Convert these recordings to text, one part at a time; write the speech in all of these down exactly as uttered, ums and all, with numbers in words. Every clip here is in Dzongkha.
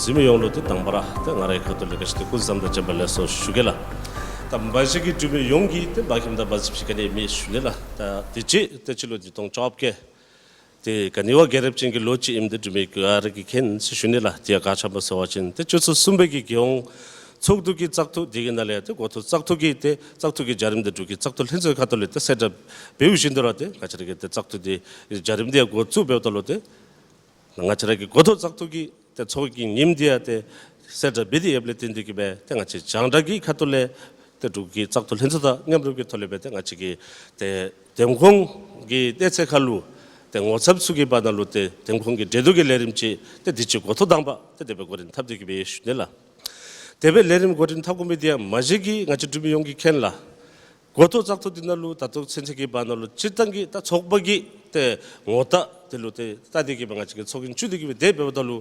འཛིན་མི་ཡོངས་ལུ་ཏེ་དང་པ་ར་ཏེ་ང་རའི་ཁ་ཐུག་ལས་ག་ཅི་ཏེ་སྐུ་གཟུགས་བཟང་དང་བྱོན་པ་ལེགས་སོ་ཞུ་གེ་ལགས། ད་མ་གཞི་གི་འབྲུག་མི་ཡོངས་ཀྱིས་ཏེ་འབག་ཁྱིམ་དང་འབག་ཞིབ་ཅིག་ག་ནི་མེད་ཞུ་ནི་ལགས། ད་དུས་ཅི་ཏེ་སྤྱི་ལོ་ཉིས་སྟོང་བཅོ་བརྒྱད་ཏེ་ག་ནི་བ་རྒྱལ་རབས་ཅན་གྱི་ལོ་ཅིག་ཨིནམ་ཏེ་འབྲུག་མི་ག་ར་གིས་མཁྱེན་ཟེར་ཞུ་ནི་ལགས། དེ་ཡང་ག་ཅི་སྨོ་ཟེར་བ་ཅིན་ཏེ་སྤྱི་ཚོགས་གསུམ་པའི་གི་རྒྱལ་ཡོངས་ཚོགས་འདུ་གི་བཙག་འཐུ་དེ་གི་ནང་ལས་ཏེ་འགོ་ཐོག་བཙག་འཐུ་གི་ཏེ་བཙག་འཐུ་གི་བྱ་རིམ་དེ་འབྲུག་གི་བཙག་འཐུ་ལྷན་ཚོགས་ཁ་ཐུག་ལས་ཏེ་གསལ་བསྒྲགས་འབདཝ་བཞིན་དུ་ར་ཏེ་ང་བཅས་ར་གི་ཏེ་བཙག་འཐུ་དེ་བྱ་རིམ་དེ་ཡང་འགོ་བཙུགས་འབདཝ་ད་ལུ་ཏེ་ང་བཅས་ར་གི་འགོ་ཐོག་བཙག་འཐུ་གི་ཏེ་ཚོགས་ཀྱི་ཉིནམ་དེ་ཡང་ཏེ་གསལ་བསྒྲགས་འབད་དེ་ཡོདཔ་ལས་བརྟེན་ཏེ་གི་སྦེ་ཏེ་ང་བཅས་རྒྱང་བསྒྲགས་ཀྱི་ཁ་ཐུག་ལས་ཏེ་འབྲུག་གི་བཙག་འཐུ་ལྷན་ཚོགས་དང་མཉམ་རུབ་ཀྱི་ཐོག་ལས་སྦེ་ཏེ་ང་བཅས་ཀྱི་ཏེ་འདེམས་ཁོངས་ཀྱི་གནས་ཚད་ཁར་ལུ་ཏེ་ངོ་ཚབ་ཚུ་གི་བར་ན་ལུ་ཏེ་འདེམས་ཁོངས་ཀྱི་གྲོས་བསྡུར་གྱི་ལས་རིམ་ཅིག་ཏེ་དུས་ཅི་འགོ་ཐོག་དང་པ་ཏེ་དེ་སྦེ་འགོ་འདྲེན་འཐབ་སྟེ་གི་སྦེ་ཡོད་ཞུ་ནི་ལགས། དེ་སྦེ་ལས་རིམ་འགོ་འདྲེན་འཐབ་དགོ་མི་དེ་ཡང་མ་གཞི་གི་ང་བཅས་འབྲུག་མི་ཡོངས་ཀྱིས་མཁྱེན་ལགས། འགོ་ཐོག་བཙག་འཐུ་འདི་ནང་ལུ་ད་ལྟོ་ཚུན་ཚོད་ཀྱི་བར་ན་ལུ་སྤྱིར་བཏང་གི་ད་ཚོགས་པ་གི་ཏེ་ངོ་རྟགས་དེ་ལུ་ཏེ་བལྟ་སྟེ་གི་སྦེ་ང་བཅས་ཀྱིས་ཚོགས་རྒྱན་བཙུགས་ཏེ་གི་སྦེ་དེ་འབདཝ་ད་ལུ་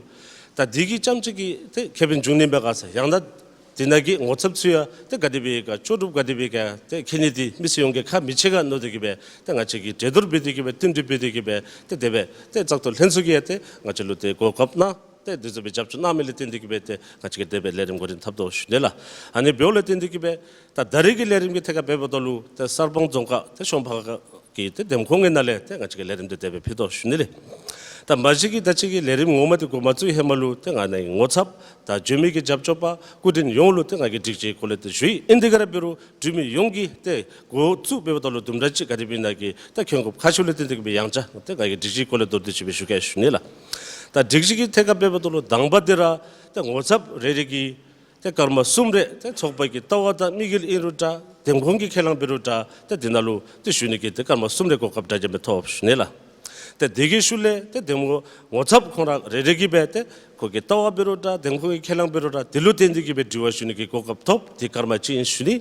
ད་འདི་གིས་རྐྱངམ་ཅིག་གིས་ཏེ་ཁེ་ཕན་འབྱུང་ནི་མས་ག་ཟེར། ཡང་ན་འདི་ནང་གི་ངོ་ཚབ་ཚུ་ཡང་ཏེ་ག་དེ་སྦེ་ག་ལྕོགས་གྲུབ་ག་དེ་སྦེ་ག་ཏེ་མཁྱེན་ནི་འདི་མི་སེར་ཡོངས་ཀྱིས་ཁག་མི་ཆེ་ག་མནོ་སྟེ་གི་སྦེ་ཏེ་ང་བཅས་ཀྱིས་གྲོས་བསྡུར་འབད་དེ་གི་སྦེ་བསྟུན་གྲོས་འབད་དེ་གི་སྦེ་ཏེ་དེ་སྦེ་ཏེ་བཙག་འཐུ་ལྷན་ཚོགས་ཀྱིས་ཡང་ཏེ་ང་བཅས་ལུ་ཏེ་གོ་སྐབས་གནང་ཏེ་འདི་ཚུ་སྦེ་རྒྱབ་སྐྱོར་གནང་མི་ལས་བརྟེན་ཏེ་གི་སྦེ་ཏེ་ང་བཅས་ཀྱིས་དེ་སྦེ་ལས་རིམ་འགོ་འདྲེན་འཐབ་དོ་ཞུ་ནི་ལགས། ཨ་ནི་འབདཝ་ལས་བརྟེན་ཏེ་གི་སྦེ་ད་ད་རེས་ཀྱི་ལས་རིམ་གྱི་ཐད་ཁར་འབདཝ་ད་ལུ་ཏེ་གསར་སྤང་རྫོང་ཁག་ཏེ་གཞོང་པ་ཁ་གི་ཏེ་འདེམས་ཁོངས་ཀྱི་ནང་ལས་ཏེ་ང་བཅས་ཀྱིས་ལས་རིམ་དེ་དེ་སྦེ་ཕུལ་དོ་ཞུ་ནི་ལགས། ད་མ་གཞི་གི་ད་ཅི་གི་ལས་རིམ་ངོ་མ་དེ་འགོ་མ་བཙུགས་ཧེ་མ་ལུ་ཏེ་ང་ནཱ་ངོ་ཚབ་ད་འབྱོན་མི་གི་རྒྱབ་སྐྱོར་པ་སྐུ་མགྲོན་ཡོངས་ལུ་ཏེ་ང་གིས་སྒྲིག་གཞི་སྐོར་ལས་ཏེ་ཞུ་ཡི། ཨིན་དེ་ག་ར་འབད་རུང་འབྲུག་མི་ཡོངས་ཀྱིས་ཏེ་འགོ་བཙུགས་འབདཝ་ད་ལུ་དུམ་གྲ་ཅིག་ག་དེ་སྦེ་ནཱ་གི་ཏེ་མཁྱེན་དགོཔ་ཁག་ཆེཝ་ལས་བརྟེན་ཏེ་གི་སྦེ་ཡང་བསྐྱར་ཏེ་ང་གིས་སྒྲིག་གཞི་སྐོར་ལས་མདོར་བསྡུས་ཅིག་སྦེ་ཞུ་གེ་ཞུ་ནི་ལགས། ད་སྒྲིག་གཞི་གི་ཐད་ཁར་འབདཝ་ད་ལུ་དང་པ་དེ་ར་ཏེ་ངོ་ཚབ་རེ་རེ་གིས་ཏེ་སྐར་མ་གསུམ་རེ་ཏེ་ཚོགས་པ་གི་ལྟ་བ་དང་དམིགས་ཡུལ་ཨིན་རུང་འདྲ་འདེམས་ཁོངས་ཀྱི་ཁས་བླངས་འབད་རུང་འདྲ་ཏེ་འདི་ནང་ལུ་ཏེ་ཞུ་ནི་གི་ཏེ་སྐར་མ་གསུམ་རེ་གོ་སྐབས་འདྲ་མཉམ་སྦེ་ཐོབ་ཞུ་ནི་ལགས། ཏེ་དེ་གི་ཤུལ་ལས་ཏེ་འདེམས་ངོ་ངོ་ཚབ་ཁོང་ར་རེ་རེ་གིས་སྦེ་ཏེ་ཁོ་གི་ལྟ་བ་འབད་རུང་འདྲ་འདེམས་ཁོངས་ཀྱི་ཁས་བླངས་འབད་རུང་འདྲ་དེ་ལུ་བརྟེན་ཏེ་གི་སྦེ་དྲི་བ་ཞུ་ནི་གི་གོ་སྐབས་ཐོབ། དེ་སྐར་མ་གཅིག་ཨིན་ཞུ་ནི།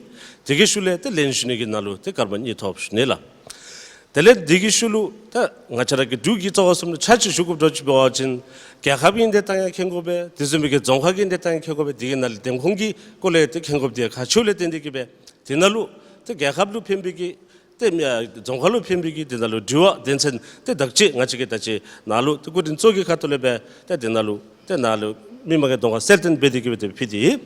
དེ་གི་ཤུལ་ལས་ཏེ་ལན་ཞུ་ནི་གི་ནང་ལུ་ཏེ་སྐར་མ་གཉིས་ཐོབ་ཞུ་ནི་ལགས། དེ་ལས་དེ་གི་ཤུལ་ལུ་ད་ང་བཅས་ར་གི་འབྲུག་གི་རྩ་བ་གསུམ་ལུ་ཆ་ཅིག་ཞུ་དགོཔ་འདྲཝ་ཅིག་འབད་བ་ཅིན་རྒྱལ་ཁབ་ཀྱི་འདི་དང་ཡང་མཁྱེན་དགོ་པས། དེ་བཟུམ་མའི་གི་རྫོང་ཁག་གི་འདི་དང་ཡང་མཁྱེན་དགོ་པས། དེ་གི་ནང་ལས་འདེམས་ཁོངས་ཀྱི་སྐོར་ལས་ཏེ་མཁྱེན་དགོཔ་དེ་ཡང་ཁག་ཆེཝ་ལས་བརྟེན་ཏེ་གི་སྦེ་དེ་ནང་ལུ་ཏེ་རྒྱལ་ཁབ་ལུ་ཕན་པའི་གི་ཏེ་རྫོང་ཁག་ལུ་ཕན་པའི་གི་དེ་ནང་ལུ་དྲི་བ་དོན་ཚན་ཏེ་དག་ཅིག་ང་བཅས་ཀྱིས་ད་ཅི་ནཱ་ལུ་ཏེ་སྐུ་མགྲོན་ཚུ་གི་ཁ་ཐུག་ལས་སྦེ་ཏེ་དེ་ནང་ལུ་ཏེ་ནཱ་ལུ་མི་མང་གི་གདོང་ཁར་གསལ་སྟོན་འབད་དེ་གི་སྦེ་ཏེ་ཕུལ་ཏེ་ཡོད།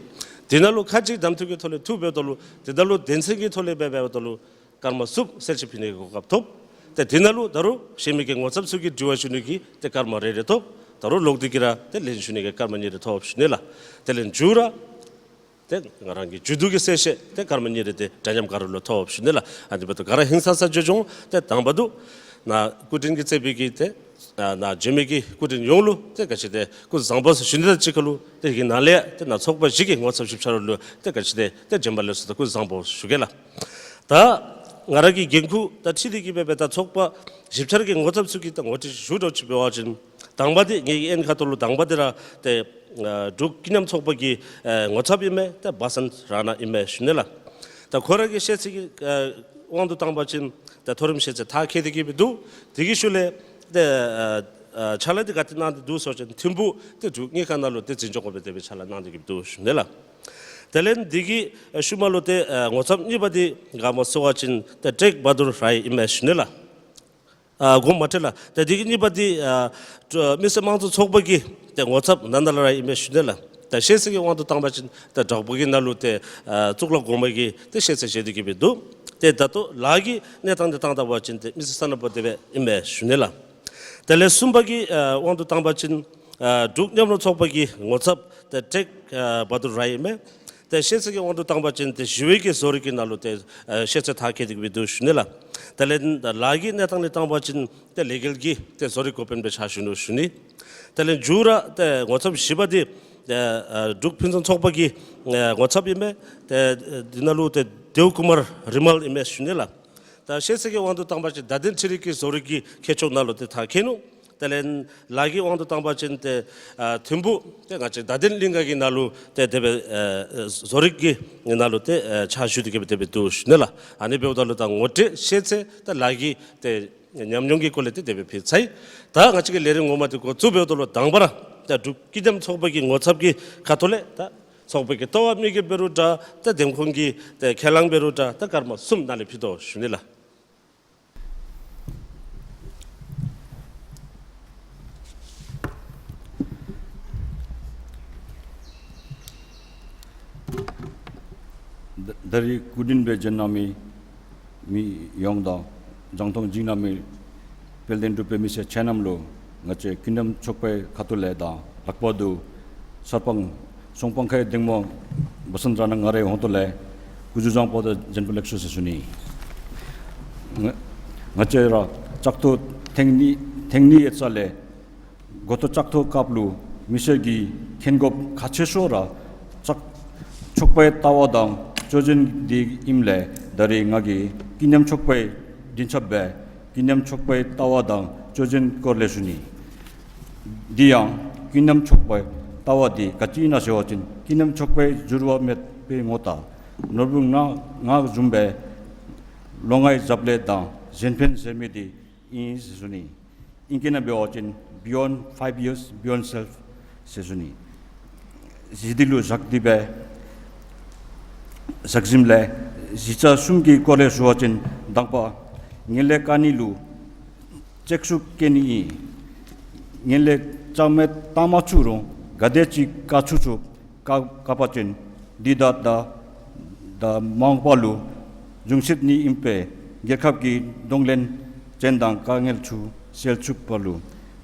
དེ་ནང་ལུ་ཁ་ཅིག་གདམ་འཐུ་གི་ཐོག་ལས་འཐུ་འབདཝ་ད་ལུ་དེ་ནང་ལུ་དོན་ཚན་གྱི་ཐོག་ལས་སྦེ་འབདཝ་ད་ལུ་སྐར་མ་གསུམ་གསལ་བཤད་ཕུལ་ནི་གི་གོ་སྐབས་ཐོབ། ཏེ་དེ་ནང་ལུ་ད་རུང་གཞན་མི་གི་ངོ་ཚབ་ཚུ་གིས་དྲི་བ་ཞུ་ནི་གི་ཏེ་སྐར་མ་རེ་རེ་ཐོབ། ད་རུང་ལོག་སྟེ་གི་ར་ཏེ་ལན་ཞུ་ནི་གི་སྐར་མ་གཉིས་རེ་ཐོབ་ཞུ་ནི་ལགས། དེ་ལས་མཇུག་ར་ཏེ་ང་རང་གི་མཇུག་བསྡུ་གི་གསལ་བཤད་ཏེ་སྐར་མ་གཉིས་རེ་ཏེ་འདྲ་མཉམ་ག་ར་ལུ་ཐོབ་ཞུ་ནི་ལགས། ཨ་ནི་འབདཝ་ད་ག་ར་ཧིང་སངས་ས་བྱོས་བྱུང་། ཏེ་དང་པ་དུ་ནཱ་སྐུ་མགྲོན་གྱིས་གཙོས་པའི་གི་ཏེ་ནཱ་འབྱོན་མི་གི་སྐུ་མགྲོན་ཡོངས་ལུ་ཏེ་ག་ཅི་ཏེ་སྐུ་གཟུགས་བཟང་པོ་ཟེར་ཞུ་ནི་དང་གཅིག་ཁར་ལུ་ཏེ་གི་ནང་ལས་ཏེ་ནཱ་ཚོགས་པ་བཞི་གི་ངོ་ཚབ་ཞིབ་འཆར་ལུ་ཏེ་ག་ཅི་ཏེ་ཏེ་བྱོན་པ་ལེགས་སོ་དང་སྐུ་གཟུགས་བཟང་པོ་ཞུ་གེ་ལགས། ད་ང་ར་གི་འགན་ཁུར་དང་འཁྲིལ་ཏེ་གི་སྦེ་སྦེ་ད་ཚོགས་པ་ཞིབ་འཆར་གྱི་ངོ་ཚབ་ཚུ་གི་ད་ངོ་སྤྲོད་ཞུ་འདྲཝ་ཅིག་འབད་བ་ཅིན་དང་པ་འདི་ངེ་གི་ཨེན་ཁ་ཐུག་ལུ་དང་པ་འདི་ར་ཏེ་འབྲུག་ཀུན་མཉམ་ཚོགས་པ་གི་ངོ་ཚབ་ཨིན་མས། ཏེ་བ་སན་ར་ན་ཨིན་མས་ཞུ་ནི་ལགས། ད་ཁོ་ར་གི་ཤེས་ཚད་ཀྱི་དབང་དུ་བཏང་བ་ཅིན་ད་མཐོ་རིམ་ཤེས་ཚད་མཐར་འཁྱོལ་ཏེ་གི་སྦེ་འདུག། དེ་གི་ཤུལ་ལས་ཏེ་ཕྱག་ལཱ་འདི་ག་ཏེ་གནང་སྟེ་འདུག་ཟེར་བ་ཅིན་ཐིམ་ཕུག་ཏེ་འབྲུག་གཉིས་ཀ་ནང་ལུ་ཏེ་འཛིན་སྐྱོང་འགོ་དཔོན་དེ་སྦེ་ཕྱག་ལཱ་གནང་སྟེ་གི་འདུག་ཞུ་ནི་ལགས། དེ་ལས་འདི་གི་ཤུལ་མ་ལུ་ཏེ་ངོ་ཚབ་གཉིས་པ་འདི་ག་སྨོ་ཟེར་བ་ཅིན་ཏེ་ཊེཀ་བ་དུར་རའི་ཨིན་མས་ཞུ་ནི་ལགས། ཨ་དགོངསམ་མ་ཁྲེལ་ལགས། ཏེ་འདི་གི་གཉིས་པ་འདི་ཨ་མི་སེར་དམངས་གཙོ་ཚོགས་པ་གི་ཏེ་ངོ་ཚབ་ནན་དཱ་ལ་རའི་ཨིན་མས་ཞུ་ནི་ལགས། ཏེ་ཤེས་ཚད་ཀྱི་དབང་དུ་བཏང་བ་ཅིན་ཏེ་བྲག་ཕུག་གི་ནང་ལུ་ཏེ་ཨ་གཙུག་ལག་གོང་མ་གི་ཏེ་ཤེས་ཚད་བཞེས་ཏེ་གི་སྦེ་འདུག། ཏེ་ད་ལྟོ་ལཱ་གི་གནས་སྟངས་འདི་བཏང་ད་བ་ཅིན་ཏེ་མི་སེར་སོ་ནམ་པ་དེ་སྦེ་ཨིན་མས་ཞུ་ནི་ལགས། དེ་ལས་གསུམ་པ་གི་ཨ་དབང་དུ་བཏང་བ་ཅིན་ཨ་འབྲུག་མཉམ་རོགས་ཚོགས་པ་གི་ངོ་ཚབ་ཏེ་ཊེཀ་ཨ་བ་དུར་རའི་ཨིན་མས། ཏེ་ཤེས་ཚད་ཀྱི་དབང་དུ་བཏང་བ་ཅིན་ཏེ་ཞི་བའི་གི་བཟོ་རིག་གི་ནང་ལུ་ཏེ་ཨ་ཤེས་ཚད་མཐར་འཁྱོལ་ཏེ་གི་སྦེ་འདུག་ཞུ་ནི་ལགས། དེ་ལས་ལཱ་གི་གནས་སྟངས་ལས་བཏང་བ་ཅིན་ཏེ་ལས་འགུལ་གྱི་ཏེ་བཟོ་རིག་འགོ་དཔོན་སྦེ་ཕྱག་ཞུ་ནུག་ཞུ་ནི། དེ་ལས་མཇུག་ར་ཏེ་ངོ་ཚབ་བཞི་པ་འདི་ཏེ་ཨ་འབྲུག་ཕུན་སུམ་ཚོགས་པ་གི་ཨ་ངོ་ཚབ་ཨིན་མས། ཏེ་འདི་ནང་ལུ་ཏེ་དེའུ་ཀུ་མར་རི་མལ་ཨིན་མས་ཞུ་ནི་ལགས། ད་ཤེས་ཚད་ཀྱི་དབང་དུ་བཏང་བ་ཅིན་བརྡ་དོན་འཕྲུལ་རིག་གི་བཟོ་རིག་གི་མཁས་མཆོག་ནང་ལུ་ཏེ་མཐར་འཁྱོལ་ནུག། དེ་ལས་ལཱ་གི་དབང་དུ་བཏང་བ་ཅིན་ཏེ་ཨ་ཐིམ་ཕུག་ཏེ་ང་བཅས་བརྡ་དོན་གླིང་ག་གི་ནང་ལུ་ཏེ་དེ་སྦེ་ཨ་བཟོ་རིག་གི་ནང་ལུ་ཏེ་ཨ་ཕྱག་ཞུ་སྟེ་གི་སྦེ་དེ་སྦེ་འདུག་ཞུ་ནི་ལགས། ཨ་ནི་འབདཝ་ད་ལུ་ད་ངོ་སྤྲོད་ཤེས་ཚད་ད་ལཱ་གི་ཏེ་ཉམས་མྱོང་གི་སྐོར་ལས་ཏེ་དེ་སྦེ་ཕུལ་ཚར་ཡི། ད་ང་བཅས་ཀྱི་ལས་རིམ་ངོ་མ་འདི་འགོ་བཙུགས་འབདཝ་ད་ལུ་དང་པ་ར་ད་འབྲུག་ཀུན་མཉམ་ཚོགས་པ་གི་ངོ་ཚབ་ཀྱི་ཁ་ཐུག་ལས་ད་ཚོགས་པ་གི་ལྟ་བ་དམིགས་ཡུལ་འབད་རུང་འདྲ་ད་འདེམས་ཁོངས་ཀྱི་ཏེ་ཁས་བླངས་འབད་རུང་འདྲ་ད་སྐར་མ་གསུམ་ནཱ་ལས་ཕུལ་དོ་ཞུ་ནི་ལགས། ད་རིས་སྐུ་མགྲོན་སྦེ་བྱོན་གནང་མི་མི་ཡོངས་དང་རྒྱང་མཐོང་གཟིགས་གནང་མི་དཔལ་ལྡན་འབྲུག་པའི་མི་སེར་ཁྱེད་རྣམས་ལུ་ང་བཅས་ཀུན་མཉམ་ཚོགས་པའི་ཁ་ཐུག་ལས་དང་ལྷག་པར་དུ་གསར་སྤང་ཚོང་དཔང་ཁང་གི་འདེམས་ངོ་བ་སན་ར་ན་ང་རའི་ཧོངས་ལས་སྐུ་གཟུགས་བཟང་པོ་དང་བྱོན་པ་ལེགས་སོ་ཟེར་ཞུ་ནི། ང་ང་བཅས་ར་བཙག་འཐུ་ཐེངས་གཉིས་ཐེངས་གཉིས་ཡོད་ས་ལས་འགོ་ཐོག་བཙག་འཐུ་སྐབས་ལུ་མི་སེར་གྱིས་མཁྱེན་དགོཔ་ཁག་ཆེ་ཤོས་ར་བཙག་ཚོགས་པའི་ལྟ་བ་དང་སྲོལ་རྒྱུན་འདི་ཨིནམ་ལས་ད་རིས་ང་གིས་ཀུན་མཉམ་ཚོགས་པའི་མགྲིན་ཚབ་སྦེ་ཀུན་མཉམ་ཚོགས་པའི་ལྟ་བ་དང་སྲོལ་རྒྱུན་སྐོར་ལས་ཞུ་ནི། འདི་ཡང་ཀུན་མཉམ་ཚོགས་པའི་ལྟ་བ་འདི་ག་ཅི་ཨིན་ན་ཟེར་བ་ཅིན་ཀུན་མཉམ་ཚོགས་པའི་འགྱུར་བ་མེད་པའི་ངོ་རྟགས་ནོར་བུ་ལྔ་ལྔ་བཟུམ་སྦེ་ལོ་ལྔའི་རྒྱབ་ལས་དང་གཞན་ཕན་ཟེར་མི་འདི་ཨིན་ཟེར་ཞུ་ནི། ཨིང་སྐད་ནང་འབད་བ་ཅིན་Beyond Five Years Beyond Self ཟེར་ཞུ་ནི། གཞི་འདི་ལུ་བཞག་སྟེ་སྦེ་བཞག་ཞིནམ་ལས་གཞི་རྩ་གསུམ་གྱི་སྐོར་ལས་ཞུ་བ་ཅིན་དང་པ་ངན་ལྷད་བཀག་ནི་ལུ་བརྩོན་ཤུགས་བསྐྱེད་ནི་ཨིན། ངན་ལྷད་རྩ་མེད་བཏང་མ་ཚུགས་རུང་ག་དེ་ཅིག་བཀག་ཚུགས་ཚུགས་བཀག་བཀག་པ་ཅིན་འདི་ད་ད་ད་མ་འོངས་པ་ལུ་འབྱུང་སྲིད་ནི་ཨིན་པས། རྒྱལ་ཁབ་ཀྱི་གདོང་ལེན་ཅན་དང་དཀའ་ངལ་ཚུ་སེལ་ཚུགས་པ་ལུ་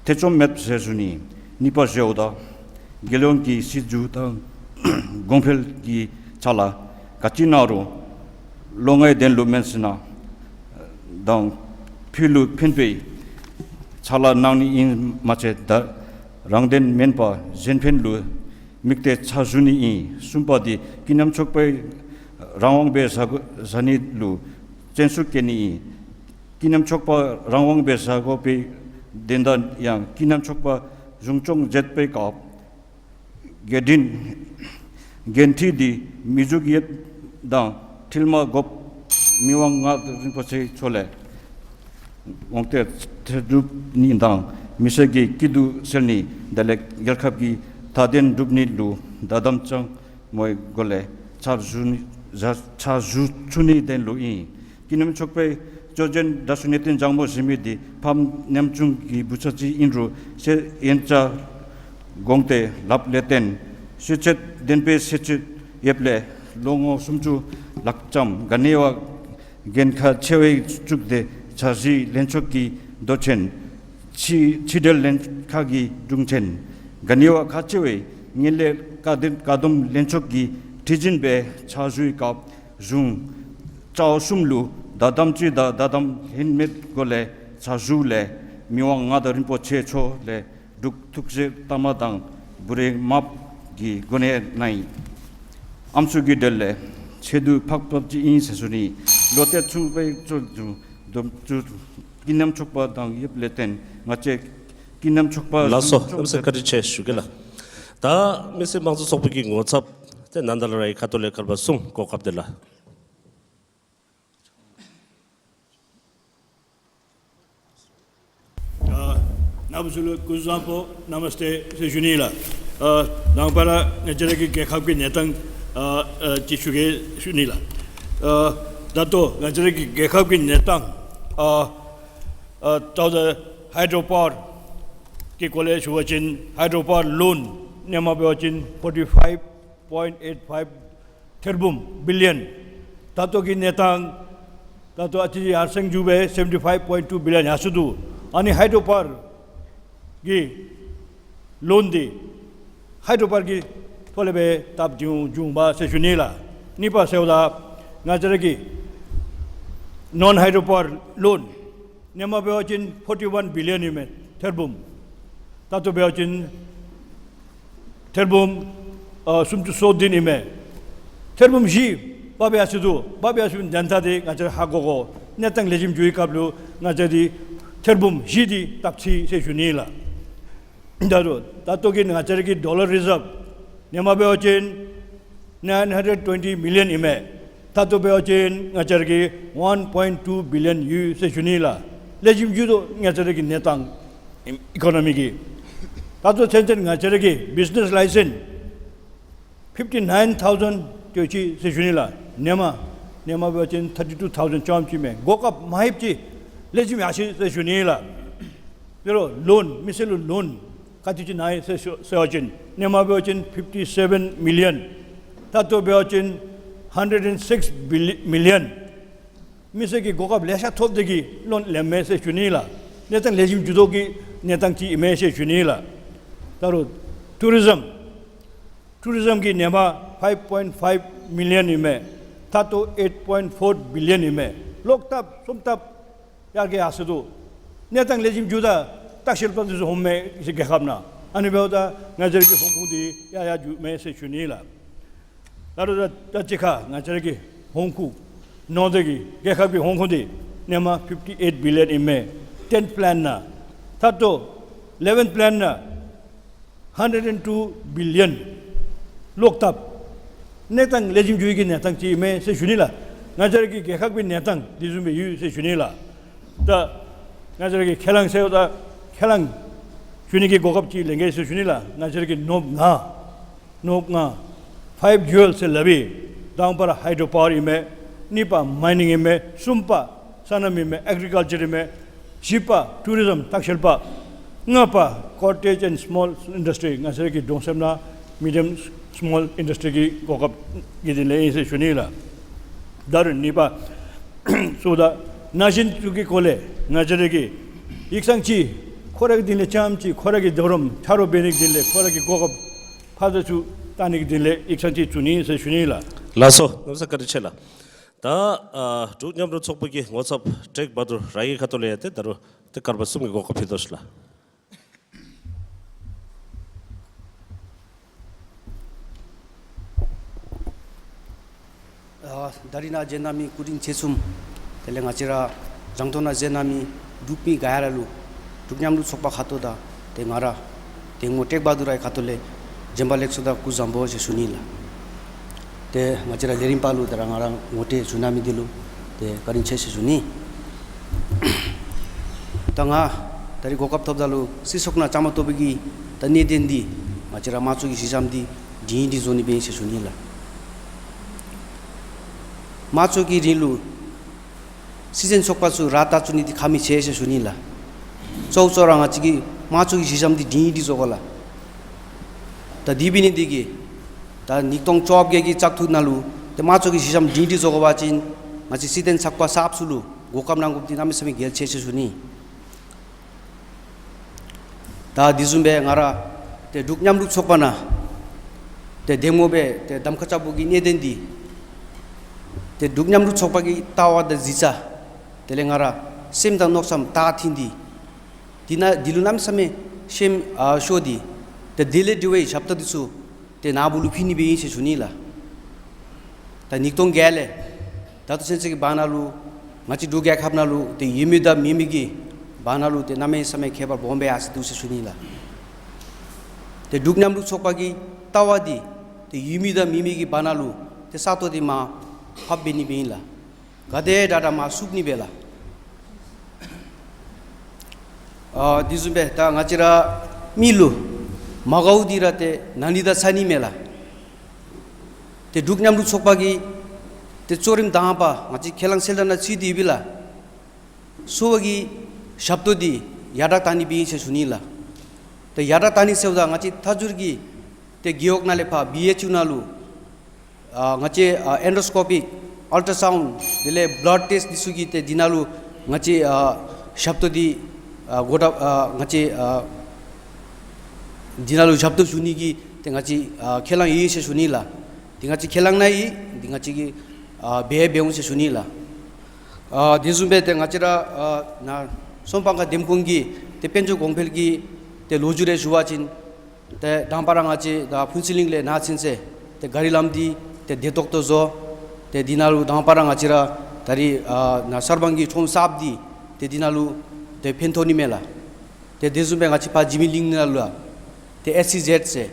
ཐེ་ཚོམ་མེད་ཟེར་ཞུ་ནི། གཉིས་པ་ཟེརཝ་ད་རྒྱལ་ཡོངས་ཀྱི་སྲིད་བྱུས་དང་གོང་འཕེལ་གྱི་ཆ་ལ་ག་ཅི་གནང་རུང་ལོ་ལྔའི་དོན་ལུ་མེན་ཟེར་ན་དང་ཕུལ་ལུ་ཕན་པའི་ཕྱག་ལཱ་གནང་ནི་ཨིནམ་མ་ཚད་ད་རང་དོན་མེན་པར་གཞན་ཕན་ལུ་དམིགས་ཏེ་ཕྱག་ཞུ་ནི་ཨིན། གསུམ་པ་འདི་ཀུན་མཉམ་ཚོགས་པའི་རང་དབང་སྦེ་བཟའ་དགོ་བཟའ་ནི་ལུ་བརྩོན་ཤུགས་བསྐྱེད་ནི་ཨིན། ཀུན་མཉམ་ཚོགས་པ་རང་དབང་སྦེ་བཟའ་དགོ་པའི་དོན་དག་ཡང་ཀུན་མཉམ་ཚོགས་པ་གཞུང་སྐྱོང་མཛད་པའི་སྐབས་འགན་འཁྲི་འགན་འཁྲི་འདི་མི་འཇུག་ཡོདཔ་དང་འཁྲིལ་མ་དགོཔ་མི་དབང་མངའ་བདག་རིན་པོ་ཆེ་མཆོག་ལས་དགོངས་ཏེ་ཐད་སྒྲུབ་ནི་དང་མི་སེར་གྱི་སྐྱིད་སྡུག་སེལ་ནི་དེ་ལས་རྒྱལ་ཁབ་ཀྱི་མཐའ་དོན་སྒྲུབ་ནི་ལུ་དད་དམ་གཙང་མའི་སྒོ་ལས་ཕྱག་ཞུ་ནི་ཕྱག་ཕྱག་ཞུ་ཚུགས་ནིའི་དོན་ལུ་ཨིན། ཀུན་མཉམ་ཚོགས་པའི་སྲོལ་རྒྱུན་དྲག་ཤོས་གནས་བརྟན་ལྗང་མོ་ཟེར་མི་འདི་ཕམ་ཉམ་ཆུང་གི་བུ་ཚ་ཅིག་ཨིན་རུང་སེམས་ཡན་ཆད་དགོངས་ཏེ་ལགཔ་ལས་བརྟེན་ཤེས་ཚད་ལྡན་པའི་སྲིད་བྱུས་ཡོདཔ་ལས་ལོ་ངོ་སུམ་ཅུ་ལྷག་ཙམ་ག་ནི་བ་འགན་ཁག་ཆེ་བའི་བཙུགས་ཏེ་འཆར་གཞི་ལྷན་ཚོགས་ཀྱི་མདོ་ཆེན་ཕྱི་ཕྱི་འབྲེལ་ལྷན་ཁག་གི་དྲུང་ཆེན་ག་ནི་བ་ཁག་ཆེ་བའི་ངན་ལྷད་བཀག་སྡོམ་བཀག་སྡོམ་ལྷན་ཚོགས་ཀྱི་ཁྲི་འཛིན་སྦེ་ཕྱག་ཞུའི་སྐབས་གཞུང་རྩ་བ་གསུམ་ལུ་དད་དམ་ཅིག་དང་དད་དམ་ལྷད་མེད་སྒོ་ལས་ཕྱག་ཞུ་ལས་མི་དབང་མངའ་བདག་རིན་པོ་ཆེ་མཆོག་ལས་འབྲུག་ཐུགས་རྗེ་ལྟ་མ་དང་བུ་རེ་མགཔ་གི་གོ་གནས་གནང་ཡི། ཨམ་སྲུ་གི་གྲལ་ལས་ཆེ་བསྟོད་འཕགས་པ་ཅིག་ཨིན་ཟེར་ཞུ་ནི། ལོ་སྟོད་ཆུང་པའི་ཚུལ་དུ་སྡོམ་ཚུལ་ཀུན་མཉམ་ཚོགས་པ་དང་ཡོདཔ་ལས་བརྟེན་ང་བཅས་ཀུན་མཉམ་ཚོགས་པ་ལགས་སོ། གཞུང་ཨམ་སྲུ་བཀའ་དྲིན་ཆེ་ཞུ་གེ་ལགས། ད་མི་སེར་དམངས་གཙོ་ཚོགས་པ་གི་ངོ་ཚབ་ཏེ་ནཱ་ད་ལས་རའི་ཁ་ཐུག་ལས་སྐལ་བ་གསུམ་གོ་སྐབས་དེ་ལགས། ཨ་རྣམ་པ་ཚུ་ལུ་སྐུ་གཟུགས་བཟང་པོ་ནམ་སྟེ་ཟེར་ཞུ་ནི་ལགས། ཨ་དང་པ་ར་ང་བཅས་ར་གི་རྒྱལ་ཁབ་ཀྱི་གནས་སྟངས་ཨ་ཨ་ཅིག་ཞུ་གེ་ཞུ་ནི་ལགས། ཨ་ད་ལྟོ་ང་བཅས་ར་གི་རྒྱལ་ཁབ་ཀྱི་གནས་སྟངས་ཨ་ཨ་ད་ལྟོ་ཧའི་ཌྲོ་པཱར་གྱི་སྐོར་ལས་ཞུ་བ་ཅིན་ཧའི་ཌྲོ་པཱར་ལོན་སྔོན་མ་འབད་བ་ཅིན་forty five point eight five ཐེར་འབུམ་བི་ལི་ཡོན། ད་ལྟོ་གི་གནས་སྟངས་ད་ལྟོ་ཨ་ཙི་ཡར་སེང་འགྱོ་སྦེ་seventy five point two billion ཡར་སོང་འདུག། ཨ་ནི་ཧའི་ཌྲོ་པཱར་གྱི་ལོན་འདི་ཧའི་ཌྲོ་པཱར་གྱི་ཐོག་ལས་སྦེ་སྟབས་བདེཝ་བྱུང་བ་ཟེར་ཞུ་ནི་ལགས། གཉིས་པ་ཟེརཝ་ད་ང་བཅས་ར་གི་ནོན་ཧའི་ཌྲོ་པཱར་ལོན་སྔོན་མ་འབད་བ་ཅིན་forty one billion ཨིན་མས་ཐེར་འབུམ། ད་ལྟོ་འབད་བ་ཅིན་ཐེར་འབུམ་ཨ་སུམ་ཅུ་སོ་བདུན་ཨིན་མས། ཐེར་འབུམ་བཞི་འབབ་ཡར་སོང་འདུག། འབབ་ཡར་སོང་བའི་དོན་དག་འདི་ང་བཅས་ཧ་གོ་དགོ། གནས་སྟངས་ལེགས་ཤོམ་འགྱོ་བའི་སྐབས་ལུ་ང་བཅས་འདི་ཐེར་འབུམ་བཞི་འདི་བཏབ་ཅི་ཟེར་ཞུ་ནི་ལགས། ད་ལྟོ་ད་ལྟོ་གི་ང་བཅས་ར་གི་ཌོ་ལར་རི་ཛརབ་སྔོན་མ་འབད་བ་ཅིན་nine hundred twenty million ཨིན་མས། ད་ལྟོ་འབད་བ་ཅིན་ང་བཅས་ར་གི་one point two billion ཡོད་ཟེར་ཞུ་ནི་ལགས། ལེགས་ཤོམ་འགྱོ་དོ་ང་བཅས་ར་གི་གནས་སྟངས་ཨི་ཀོ་ནོ་མི་གི། ད་ལྟོ་ཚུན་ཚོད་ང་བཅས་ར་གི་བིཛ་ནེས་ལའི་སེནསི་fifty nine thousand སྤྲོད་ཅི་ཟེར་ཞུ་ནི་ལགས། སྔོན་མ་སྔོན་མ་འབད་བ་ཅིན་thirty two thousand ཅིག་ཨིན་མས། གོ་སྐབས་མ་ལྷོདཔ་ཅིག་ལེགས་ཤོམ་ཡར་སོང་ཟེར་ཞུ་ནི་ལགས། དེ་རུང་ལོན་མི་སེར་ལུ་ལོན་ག་དེ་ཅིག་གནང་ཡི་ཟེར་ཞུ་ཟེར་བ་ཅིན་སྔོན་མ་འབད་བ་ཅིན་fifty seven million། ད་ལྟོ་འབད་བ་ཅིན་ hundred and six billi- million མི་སེར་གྱིས་གོ་སྐབས་ལེ་ཤ་ཐོབ་སྟེ་གིས་ལོན་ལེནམ་མས་ཟེར་ཞུ་ནི་ལགས། གནས་སྟངས་ལེགས་ཤོམ་འགྱོ་དོ་གི་གནས་སྟངས་ཅིག་ཨིན་མས་ཟེར་ཞུ་ནི་ལགས། ད་རུང་ཊུ་རི་ཛམ་ཊུ་རི་ཛམ་གྱི་ནེམ་ཕར་five point five million ཨིན་མས། ད་ལྟོ་eight point four billion ཨིན་མས། ལོག་ལྟབ་སོང་ལྟབ་ཡར་རྒྱས་ཡར་སོ་དོ། གནས་སྟངས་ལེགས་ཤོམ་འགྱོཝ་ད་ལྟ་བཤལ་པ་འདི་ཚུ་འོངམ་མས་ཟེར་རྒྱལ་ཁབ་ནང་། ཨ་ནི་འབདཝ་ད་ང་བཅས་ར་གི་ཧོང་ཀོང་འདི་ཡར་ཡར་འགྱོཝ་མས་ཟེར་ཞུ་ནི་ལགས། ད་རུང་ད་ད་ཅི་ཁ་ང་བཅས་ར་གི་ཧོང་ཀོང་ནོར་ཝེ་གི་རྒྱལ་ཁབ་ཀྱི་ཧོང་ཀོང་འདི་ནེམ་ཕར་fifty eight billion ཨིན་མས། tenth plan ནང་། ད་ལྟོ་eleventh plan ནང་hundred and two billion ལོག་ལྟབ། གནས་སྟངས་ལེགས་ཤོམ་འགྱོ་ཡི་གི་གནས་སྟངས་ཅིག་ཨིན་མས་ཟེར་ཞུ་ནི་ལགས། ང་བཅས་ར་གི་རྒྱལ་ཁབ་ཀྱི་གནས་སྟངས་འདི་བཟུམ་སྦེ་ཡོད་ཟེར་ཞུ་ནི་ལགས། ད་ང་བཅས་ར་གི་ཁས་བླངས་ཟེརཝ་ད་ཁས་བླངས་ཞུ་ནི་གི་གོ་སྐབས་ཅིག་ལེན་གེ་ཟེར་ཞུ་ནི་ལགས། ང་བཅས་ར་གི་ནོར་བུ་ལྔ་ནོར་བུ་ལྔ་five jewels ཟེར་སླབ་ཨིན། དང་པ་ར་ཧའི་ཌོ་པ་ཝར་ཨིན་མས། གཉིས་པ་མའི་ནིང་ཨིན་མས། གསུམ་པ་སོ་ནམ་ཨིན་མས། ཨེག་རི་ཀལ་ཅར་ཨིན་མས། བཞི་པ་ཊུ་རི་ཛམ་ལྟ་བཤལ་པ། ལྔ་པ་ཀོ་ཊེཇ་ཨེནཌ་སི་མོལ་ཨིན་ཌསི་ཊི་རི། ང་བཅས་ར་གི་གདོང་གསེབ་ནང་མི་ཌི་ཡམ་སི་མོལ་ཨིན་ཌསི་ཊི་རི་གི་གོ་སྐབས་ཀྱི་དོན་ལས་ཨིན་ཟེར་ཞུ་ནི་ལགས། ད་རུང་གཉིས་པ་སོ་ད་ན་གཞོན་ཚུ་གི་སྐོར་ལས་ང་བཅས་ར་གི་ཡིག་ཚང་ཅིག་ཁོ་ར་གི་དོན་ལས་རྐྱངམ་ཅིག་ཁོ་ར་གི་རྡོག་རོམ་ཆ་རོགས་འབད་ནི་གི་དོན་ལས་ཁོ་ར་གི་གོ་སྐབས་ཕར་ཚུར་བཏང་ནི་གི་དོན་ལས་ཡིག་ཚང་ཅིག་བཙུགས་ནི་ཟེར་ཞུ་ནི་ལགས། ལགས་སོ། གནམ་ས་བཀའ་དྲིན་ཆེ་ལགས། ད་ཨ་འབྲུག་མཉམ་རུབ་ཚོགས་པ་གི་ངོ་ཚབ་ཀྲེག་བ་དུར་ར་གི་ཁ་ཐུག་ལས་ཡང་ཏེ་ད་རུང་ཏེ་སྐར་མ་གསུམ་གྱི་གོ་སྐབས་ཕུལ་དོ་ཤིག་ལགས། ཨ་ད་རིས་ནཱ་བྱོན་གནང་མི་སྐུ་མགྲོན་ཆེ་གསུམ། དེ་ལས་ང་བཅས་ར་རྒྱང་མཐོང་ནང་བྱོན་གནང་མི་འབྲུག་མི་ག་ར་ལུ་འབྲུག་མཉམ་རུབ་ཚོགས་པ་ཁ་ཐུག་དང་ཏེ་ང་ར་དེ་ངོ་ཀྲེག་བ་དུར་རའི་ཁ་ཐུག་ལས་བྱོན་པ་ལེགས་སོ་དང་སྐུ་གཟུགས་བཟང་པོ་ཟེར་ཞུ་ནི་ལགས། ཏེ་ང་བཅས་ར་ལས་རིམ་པ་ལུ་ད་ར་ང་ར་ངོ་སྤྲོད་ཞུ་གནང་མི་འདི་ལུ་ཏེ་བཀའ་དྲིན་ཆེ་ཟེར་ཞུ་ནི། ད་ང་ད་རིས་གོ་སྐབས་ཐོབ་ད་ལུ་སྲིད་ཚོགས་ནང་བཅའ་མར་གཏོགས་པའི་གི་ད་གནད་དོན་འདི་ང་བཅས་ར་དམངས་གཙོ་གི་གཞི་བཅོམ་འདི་སྒྲིང་སྒྲི་བཟོ་ནི་འབད་ཨིན་ཟེར་ཞུ་ནི་ལགས། དམངས་གཙོ་གི་རིང་ལུགས་སྲིད་འཛིན་ཚོགས་པ་ཚུ་ར་བཏགས་བཙུགས་ནི་འདི་ཁག་མི་ཆེ་ཟེར་ཞུ་ནི་ལགས། གཙོ་བོ་གཙོ་བོ་ར་ང་བཅས་ཀྱི་དམངས་གཙོ་གི་གཞི་བཅོམ་འདི་སྒྲིང་སྒྲི་བཟོ་དགོ་ལགས། ད་དེ་འབད་ནི་འདི་གིས་ད་ཉིས་སྟོང་བཅོ་བརྒྱད་ཀྱི་བཙག་འཐུ་ནང་ལུ་ཏེ་དམངས་གཙོ་གི་གཞི་བཅོམ་སྒྲིང་སྒྲི་བཟོ་དགོ་པ་ཅིན་ང་བཅས་སྲིད་འཛིན་ཚོགས་པ་གསརཔ་ཚུ་ལུ་གོ་སྐབས་གནང་དགོཔ་འདི་གནམ་མེད་ས་མེད་གལ་ཆེ་ཟེར་ཞུ་ནི། ད་དེ་བཟུམ་སྦེ་ང་ར་ཏེ་འབྲུག་མཉམ་རུབ་ཚོགས་པ་ནང་ཏེ་གདམ་ངོ་སྦེ་ཏེ་གདམ་ཁ་རྐྱབ་པའི་གི་གནད་དོན་འདི་ཏེ་འབྲུག་མཉམ་རུབ་ཚོགས་པ་གི་ལྟ་བ་དང་གཟི་རྩ་དེ་ལས་ང་ར་སེམས་དང་མནོ་བསམ་དག་ཐིང་འདི་འདི་ནང་འདི་ལུ་གནམ་མེད་ས་མེད་སེམས་ཨ་ཤོར་ཏེ་ཏེ་དེ་ལས་འབྲེལ་བའི་ཞབས་ཏོག་འདི་ཚུ་ཏེ་ནཱ་བུ་ལུ་ཕུལ་ནི་འབད་ཨིན་ཟེར་ཞུ་ནི་ལགས། ད་ཉིས་སྟོང་བརྒྱད་ལས་ད་ལྟོ་ཚུན་ཚོད་ཀྱི་བར་ན་ལུ་ང་བཅས་འབྲུག་རྒྱལ་ཁབ་ནང་ལུ་ཏེ་ཡོད་མི་དང་མེད་མི་གི་བར་ན་ལུ་ཏེ་གནམ་མེད་ས་མེད་ཁྱད་པར་སྦོམ་སྦེ་ཡར་སོ་འདུག་ཟེར་ཞུ་ནི་ལགས། ཏེ་འབྲུག་མཉམ་རུབ་ཚོགས་པ་གི་ལྟ་བ་འདི་ཏེ་ཡོད་མི་དང་མེད་མི་གི་བར་ན་ལུ་ཏེ་ས་སྟོང་འདི་མར་ཕབ་འབད་ནི་འབད་ཨིན་ལགས། ག་དེ་དྲག་དྲག་མར་སུབ་ནི་འབད་ལགས། ཨ་དེ་བཟུམ་སྦེ་ད་ང་བཅས་ར་མི་ལུ་མ་དགའཝ་འདི་ར་ཏེ་ན་ནི་དང་ཚ་ནི་མས་ལགས། ཏེ་འབྲུག་མཉམ་རུབ་ཚོགས་པ་གི་ཏེ་གཙོ་རིམ་དང་པ་ང་བཅས་ཁས་བླངས་གསལ་བསྒྲགས་ནང་ཚུད་དེ་ཡོད་པས་ལགས། གསོ་བ་གི་ཞབས་ཏོག་འདི་ཡར་དྲག་གཏང་ནི་འབད་ཨིན་ཟེར་ཞུ་ནི་ལགས། ཏེ་ཡར་དྲག་གཏང་ནི་ཟེརཝ་ད་ང་བཅས་མཐའ་འཇུག་གི་ཏེ་རྒེད་འོག་ནང་ལས་ཕར་བི་ཨེཆ་ཡུ་ནང་ལུ་ཨ་ང་བཅས་ཨ་ཨེན་ཌོ་སི་ཀོ་པིག་ཨལ་ཊ་སའུནཌ་དེ་ལས་བླཌ་ཊེསཊ་འདི་ཚུ་གི་ཏེ་འདི་ནང་ལུ་ང་བཅས་ཨ་ཞབས་ཏོག་འདི་ཨ་གོ་ད་ཨ་ང་བཅས་ཨ་འདི་ནང་ལུ་ཞབས་ཏོག་ཞུ་ནི་གི་ཏེ་ང་བཅས་ཨ་ཁས་བླངས་ཡོད་ཟེར་ཞུ་ནི་ལགས། འདི་ང་བཅས་ཁས་བླངས་ནང་ཡོད། འདི་ང་བཅས་ཀྱིས་ཨ་འབད་འབདཝ་འོང་ཟེར་ཞུ་ནི་ལགས། ཨ་དེ་བཟུམ་སྦེ་ཏེ་ང་བཅས་ར་ཨ་ནཱ་སོང་པང་ཁ་འདེམས་ཁོངས་ཀྱི་ཏེ་དཔལ་འབྱོར་གོང་འཕེལ་གྱི་ཏེ་ལོ་རྒྱུས་རེ་ཞུ་བ་ཅིན་ཏེ་དང་པ་ར་ང་བཅས་ད་ཕུན་ཚོགས་གླིང་ལས་ནཱ་ཚུན་ཚོད་ཏེ་ག་རི་ལམ་འདི་ཏེ་བདེ་ཏོག་ཏོ་བཟོ། ཏེ་འདི་ནང་ལུ་དང་པ་ར་ང་བཅས་ར་ད་རིས་ཨ་ནཱ་གསར་སྤང་གི་ཁྲོམ་གསརཔ་འདི་ཏེ་འདི་ནང་ལུ་ཏེ་ཕན་ཐོགས་ནི་མས་ལགས། ཏེ་དེ་བཟུམ་སྦེ་ང་བཅས་ཕར་འཇིགས་མེད་གླིང་ནང་ལུ་ཏེ་ཨེསི་ཨི་ཟེཌ་ཟེར་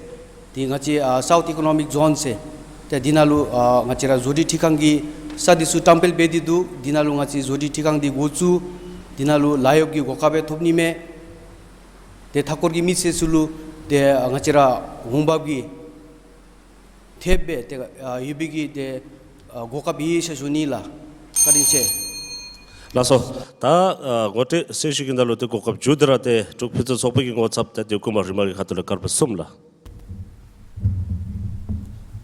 འདི་ང་བཅས་ཨ་སའུཐ་ཨི་ཀོ་ནོ་མིག་ཛོན་ཟེར་ཏེ་འདི་ནང་ལུ་ཨ་ང་བཅས་ར་བཟོ་སྒྲིག་འཕྲུལ་ཁང་གི་ས་འདི་ཚུ་བཀྲམ་སྤེལ་འབད་དེ་འདུག། འདི་ནང་ལུ་ང་བཅས་བཟོ་སྒྲིག་འཕྲུལ་ཁང་འདི་འགོ་བཙུགས། འདི་ནང་ལུ་ལཱ་གཡོག་གི་གོ་སྐབས་སྦེ་ཐོབ་ནི་མས། ཏེ་མཐའ་འཁོར་གྱི་མི་སེར་ཚུ་ལུ་ཏེ་ང་བཅས་ར་འོང་འབབ་ཀྱི་ཐེབས་སྦེ་ཏེ་ཨ་ཡོད་པའི་གི་ཏེ་ཨ་གོ་སྐབས་ཡོད་ཟེར་ཞུ་ནི་ལགས། བཀའ་དྲིན་ཆེ། ལགས་སོ། ད་ཨ་ངོ་སྤྲོད་གསལ་ཞུ་གི་ནང་ལུ་ཏེ་གོ་སྐབས་མཇུག་བསྡུ་ར་ཏེ་འབྲུག་ཕུན་ཚོགས་ཚོགས་པ་གི་ངོ་ཚབ་ཏེ་དེ་ཀུ་མ་རི་མ་གི་ཁ་ཐུག་ལས་སྐར་མ་གསུམ་ལགས།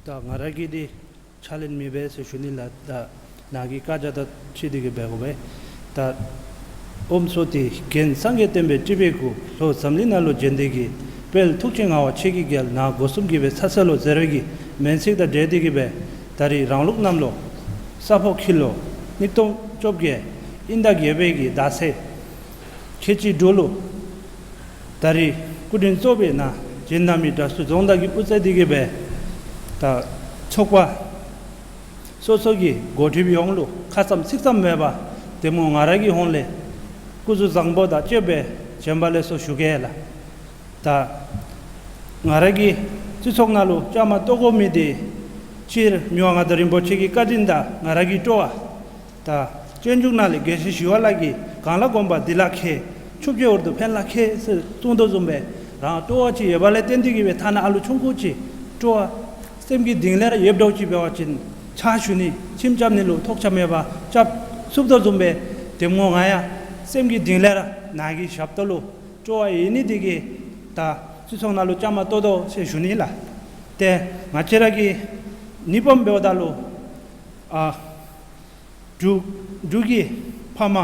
ད་ང་ར་གིས་འདི་ ཕྱག་ལེན་མི་འབད་ཟེར་ཞུ་ནི་ལགས། ད་ནཱ་གི་བཀའ་རྒྱ་དང་འཁྲིལ་ཏེ་གི་འབད་དགོ་པས། ད་ཨོཾ་སྭསྟི། རྒྱན་སངས་རྒྱས་བསྟན་པའི་སྤྲུལ་པའི་སྐུ། ལྷོ་འཛམ་གླིང་ནང་ལུ་བྱོན་ཏེ་གི། དཔལ་ཐུགས་རྗེ་ངག་དབང་ཆོས་ཀྱི་རྒྱལ། ནཱ་སྒོ་གསུམ་གྱི་སྦེ་ཚ་སེ་ལོ་ཟེར་བའི་གི་མིང་ཚིག་དང་འབྲེལ་ཏེ་གི་སྦེ་ད་རིས་རང་ལུགས་གནམ་ལོ་ས་ཕོ་ཁྱི་ལོ་གཉིས་སྟོང་བཅོ་བརྒྱད་དབྱིན་ཟླ་བརྒྱད་པའི་གི་ཟླ་ཚེས་ཁལ་གཅིག་དྲུག་ལུ་ད་རིས་སྐུ་མགྲོན་གཙོ་སྦེ་ནཱ་རྗེ་ནང་མི་དྲག་ཤོས་རྫོང་བདག་གིས་དབུ་བཙས་ཏེ་གི་སྦེ་ད་ཚོགས་པ་སོ་སོ་གི་འགོ་ཁྲིདཔ་ཡོངས་ལུ་ཁ་ཙམ་ཚིག་ཙམ་མེད་པར་གདམ་ངོ་ང་ར་གི་ཧོངས་ལས་སྐུ་གཟུགས་བཟང་པོ་དང་བཅས་པའི་བྱོན་པ་ལེགས་སོ་ཞུ་གེ་ལགས། ད་ང་ར་གི་སྤྱི་ཚོགས་ནང་ལུ་བཅའ་མར་གཏོགས་དགོ་མི་འདི་སྤྱིར་མི་དབང་མངའ་བདག་རིན་པོ་ཆེ་གི་བཀའ་དྲིན་དང་ང་ར་གི་སྤྲོ་བ། ད་སྤྱོད་འཇུག་ནང་ལས་དགེ་བཤེས་ཞི་བ་ལྷ་གིས་གང་ལ་གོམས་པ་འདི་ལ་མཁས། ཆུ་བྱའི་འོག་ཏུ་ཕན་ལ་མཁས་ཟེར་གསུངས་དོ་བཟུམ་སྦེ་རང་སྤྲོ་བ་ཅིག་ཡོད་པ་ལས་བརྟེན་ཏེ་གི་སྦེ་ཐ་ན་ཨ་ལུ་ཆུང་ཀུ་ཅིག་སྤྲོ་བ་སེམས་ཀྱི་གཏིང་ལས་ར་ཡོདཔ་འདྲཝ་ཅིག་འབད་བ་ཅིན་ཕྱག་ཞུ་ནི་ཁྱིམ་རྐྱབ་ནི་ལུ་ཐོགས་ཆགས་མེད་པར་རྐྱབ་ཚུགས་དོ་བཟུམ་སྦེ་གདམ་ངོ་ང་ཡང་སེམས་ཀྱི་གཏིང་ལས་ར་ནཱ་གི་ཞབས་ཏོག་ལུ་སྤྲོ་བ་ཡོད་ནི་འདི་གིས་ད་སྤྱི་ཚོགས་ནང་ལུ་བཅའ་མར་གཏོགས་དོ་ཟེར་ཞུ་ནི་ལགས། ཏེ་ང་བཅས་ར་གི་ནི་སྦོམ་འབདཝ་ད་ལུ་ཨ་འབྲུག་འབྲུག་གི་ཕ་མ་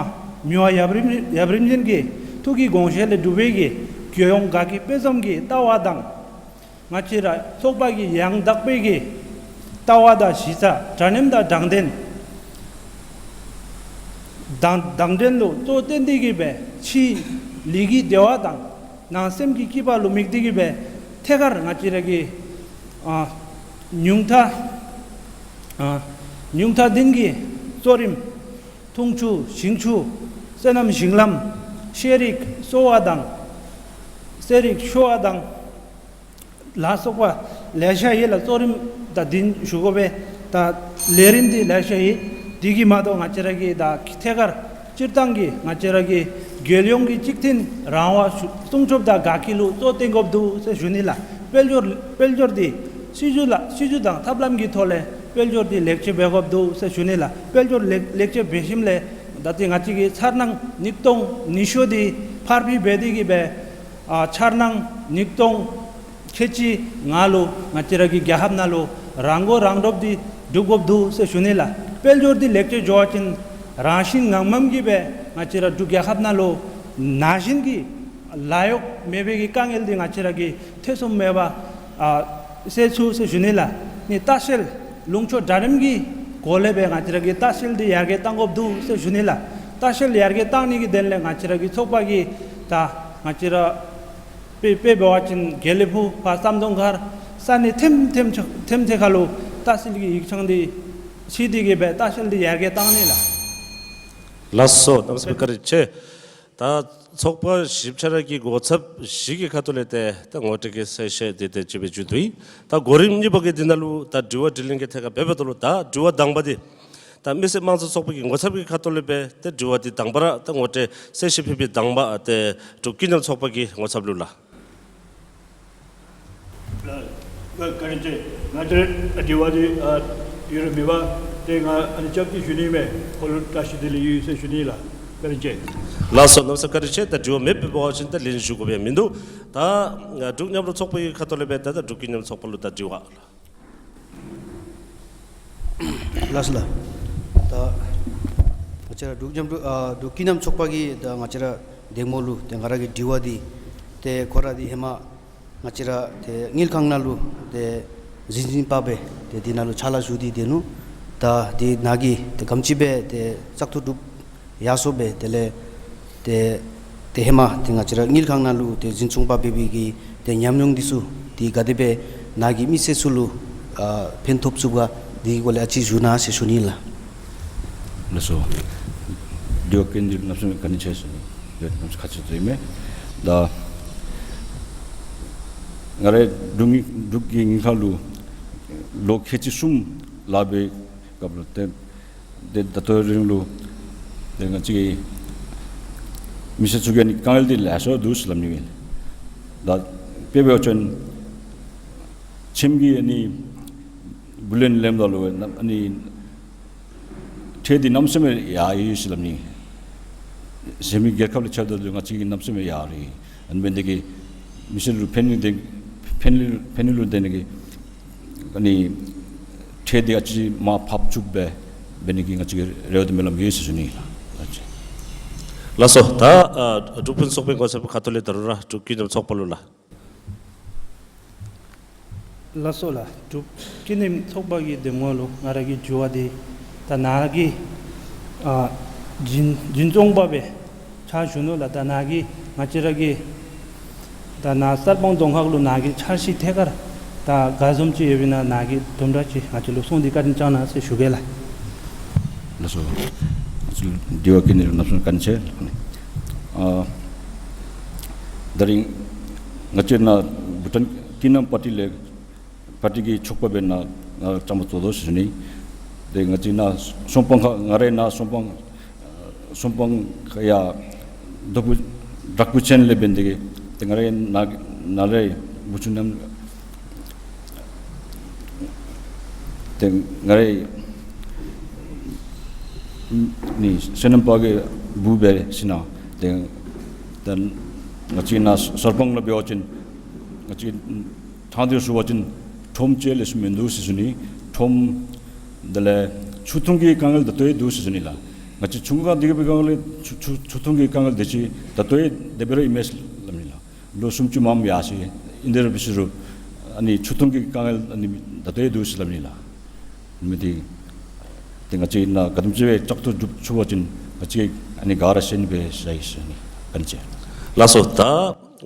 མི་དབང་ཡབ་རིམ་ཡབ་རིམ་བྱོན་གྱི་ཐུགས་ཀྱི་དགོངས་བཞེད་ལས་གྲུབ་པའི་གི་རྒྱལ་ཡོངས་དགའ་སྐྱིད་དཔལ་འཛོམས་ཀྱི་ལྟ་བ་དང་། ང་བཅས་ར་ཚོགས་པ་གི་ཡང་དག་པའི་གི་ལྟ་བ་དང་གཞི་རྩ་འདྲ་མཉམ་དང་དྲང་བདེན་དང་དང་འདྲེན་ལུ་གཙོ་བོར་བཏོན་ཏེ་གི་སྦེ་ཕྱིའི་ལུས་ཀྱི་བདེ་བ་དང་ནང་སེམས་ཀྱི་སྐྱིད་པ་ལུ་དམིགས་ཏེ་གི་སྦེ་ཐད་ཀར་ང་བཅས་ར་གི་ཨ་ཉུང་མཐའ་ཨ་ཉུང་མཐའ་ལྡན་གྱི་གཙོ་རིམ་འཐུང་ཆུ་ཞིང་ཆུ་སོ་ནམ་ཞིང་ལམ་ཤེས་རིག་གསོ་བ་དང་ཤེས་རིག་ཤོ་བ་དང་ལ་སོགས་པ་ལེ་ཤ་ཡོད་ལགས། གཙོ་རིམ་ད་འདི་ཞུ་དགོ་པས། ད་ལས་རིམ་འདི་ལེ་ཤ་ཡོད། འདི་གིས་མ་གཏོགས་ང་བཅས་ར་གི་ད་ཐད་ཀར་སྤྱིར་བཏང་གི་ང་བཅས་ར་གི་རྒྱལ་ཡོངས་ཀྱི་གཅིག་མཐུན་རང་དབང་སྲུང་སྐྱོབ་དང་དགའ་སྐྱིད་ལུ་གཙོ་བཏོན་དགོཔ་འདུག་ཟེར་ཞུ་ནི་ལགས། དཔལ་འབྱོར་དཔལ་འབྱོར་འདི་སྲིད་བྱུས་ལ་སྲིད་བྱུས་དང་ཐབས་ལམ་གྱི་ཐོག་ལས་དཔལ་འབྱོར་འདི་ལེགས་བཅོས་འབད་དགོཔ་འདུག་ཟེར་ཞུ་ནི་ལགས། དཔལ་འབྱོར་ལེགས་ལེགས་བཅོས་འབད་ཞིནམ་ལས་ད་ལྟོ་ང་བཅས་ཀྱི་འཆར་སྣང་ཉིས་སྟོང་ཉི་ཤུ་འདི་ཕར་འགྱངས་འབད་དེ་གི་སྦེ་ཨ་འཆར་སྣང་ཉིས་སྟོང་ཁལ་གཅིག་ལྔ་ལུ་ང་བཅས་ར་གི་རྒྱལ་ཁབ་ནང་ལུ་རང་མགོ་རང་འདྲོངས་འདི་སྒྲུབ་དགོཔ་འདུག་ཟེར་ཞུ་ནི་ལགས། དཔལ་འབྱོར་འདི་ལེགས་བཅོས་འགྱོ་བ་ཅིན་རང་བཞིན་ངང་ངམ་གི་སྦེ་ང་བཅས་ར་འབྲུག་རྒྱལ་ཁབ་ནང་ལུ་ན་གཞོན་གྱི་ལཱ་གཡོག་མེད་པའི་གི་དཀའ་ངལ་འདི་ང་བཅས་ར་གིས་ཐེ་ཚོམ་མེད་པར་ཨ་སེལ་ཚུགས་ཟེར་ཞུ་ནི་ལགས། ནི་ལྟ་བཤལ་ལུང་ཕྱོགས་འདྲ་མཉམ་གྱི་སྒོ་ལས་སྦེ་ང་བཅས་ར་གིས་ལྟ་བཤལ་འདི་ཡར་རྒྱས་གཏང་དགོཔ་འདུག་ཟེར་ཞུ་ནི་ལགས། ལྟ་བཤལ་ཡར་རྒྱས་གཏང་ནི་གི་དོན་ལས་ང་བཅས་ར་གི་ཚོགས་པ་གིས་ད་ང་བཅས་ར་དཔེ་དཔེ་འབད་བ་ཅིན་དགེ་ལེགས་ཕུག་ཕར་ཟམ་གདོང་མཁར་ས་གནས་ཐེམ་ཐེམ་ཐེམ་ཐེ་ཁ་ལུ་ལྟ་བཤལ་གྱི་ཡིག་ཚང་འདི་ཕྱེ་སྟེ་གི་སྦེ་ལྟ་བཤལ་འདི་ཡར་རྒྱས་གཏང་ནི་ལགས། ལགས་སོ། གནམ་མེད་ས་མེད་བཀའ་དྲིན་ཆེ། ད་ཚོགས་པ་བཞི་ཆ་ར་གི་ངོ་ཚབ་བཞི་གི་ཁ་ཐུག་ལས་ཏེ་ད་ངོ་སྤྲོད་ཀྱི་གསལ་བཤད་འདི་ཏེ་ཅིག་སྦེ་མཇུག་བསྡུ་ཡི། ད་གོ་རིམ་གཉིས་པ་གི་འདི་ནང་ལུ་ད་དྲི་བ་དྲིས་ལན་གྱི་ཐད་ཁར་འབད་འབདཝ་ད་ལུ་ད་དྲི་བ་དང་པ་འདི་ད་མི་སེར་དམངས་གཙོ་ཚོགས་པ་གི་ངོ་ཚབ་ཀྱི་ཁ་ཐུག་ལས་སྦེ་ཏེ་དྲི་བ་འདི་དང་པ་ར་ད་ངོ་སྤྲོད་གསལ་བཤད་ཕུལ་བའི་དང་པ་ཏེ་འབྲུག་ཀུན་མཉམ་ཚོགས་པ་གི་ངོ་ཚབ་ལུ་ལགས། ལགས་བཀའ་དྲིན་ཆེ། ང་བཅས་དྲི་བ་འདི་ཨ་ཡོད་རུང་མེད་པར་ཏེ་ང་ཨ་ནི་རྒྱབ་ཀྱིས་ཞུ་ནི་མས། ཁོ་ལུ་བཀྲ་ཤིས་བདེ་ལེགས་ཡོད་ཟེར་ཞུ་ནི་ལགས། བཀའ་དྲིན་ཆེ། ལགས་སོ། གནམ་མེད་ས་མེད་བཀའ་དྲིན་ཆེ། ད་དྲི་བ་མེདཔ་འབད་བ་ཅིན་ད་ལན་ཞུ་དགོ་པའི་མིན་འདུག། ད་ཨ་འབྲུག་མཉམ་རུབ་ཚོགས་པ་གི་ཁ་ཐུག་ལས་སྦེ་ད་ད་འབྲུག་ཀུན་མཉམ་ཚོགས་པ་ལུ་ད་དྲི་བ། ལགས་སོ་ལགས། ད་ང་བཅས་ར་འབྲུག་མཉམ་རུབ་ཨ་འབྲུག་ཀུན་མཉམ་ཚོགས་པ་གི་ད་ང་བཅས་ར་གདམ་ངོ་ལུ་ཏེ་ང་ར་གི་དྲི་བ་འདི་ཏེ་ཁོ་ར་འདི་ཧེ་མ་ང་བཅས་ར་ཏེ་དངུལ་ཁང་ནང་ལུ་ཏེ་འཛིན་འཛིན་པ་སྦེ་ཏེ་འདི་ནང་ལུ་ཕྱག་ལཱ་ཞུ་སྟེ་སྡོད་ནུག། ད་འདི་ནང་གི་ཏེ་ག་དེམ་ཅིག་སྦེ་ཏེ་བཙག་འཐུ་གྲུབ་ཡར་སོང་སྦེ་དེ་ལས་ཏེ་ཏེ་ཧེ་མ་ཏེ་ང་བཅས་ར་དངུལ་ཁང་ནང་ལུ་ཏེ་འཛིན་སྐྱོང་པ་འབད་བའི་གི་ཏེ་ཉམས་མྱོང་འདི་ཚུ་འདི་ག་དེ་སྦེ་ནཱ་གི་མི་སེར་ཚུ་ལུ་ཨ་ཕན་ཐོགས་ཚུགས་ག། འདི་གི་སྐོར་ལས་ཨ་ཙི་ཞུ་གནང་ཟེར་ཞུ་ནི་ལགས། ལགས་སོ། དྲི་བ་བཀོད་མི་གནམ་མེད་ས་མེད་བཀའ་དྲིན་ཆེ་ཟེར་ནི། ཡོད་གནམ་མེད་ས་མེད་ཁག་ཆེ་ཟེར་ཨིན་མས། ད་ང་རའི་འབྲུག་དངུལ་འབྲུག་གི་དངུལ་ཁང་ལུ་ལོ་ཁལ་གཅིག་གསུམ་ལཱ་འབད་སྐབས་ལུ་ཏེ་ཏེ་ད་ལྟོ་རིང་ལུ་ཏེ་ང་བཅས་ཀྱི་མི་སེར་ཚུ་གི་ཨ་ནི་དཀའ་ངལ་འདི་ལེགས་སོ་འདུག་ཟེར་སླབ་ནི་ཨིན། ད་དཔེ་འབད་བ་ཅིན་ཁྱིམ་གྱི་ཨ་ནི་བུ་ལོན་ལེནམ་ད་ལུ་ཨ་ནི་ཁྲལ་འདི་གནམ་མེད་ས་མེད་ཡར་ཡོད་ཟེར་སླབ་ནི། གཞན་མི་རྒྱལ་ཁབ་ལུ་ཕྱདཔ་ད་ལུ་ང་བཅས་ཀྱི་གནམ་མེད་ས་མེད་ཡར་ཡོད། ཨ་ནི་འབད་ནི་དེ་གིས་མི་སེར་ལུ་ཕན་ནུས་དེ་ཕན་ནུས་ཕན་ནུས་ལུ་དེ་ནི་གི་ཨ་ནི་ ཁྲལ་འདི་ཨ་ཙི་མར་ཕབ་བཅུག་སྦེ་འབད་ནི་གི་ང་བཅས་ཀྱི་རེ་བ་དང་སྨོན་ལམ་ཡོད་ཟེར་ཞུ་ནི་ལགས། ལགས་སོ། ད་ཨ་འབྲུག་ཕུན་སུམ་ཚོགས་པའི་ངོ་ཚབ་ཁ་ཐུག་ལས་ད་རུང་ར་འབྲུག་ཀུན་མཉམ་ཚོགས་པ་ལུ་ལགས། ལགས་སོ་ལགས། འབྲུག་ཀུན་མཉམ་ཚོགས་པ་གི་འདེམས་ངོ་ལུ་ང་ར་གི་དྲི་བ་འདི་ད་ནཱ་གི་ཨ་འཛིན་འཛིན་སྐྱོང་པ་སྦེ་ཕྱག་ཞུ་ནུག་ལགས། ད་ནཱ་གི་ང་བཅས་ར་གི་ད་ནཱ་གསར་སྤང་རྫོང་ཁག་ལུ་ནཱ་གི་འཆར་གཞི་ཐད་ཁར་ད་ག་བཟུམ་ཅིག་ཡོདཔ་ཨིན་ན་ནཱ་གིས་དུམ་གྲ་ཅིག་ང་བཅས་ལུ་གསུངས་ཏེ་བཀའ་དྲིན་བསྐྱང་གནང་ཟེར་ཞུ་གེ་ལགས། ལགས་སོ། ང་བཅས་ལུ་དྲི་བ་བཀོད་ནི་ལུ་གནམ་མེད་ས་མེད་བཀའ་དྲིན་ཆེ། ཨ་ད་རིས་ང་བཅས་ནཱ་བྷུ་ཊཱན་ཀུན་མཉམ་པར་ཊི་ལས་པར་ཊི་གི་ཚོགས་པ་སྦེ་ནཱ་ནཱ་བཅའ་མར་གཏོགས་དོ་ཟེར་ཞུ་ནི། ཏེ་ང་བཅས་ནཱ་གསང་སྤང་ཁ་ང་རའི་ནཱ་གསང་སྤང་གསང་སྤང་ཁ་ཡར་རྡོ་ཕུག་བྲག་ཕུག་ཅན་ལས་འབད་ནི་དེ་གིས་ཏེ་ང་རའི་ནཱ་ནཱ་ལས་བུ་ཆུང་རྣམས་ཏེ་ང་རའི་ནི་བསོད་ནམས་དཔལ་གྱི་བུ་སྦེ་ཞིནམ་ལས་ཏེ་ད་ང་བཅས་ནཱ་གསར་སྤང་ལུ་འབད་བ་ཅིན་ང་བཅས་ཐང་འདི་ཞུ་བ་ཅིན་ཁྲོམ་ཅིག་ལས་སུ་མིན་འདུག་ཟེར་ཞུ་ནི། ཁྲོམ་དེ་ལས་ཆུ་འཐུང་གི་དཀའ་ངལ་ད་ལྟོ་ཡང་འདུག་ཟེར་ཞུ་ནི་ལགས། ང་བཅས་ཆུང་ཀུ་སྒང་འདི་གི་སྦེ་སྒང་ལས་ཆུ་ཆུ་ཆུ་འཐུང་གི་དཀའ་ངལ་དེ་ཅིག་ད་ལྟོ་ཡང་དེ་སྦེ་ར་ཨིན་མས་ཟེར་སླབ་ནི་ལགས། ལོ་སུམ་ཅུ་མམ་ཡར་སོང་ཨིན་དེ་ར་འབད་ཟེར་རུང་ཨ་ནི་ཆུ་འཐུང་གི་དཀའ་ངལ་ཨ་ནི་ད་ལྟོ་ཡང་འདུག་ཟེར་སླབ་ནི་ལགས། མི་འདི་ཏེ་ང་བཅས་ནཱ་ག་དེམ་ཅིག་སྦེ་བཅག་ཐུབ་ཚུགས་པ་ཅིན་ང་བཅས་ཨ་ནི་ག་ར་ཤེས་ནི་སྦེ་ཟེར་ཞུ་ནི། བཀའ་དྲིན་ཆེ། ལགས་སོ། ད་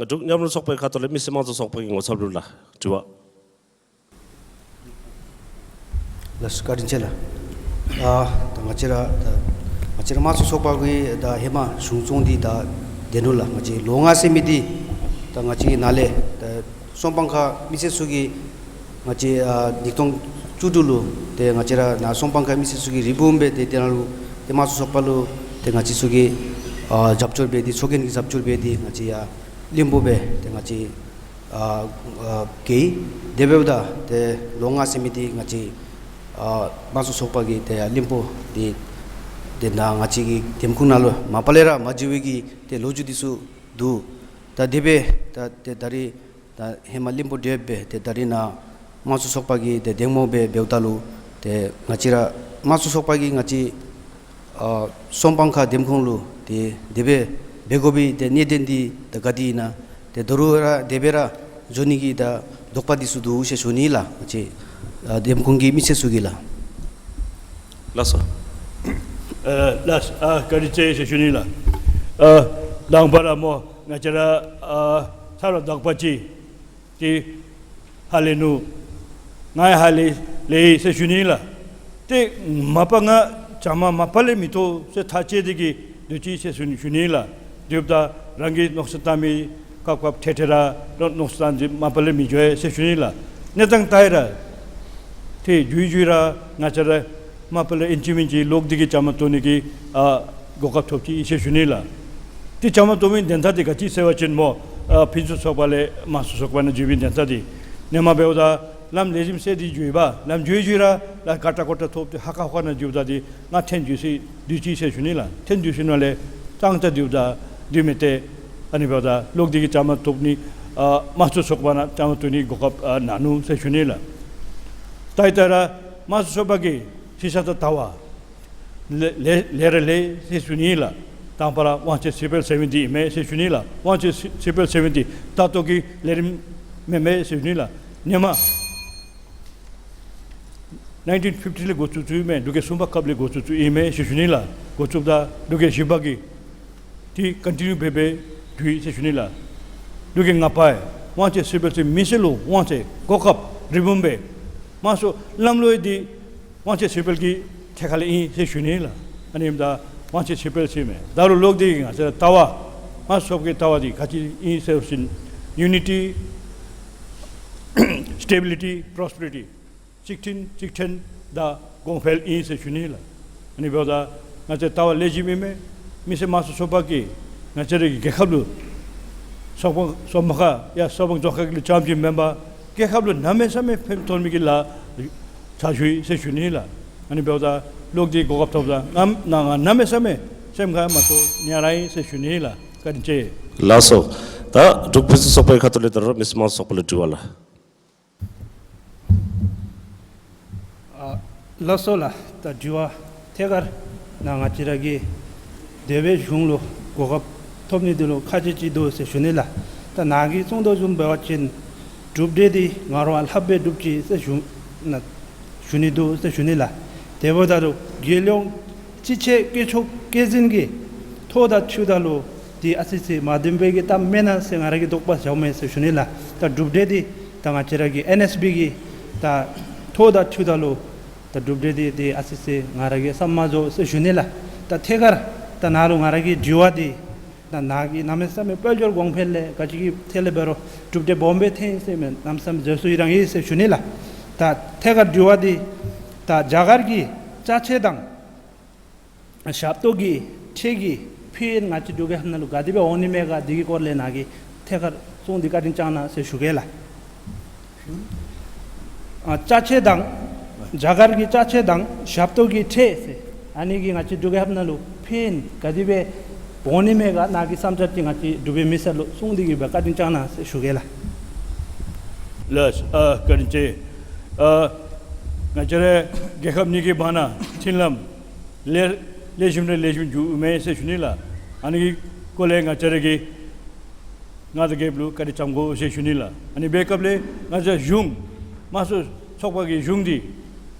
འབྲུག་མཉམ་རུབ་ཚོགས་པའི་ཁ་ཐུག་ལས་མི་སེར་དམངས་གཙོ་ཚོགས་པའི་ངོ་ཚབ་ལུ་ལགས། དྲི་བ། ལགས་སོ། བཀའ་དྲིན་ཆེ་ལགས། ཨ་ད་ང་བཅས་ར་ད་ང་བཅས་ར་དམངས་གཙོ་ཚོགས་པ་གི་ད་ཧེ་མ་གཞུང་བཙོང་འདི་ད་དེ་ནུག་ལགས། ང་བཅས་ལོ་ལྔ་ཟེར་མི་འདི་ད་ང་བཅས་ནཱ་ལས་ད་གསང་སྤང་ཁ་མི་སེར་ཚུ་གིས་ང་བཅས་ཨ་ཉིས་སྟོང་བཅུ་དྲུག་ལུ་ཏེ་ང་བཅས་ར་ནཱ་གསང་སྤང་ཁ་མི་སེར་ཚུ་གིས་རེ་སྦོམ་སྦེ་ཏེ་དེ་ནང་ལུ་ཏེ་དམངས་གཙོ་ཚོགས་པ་ལུ་ཏེ་ང་བཅས་ཚུ་གིས་ཨ་རྒྱབ་སྐྱོར་འབད་དེ་ཚོགས་རྒྱན་གྱི་རྒྱབ་སྐྱོར་འབད་དེ་ང་བཅས་ཡར་བློན་པོ་སྦེ་ཏེ་ང་བཅས་ཨ་ཨ་གི་དེ་འབདཝ་ད་ཏེ་ལོ་ལྔ་ཟེར་མི་འདི་ང་བཅས་ཨ་དམངས་གཙོ་ཚོགས་པ་གི་ཏེ་ཡར་བློན་པོ་འདི་ཏེ་ནཱ་ང་བཅས་ཀྱི་འདེམས་ཁོངས་ནང་ལུ་མ་པ་ལས་ར་མ་བྱོན་པའི་གི་ཏེ་ལོ་རྒྱུས་འདི་ཚུ་འདུག། ད་དེ་སྦེ་ད་ཏེ་ད་རིས་ད་ཧེ་མ་བློན་པོ་འདི་སྦེ་ཏེ་ད་རིས་ནཱ་དམངས་གཙོ་ཚོགས་པ་གི་ཏེ་འདེམས་ངོ་སྦེ་འབདཝ་ད་ལུ་ཏེ་ང་བཅས་ར་དམངས་གཙོ་ཚོགས་པ་གིས་ང་བཅས་ཨ་གསང་སྤང་ཁ་འདེམས་ཁོངས་ལུ་ཏེ་དེ་སྦེ་འབད་དགོ་པའི་ཏེ་གནད་དོན་འདི་ད་ག་དེ་ཨིན་ན། ཏེ་ད་རུང་ར་དེ་སྦེ་ར་འགྱོ་ནི་གི་ད་དོགས་པ་འདི་ཚུ་འདུག་ཟེར་ཞུ་ནི་ལགས། ང་བཅས་ཨ་འདེམས་ཁོངས་ཀྱི་མི་སེར་ཚུ་གིས་ལགས། ལགས་སོ། ཨ་ལགས་ཨ་བཀའ་དྲིན་ཆེ་ཟེར་ཞུ་ནི་ལགས། ཨ་དང་པ་ར་སྨོ་ང་བཅས་ར་ཨ་ཚར་བ་དག་པ་ཅིག་ཏེ་ཧ་ལས་ནུག། ང་ཡང་ཧ་ལས་ལས་ཟེར་ཞུ་ནི་ལགས། ཏེ་མ་པ་ང་བྱམས་མ་པ་ལས་མི་ཐོབ་ཟེར་ཐག་བཅད་དེ་གི་སྡོད་ཅི་ཟེར་ཞུ་ནི་ཞུ་ནི་ལགས། དེ་འབདཝ་ད་རང་གིས་མནོ་བསམ་བཏང་མི་སྐབས་སྐབས་ཐད་ཐད་ར་མནོ་བསམ་བཏང་སྟེ་མ་པ་ལས་མི་འགྱོ་ཟེར་ཞུ་ནི་ལགས། གནས་སྟངས་ལྟར་ར་ཏེ་འགྱོ་འགྱོ་ར་ང་བཅས་ར་མ་པ་ལས་ཨིན་ཅི་མིན་ཅི་ལོག་སྟེ་གི་བྱམས་མ་ཐོབ་ནི་གི་ཨ་གོ་སྐབས་ཐོབ་ཅི་ཟེར་ཞུ་ནི་ལགས། ཏེ་བྱམས་མ་ཐོབ་མི་དོན་དག་འདི་ག་ཅི་ཟེར་བ་ཅིན་སྨོ་ཨ་ཕུན་སུམ་ཚོགས་པ་ལས་དམངས་གཙོ་ཚོགས་པ་ནང་འགྱོ་བའི་དོན་དག་འདི་ཧེ་མ་འབདཝ་ད་ལམ་ལེགས་ཤོམ་སེལ་ཏེ་འགྱོཝ་ཨིན་པས། ལམ་འགྱོ་འགྱོ་ར་ལ་ཀ་ཏྲ་ཀོ་ཏྲ་ཐོབ་སྟེ་ཧ་ཁ་ཧོ་ཁ་ནང་འགྱོཝ་ད་འདི་ང་ཐོན་འགྱོ་ཟེར་སྡོད་ཅི་ཟེར་ཞུ་ནི་ལགས། ཐོན་འགྱོ་ཟེར་ནང་ལས་ཙང་ཙ་སྡོདཔ་ད་སྡོད་མི་སྟེར། ཨ་ནི་འབདཝ་ད་ལོག་སྟེ་གི་བྱམས་མ་ཐོབ་ནི་ཨ་དམངས་གཙོ་ཚོགས་པ་ནང་བྱམས་མ་ཐོབ་ནི་གོ་སྐབས་ཨ་གནང་ནུག་ཟེར་ཞུ་ནི་ལགས། ད་ལྟོ་ར་དམངས་གཙོ་ཚོགས་པ་གིས་ཤེས་བྱ་དང་ལྟ་བ་ལེ་ལེ་ལེ་ར་ལེ་ཟེར་ཞུ་ནི་ལགས། དང་པ་ར་དབང་ཆེན་སི་པེལ་སེ་བེན་ཊི་ཨིན་མས་ཟེར་ཞུ་ནི་ལགས། དབང་ཆེན་སི་པེལ་སེ་བེན་ཊི་ད་ལྟོ་གི་ལས་རིམ་མེན་མས་ཟེར་ཞུ་ནི་ལགས། ཧེ་མ་ནའིན་ཊིན་ཕིཕ་ཊི་ལས་འགོ་བཙུགས་བཙུགསཔ་ཨིན་མས། འབྲུག་རྒྱལ་གསུམ་པ་སྐབས་ལས་འགོ་བཙུགས་བཙུགསཔ་ཨིན་མས་ཟེར་ཞུ་ནི་ལགས། འགོ་བཙུགསཔ་ད་འབྲུག་རྒྱལ་བཞི་པ་གིས་ཏེ་ཀོན་ཊི་ནིའུ་འབད་འབད་འགྱོ་ཡི་ཟེར་ཞུ་ནི་ལགས། འབྲུག་རྒྱལ་ལྔ་པ་དབང་ཆེན་སི་པེལ་ཟེར་མི་སེར་ལུ་དབང་ཆེན་གོ་སྐབས་རེ་སྦོམ་སྦེ་དམངས་གཙོ་ལམ་ལུགས་འདི་དབང་ཆེན་སི་པེལ་གྱི་ཐད་ཁར་ལས་ཨིན་ཟེར་ཞུ་ནི་ལགས། ཨ་ནི་ད་དབང་ཆེན་སི་པེལ་ཟེར་མི་ད་རུང་ལོག་སྟེ་ང་བཅས་ལྟ་བ་དམངས་གཙོ་གི་ལྟ་བ་འདི་ག་ཅི་ཨིན་ཟེར་བ་ཅིན་ཡུ་ནི་ཊི་སི་ཊེ་བི་ལི་ཊི་པོ་རོ་སི་པེ་རི་ཊི་གཅིག་མཐུན་གཅིག་མཐུན་དང་གོང་འཕེལ་ཨིན་ཟེར་ཞུ་ནི་ལགས། ཨ་ནི་འབདཝ་ད་ང་བཅས་ལྟ་བ་ལེགས་ཤོམ་ཨིན་མས། མི་སེར་དམངས་གཙོ་ཚོགས་པ་གིས་ང་བཅས་རའི་རྒྱལ་ཁབ་ལུ་སོག་པོ་སོག་མ་ཁ་ཡང་སོག་པོ་རྫོང་ཁག་ལུ་རྐྱངམ་ཅིག་མེན་པར་རྒྱལ་ཁབ་ལུ་གནམ་མེད་ས་མེད་ཕན་ཐོགས་མི་གི་ལཱ་ཕྱག་ཞུ་ཡི་ཟེར་ཞུ་ནི་ལགས། ཨ་ནི་འབདཝ་ད་ལོག་སྟེ་གོ་སྐབས་ཐོབ་ད་ང་ང་གནམ་མེད་ས་མེད་སེམས་ཁར་མ་ཚོར་ནི་ར་ཨིན་ཟེར་ཞུ་ནི་ལགས། བཀའ་དྲིན་ཆེ། ལགས་སོ། ད་འབྲུག་ཕུན་སུམ་ཚོགས་པའི་ཁ་ཐུག་ལས་ད་རུང་མི་སེར་དམངས་གཙོ་ཚོགས་པ་ལུ་དྲི་བ་ལགས། ཨ་ ལགས་སོ་ལགས། ད་དྲི་བ་ཐད་ཀར་ནཱ་ང་བཅས་ར་གི་འདས་པའི་གཞུང་ལུ་གོ་སྐབས་ཐོབ་ནི་འདི་ལུ་ཁག་ཆེ་ཅིག་འདུག་ཟེར་ཞུ་ནི་ལགས། ད་ནཱ་གིས་གསུང་དོ་བཟུམ་འབད་བ་ཅིན་གྲུབ་འབྲས་འདི་ང་ར་ལྷག་སྦེ་གྲུབ་ཅི་ཟེར་ཞུ་ནཱ་ཞུ་ནི་འདུག་ཟེར་ཞུ་ནི་ལགས། དེ་འབདཝ་ད་ལུ་རྒྱལ་ཡོངས་སྤྱི་ཆིངས་བཀོད་ཚོགས་བཀོད་འཛིན་གྱི་ཐོ་དང་འཁྲིལཝ་ད་ལུ་འདི་ཨ་ཙི་ཅིག་མ་བདེན་པའི་གི་གཏམ་མེན་ན་ཟེར་ང་ར་གིས་དོགས་པ་ཟཝ་མས་ཟེར་ཞུ་ནི་ལགས། ད་གྲུབ་འབྲས་འདི་ད་ང་བཅས་ར་གི་ཨེན་ཨེས་བི་གི་ད་ཐོ་དང་འཁྲིལཝ་ད་ལུ་ད་གྲུབ་འབྲས་འདི་འདི་ཨ་ཙི་ཅིག་ང་ར་གིས་བསམ་མ་ཚུགས་ཟེར་ཞུ་ནི་ལགས། ད་ཐད་ཀར་ད་ནཱ་ལུ་ང་ར་གི་དྲི་བ་འདི་ད་ནཱ་གིས་གནམ་མེད་ས་མེད་དཔལ་འབྱོར་གོང་འཕེལ་ལས་ག་ཅི་གི་ཐད་ལས་འབད་རུང་གྲུབ་འབྲས་སྦོམ་སྦེ་ཐོན་ཡི་ཟེར་མས། གནམ་མེད་ས་མེད་བཟོད་གསོལ་ཡི་རང་ཨིན་ཟེར་ཞུ་ནི་ལགས། ད་ཐད་ཀར་དྲི་བ་འདི་ད་རྒྱ་གར་གྱི་ཅ་ཆས་དང་ཞབས་ཏོག་གི་ཁྲལ་གྱི་ཕན་ཡོན་ང་བཅས་འབྲུག་རྒྱལ་ཁབ་ནང་ལུ་ག་དེ་སྦེ་འོང་ནི་མས་ག་འདི་གི་སྐོར་ལས་ནཱ་གིས་ཐད་ཀར་གསུངས་ཏེ་བཀའ་དྲིན་བསྐྱང་གནང་ཟེར་ཞུ་གེ་ལགས། ཨ་ཅ་ཆས་དང་རྒྱ་གར་གྱི་ཅ་ཆས་དང་ཞབས་ཏོག་གི་ཁྲལ་ཟེར་ཨ་ནི་གིས་ང་བཅས་འབྲུག་རྒྱལ་ཁབ་ནང་ལུ་ཕན་ཡོན་ག་དེ་སྦེ་འོང་ནི་མས་ག་ནཱ་གི་བསམ་འཆར་ཅིག་ང་བཅས་འབྲུག་པའི་མི་སེར་ལུ་གསུངས་ཏེ་གི་སྦེ་བཀའ་དྲིན་བསྐྱང་གནང་ཟེར་ཞུ་གེ་ལགས། ལགས་ཨ་བཀའ་དྲིན་ཆེ། ཨ་ང་བཅས་ར་རྒྱལ་ཁབ་གཉིས་ཀྱི་བར་ན་མཐུན་ལམ་ལེགས་ལེགས་ཤོམ་ར་ལེགས་ཤོམ་འགྱོཝ་མས་ཟེར་ཞུ་ནི་ལགས། ཨ་ནི་གི་སྐོར་ལས་ང་བཅས་ར་གིས་མངའ་བདག་རྒྱལཔོ་ལུ་བཀའ་དྲིན་བསྐྱང་དགོ་ཟེར་ཞུ་ནི་ལགས། ཨ་ནི་འབད་སྐབས་ལས་ང་བཅས་གཞུང་དམངས་གཙོ་ཚོགས་པ་གི་གཞུང་འདི་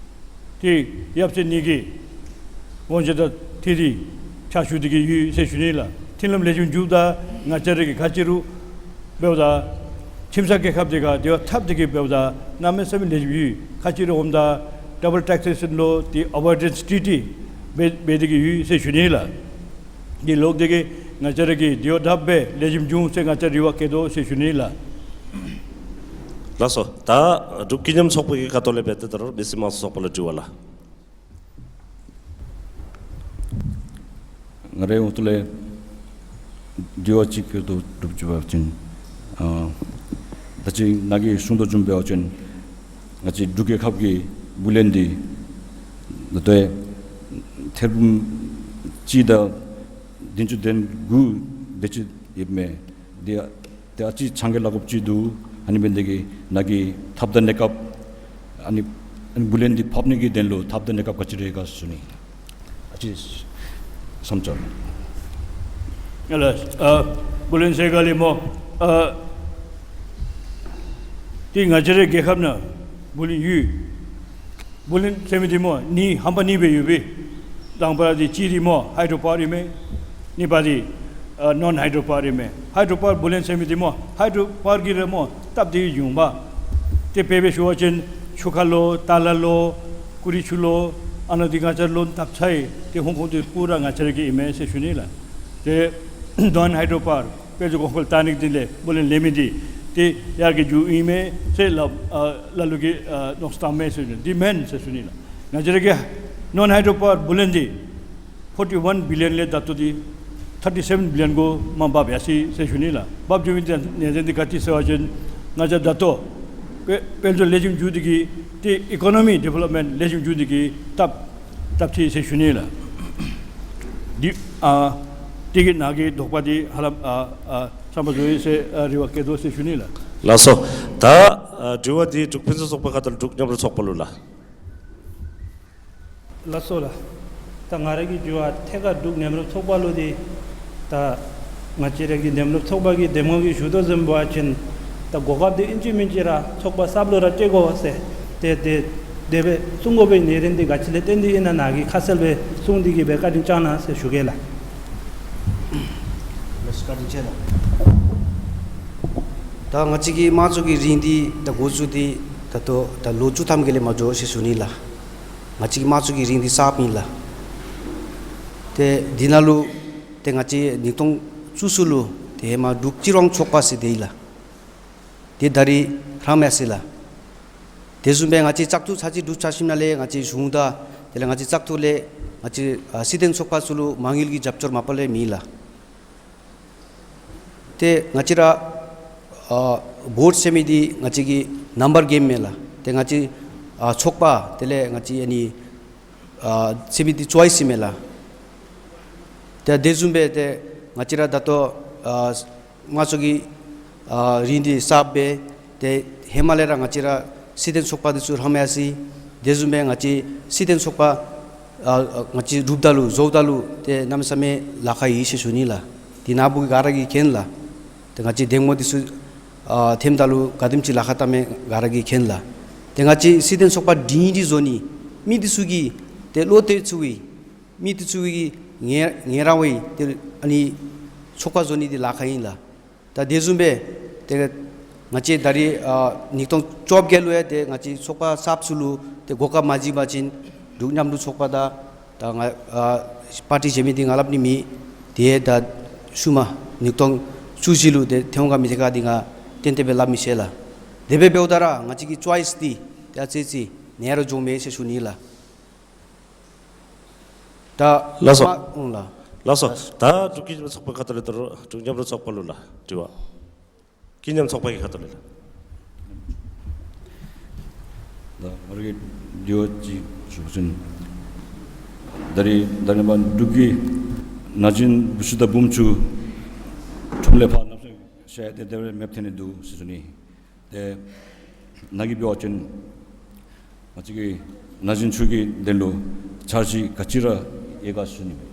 ཏེ་ཡབ་སྲས་གཉིས་ཀྱི་དགོངས་བཞེད་དང་འཁྲིལ་ཏེ་ཕྱག་ཞུ་སྟེ་གི་ཡོད་ཟེར་ཞུ་ནི་ལགས། མཐུན་ལམ་ལེགས་ཤོམ་འགྱོཝ་ད་ང་བཅས་ར་གིས་ག་ཅི་ར་འབདཝ་ད་ཁྱིམ་ཚང་རྒྱལ་ཁབ་འདི་ཁར་དེ་བ་འཐབ་སྟེ་གི་འབདཝ་ད་གནམ་མེད་ས་མེད་ལེགས་ཤོམ་ཡོད། ག་ཅི་ར་འོངམ་ད་ཌབ་བཱལ་ཊེག་སེ་ཤཱན་ལོ་ཏེ་ཨ་བོའིཌེནསི་ཊི་ཊི་འབད་འབད་དེ་གི་ཡོད་ཟེར་ཞུ་ནི་ལགས། འདི་ལོག་སྟེ་གི་ང་བཅས་ར་གིས་དེ་བ་འཐབ་སྦེ་ལེགས་ཤོམ་འགྱོ་ཟེར་ང་བཅས་རེ་བ་བསྐྱེད་དོ་ཟེར་ཞུ་ནི་ལགས། ལགས་སོ། ད་འབྲུག་ཀུན་མཉམ་ཚོགས་པ་གི་ཁ་ཐུག་ལས་འབད་དེ་ད་རུང་མི་སེར་དམངས་གཙོ་ཚོགས་པ་ལུ་དྲི་བ་ལགས། ང་རའི་འོག་ཏུ་ལས་དྲི་བ་ཅིག་བཀོད་དོ་འདུག་ཟེར་བ་ཅིན་ཨ་ད་ཅི་ནཱ་གིས་གསུང་དོ་བཟུམ་འབད་བ་ཅིན་ང་བཅས་འབྲུག་རྒྱལ་ཁབ་ཀྱི་བུ་ལོན་འདི་ད་ལྟོ་ཐེར་འབུམ་གཅིག་དང་བདུན་ཅུ་དོན་དགུ་དེ་ཅིག་ཡོདཔ་མས། དེ་དེ་ཨ་ཙི་ཚང་གེ་སླབ་དགོཔ་ཅིག་འདུག། ཨ་ནི་འབད་ནི་དེ་གིས་ནཱ་གིས་ཐབས་དང་གནས་སྐབས་ཨ་ནི་ཨ་ནི་བུ་ལོན་འདི་ཕབ་ནི་གི་དོན་ལུ་ཐབས་དང་གནས་སྐབས་ག་ཅི་ར་ཡོད་ག་ཟེར་ཞུ་ནི། ཨ་ཙི་བསམ་འཆར། ཨ་ལགས། ཨ་བུ་ལོན་ཟེར་ག་ལས་སྨོ། ཨ་ཏེ་ང་བཅས་རའི་རྒྱལ་ཁབ་ནང་བུ་ལོན་ཡོད། བུ་ལོན་ཟེར་མི་འདི་སྨོ་གཉིས་ཧམ་པ་གཉིས་སྦེ་ཡོད་པས། དང་པ་འདི་གཅིག་འདི་སྨོ་ཧའི་ཌྲོ་པཱཝར་ཨིན་མས། གཉིས་པ་འདི་ཨ་ནོན་ཧའི་ཌྲོ་པཱཝར་ཨིན་མས། ཧའི་ཌྲོ་པཱཝར་བུ་ལོན་ཟེར་མི་འདི་སྨོ་ཧའི་ཌྲོ་པཱཝར་གྱིས་ར་སྨོ་བཏབ་སྟེ་འོང་པས། ཏེ་དཔེ་སྦེ་ཞུ་བ་ཅིན་ཆུ་ཁ་ལོ་ཏ་ལ་ལོ་ཀུ་རི་ཆུ་ལོ་ཨ་ནཱ་འདི་ང་བཅས་ལོན་བཏབ་ཚར་ཡི། ཏེ་ཧོང་ཀོང་འདི་ཕུ་ར་ང་བཅས་ར་གི་ཨིན་མས་ཟེར་ཞུ་ནི་ལགས། ཏེ་ནོན་ཧའི་ཌྲོ་པཱཝར་དཔལ་འབྱོར་གོང་འཕེལ་བཏང་ནི་འདི་ལས་བུ་ལོན་ལེན་མི་འདི་ཏེ་ཡར་གྱི་རྒྱུ་ཨིན་མས་ཟེར་ལགས། ཨ་ལ་ལུ་གིས་ཨ་མནོ་བསམ་བཏངམ་མས་ཟེར་ཞུ་ནི། འདི་མེན་ཟེར་ཞུ་ནི་ལགས། ང་བཅས་ར་གི་ནོན་ཧའི་ཌྲོ་པཱཝར་བུ་ལོན་འདི་ཕོར་ཊི་ཝན་བི་ལི་ཡོན་ལས་ད་ལྟོ་འདི་ཐར་ཊི་སེ་བཱན་བི་ལི་ཡོན་གུ་མར་འབབ་ཡར་སོ་ཡི་ཟེར་ཞུ་ནི་ལགས། འབབ་འགྱོ་མི་འདི་གནད་དོན་འདི་ག་ཅི་ཟེར་བ་ཅིན་ང་བཅས་ད་ལྟོ་དཔལ་དཔལ་འབྱོར་ལེགས་ཤོམ་འགྱོ་སྟེ་གི་ཏེ་ཨི་ཀོ་ནོ་མི་ཌི་ཝེ་ལོབ་མེནཊ་ལེགས་ཤོམ་འགྱོ་སྟེ་གི་སྟབས་སྟབས་ཅིག་ཟེར་ཞུ་ནི་ལགས། འདི་ཨ་དེ་གིས་ནཱ་གི་དོགས་པ་འདི་ཧ་ལམ་ཨ་ཨ་བསམ་པ་རྫོགས་ཡི་ཟེར་ཨ་རེ་བ་བསྐྱེད་དོ་ཟེར་ཞུ་ནི་ལགས། ལགས་སོ། ད་ཨ་དྲི་བ་འདི་འབྲུག་ཕུན་སུམ་ཚོགས་པའི་ཁ་ཐུག་ལས་འབྲུག་མཉམ་རུབ་ཚོགས་པ་ལུ་ལགས། ལགས་སོ་ལགས། ད་ང་ར་གི་དྲི་བ་ཐད་ཀར་འབྲུག་མཉམ་རུབ་ཚོགས་པ་ལུ་འདི་ད་ང་བཅས་ར་གི་མཉམ་རུབ་ཚོགས་པ་གི་འདེམས་ངོ་གིས་ཞུ་དོ་བཟུམ་འབད་བ་ཅིན་ད་གོ་སྐབས་འདི་ཨིན་ཅི་མིན་ཅི་ར་ཚོགས་པ་གསརཔ་ལུ་ར་སྤྲོད་དགོ་ཟེར་ཏེ་ཏེ་དེ་སྦེ་གསུང་དགོ་པའི་ནད་རིམས་འདི་ག་ཅི་ལས་བརྟེན་ཏེ་ཨིན་ན་ནཱ་གིས་ཁ་གསལ་སྦེ་གསུངས་ཏེ་གི་སྦེ་བཀའ་དྲིན་བསྐྱང་གནང་ཟེར་ཞུ་གེ་ལགས། ལགས་སོ་བཀའ་དྲིན་ཆེ་ལགས། ད་ང་བཅས་ཀྱི་དམངས་གཙོ་གི་རིང་འདི་ད་འགོ་བཙུགས་ཏེ་ད་ལྟོ་ད་ལོ་བཅུ་ཐམ་གྱི་ལས་མ་འགྱོ་ཟེར་ཞུ་ནི་ལགས། ང་བཅས་ཀྱི་དམངས་གཙོ་གི་རིང་འདི་གསརཔ་ཨིན་ལགས། ཏེ་འདི་ནང་ལུ་ཏེ་ང་བཅས་ཉིས་སྟོང་བཅུ་གསུམ་ལུ་ཏེ་ཧེ་མ་འབྲུག་སྤྱི་རང་ཚོགས་པ་ཟེར་ཏེ་ཨིན་ལགས། ཏེ་ད་རིས་རང་མེད་ཡར་སོ་ཡི་ལགས། དེ་བཟུམ་སྦེ་ང་བཅས་བཙག་འཐུ་ཚར་གཅིག་གྲུབ་ཚར་ཞིནམ་ལས་ང་བཅས་གཞུང་དང་དེ་ལས་ང་བཅས་བཙག་འཐུ་ལས་ང་བཅས་ཨ་སྲིད་དོན་ཚོགས་པ་ཚུ་ལུ་མ་དངུལ་གྱི་རྒྱབ་སྐྱོར་མ་པ་ལས་མེད་ལགས། ཏེ་ང་བཅས་ར་ཨ་བོཊ་ཟེར་མི་འདི་ང་བཅས་ཀྱི་ནམ་བར་གེམ་མས་ལགས། ཏེ་ང་བཅས་ཨ་ཚོགས་པ་དེ་ལས་ང་བཅས་ཨ་ནི་ཨ་ཟེར་མི་འདི་ཅོའིས་ཨིན་མས་ལགས། ཏེ་དེ་བཟུམ་སྦེ་ཏེ་ང་བཅས་ར་ད་ལྟོ་ཨ་དམངས་གཙོ་གི་ཨ་རིང་འདི་གསརཔ་སྦེ་ཏེ་ཧེ་མ་ལས་ར་ང་བཅས་ར་སྲིད་དོན་ཚོགས་པ་འདི་ཚུ་རང་མེད་ཡར་སོ་ཡི། དེ་བཟུམ་སྦེ་ང་བཅས་སྲིད་དོན་ཚོགས་པ་ཨ་ཨ་ང་བཅས་རུབ་ད་ལུ་བཟོཝ་ད་ལུ་ཏེ་གནམ་མེད་ས་མེད་ལཱ་ཁག་ཡོད་ཟེར་ཞུ་ནི་ལགས། དེ་ནཱ་བུ་ག་ར་གིས་མཁྱེན་ལགས། ཏེ་ང་བཅས་གདམ་ངོ་འདི་ཚུ་ཨ་འཐེནམ་ད་ལུ་ག་དེམ་ཅིག་ལཱ་ཁག་བཏངམ་མས་ག་ར་གིས་མཁྱེན་ལགས། ཏེ་ང་བཅས་སྲིད་དོན་ཚོགས་པ་སྒྲིང་སྒྲི་བཟོ་ནི་མི་འདི་ཚུ་གིས་ཏེ་བློ་གཏད་ཚུགས་པའི་མི་འདི་ཚུ་གིས་ངལ་ངལ་རངས་པའི་ཏེ་ཨ་ནི་ཚོགས་པ་བཟོ་ནི་འདི་ལཱ་ཁག་ཨིན་ལགས། ད་དེ་བཟུམ་སྦེ་ཏེ་ང་བཅས་ད་རིས་ཨ་ཉིས་སྟོང་བཅོ་བརྒྱད་ལུ་ཡང་ཏེ་ང་བཅས་ཚོགས་པ་གསརཔ་ཚུ་ལུ་ཏེ་གོ་སྐབས་མ་བྱིན་པ་ཅིན་འབྲུག་མཉམ་རུབ་ཚོགས་པ་དང་ད་ང་ཨ་པར་ཊི་གཞན་མི་འདི་ང་སླབ་ནི་མེད། ཏེ་ད་ཤུལ་མ་ཉིས་སྟོང་བཅུ་བཞི་ལུ་ཏེ་འཐོན་ག་མི་འཐོན་ག་འདི་ང་ཏན་ཏན་སྦེ་སླབ་མི་ཤེས་ལགས། དེ་སྦེ་འབདཝ་ད་ར་ང་བཅས་ཀྱི་ཅོའིས་འདི་ཏེ་ཨ་ཙི་ཅིག་ནཱ་ར་འགྱོཝ་མས་ཟེར་ཞུ་ནི་ལགས། ད་ལགས་སོ། མ་འོང་ལགས། ལགས་སོ། ད་འབྲུག་ཀུན་མཉམ་ཚོགས་པའི་ཁ་ཐུག་ལས་ད་རུང་འབྲུག་མཉམ་རུབ་ཚོགས་པ་ལུ་ལགས་དྲི་བ། ཀུན་མཉམ་ཚོགས་པའི་ཁ་ཐུག་ལས་ལགས། ད་ང་ར་གི་དྲི་བ་ཅིག་ཞུ་བ་ཅིན་ད་རིས་ད་རིས་མ་འབྲུག་གི་ན་གཞོན་བུ་ཚ་དང་བུམོ་ཚུ་ཁྲོམ་ལས་ཕར་ནམ་ཤ་ཤ་ཡ་དེ་དེ་སྦེ་མེདཔ་ཐོན་ནི་འདུག་ཟེར་ཞུ་ནི། ཏེ་ནཱ་གིས་འབད་བ་ཅིན་ང་བཅས་ཀྱི་ན་གཞོན་ཚུ་གི་དོན་ལུ་འཆར་གཞི་ག་ཅི་ར་ཡོད་ག་ཞུ་ནི་སྦེ།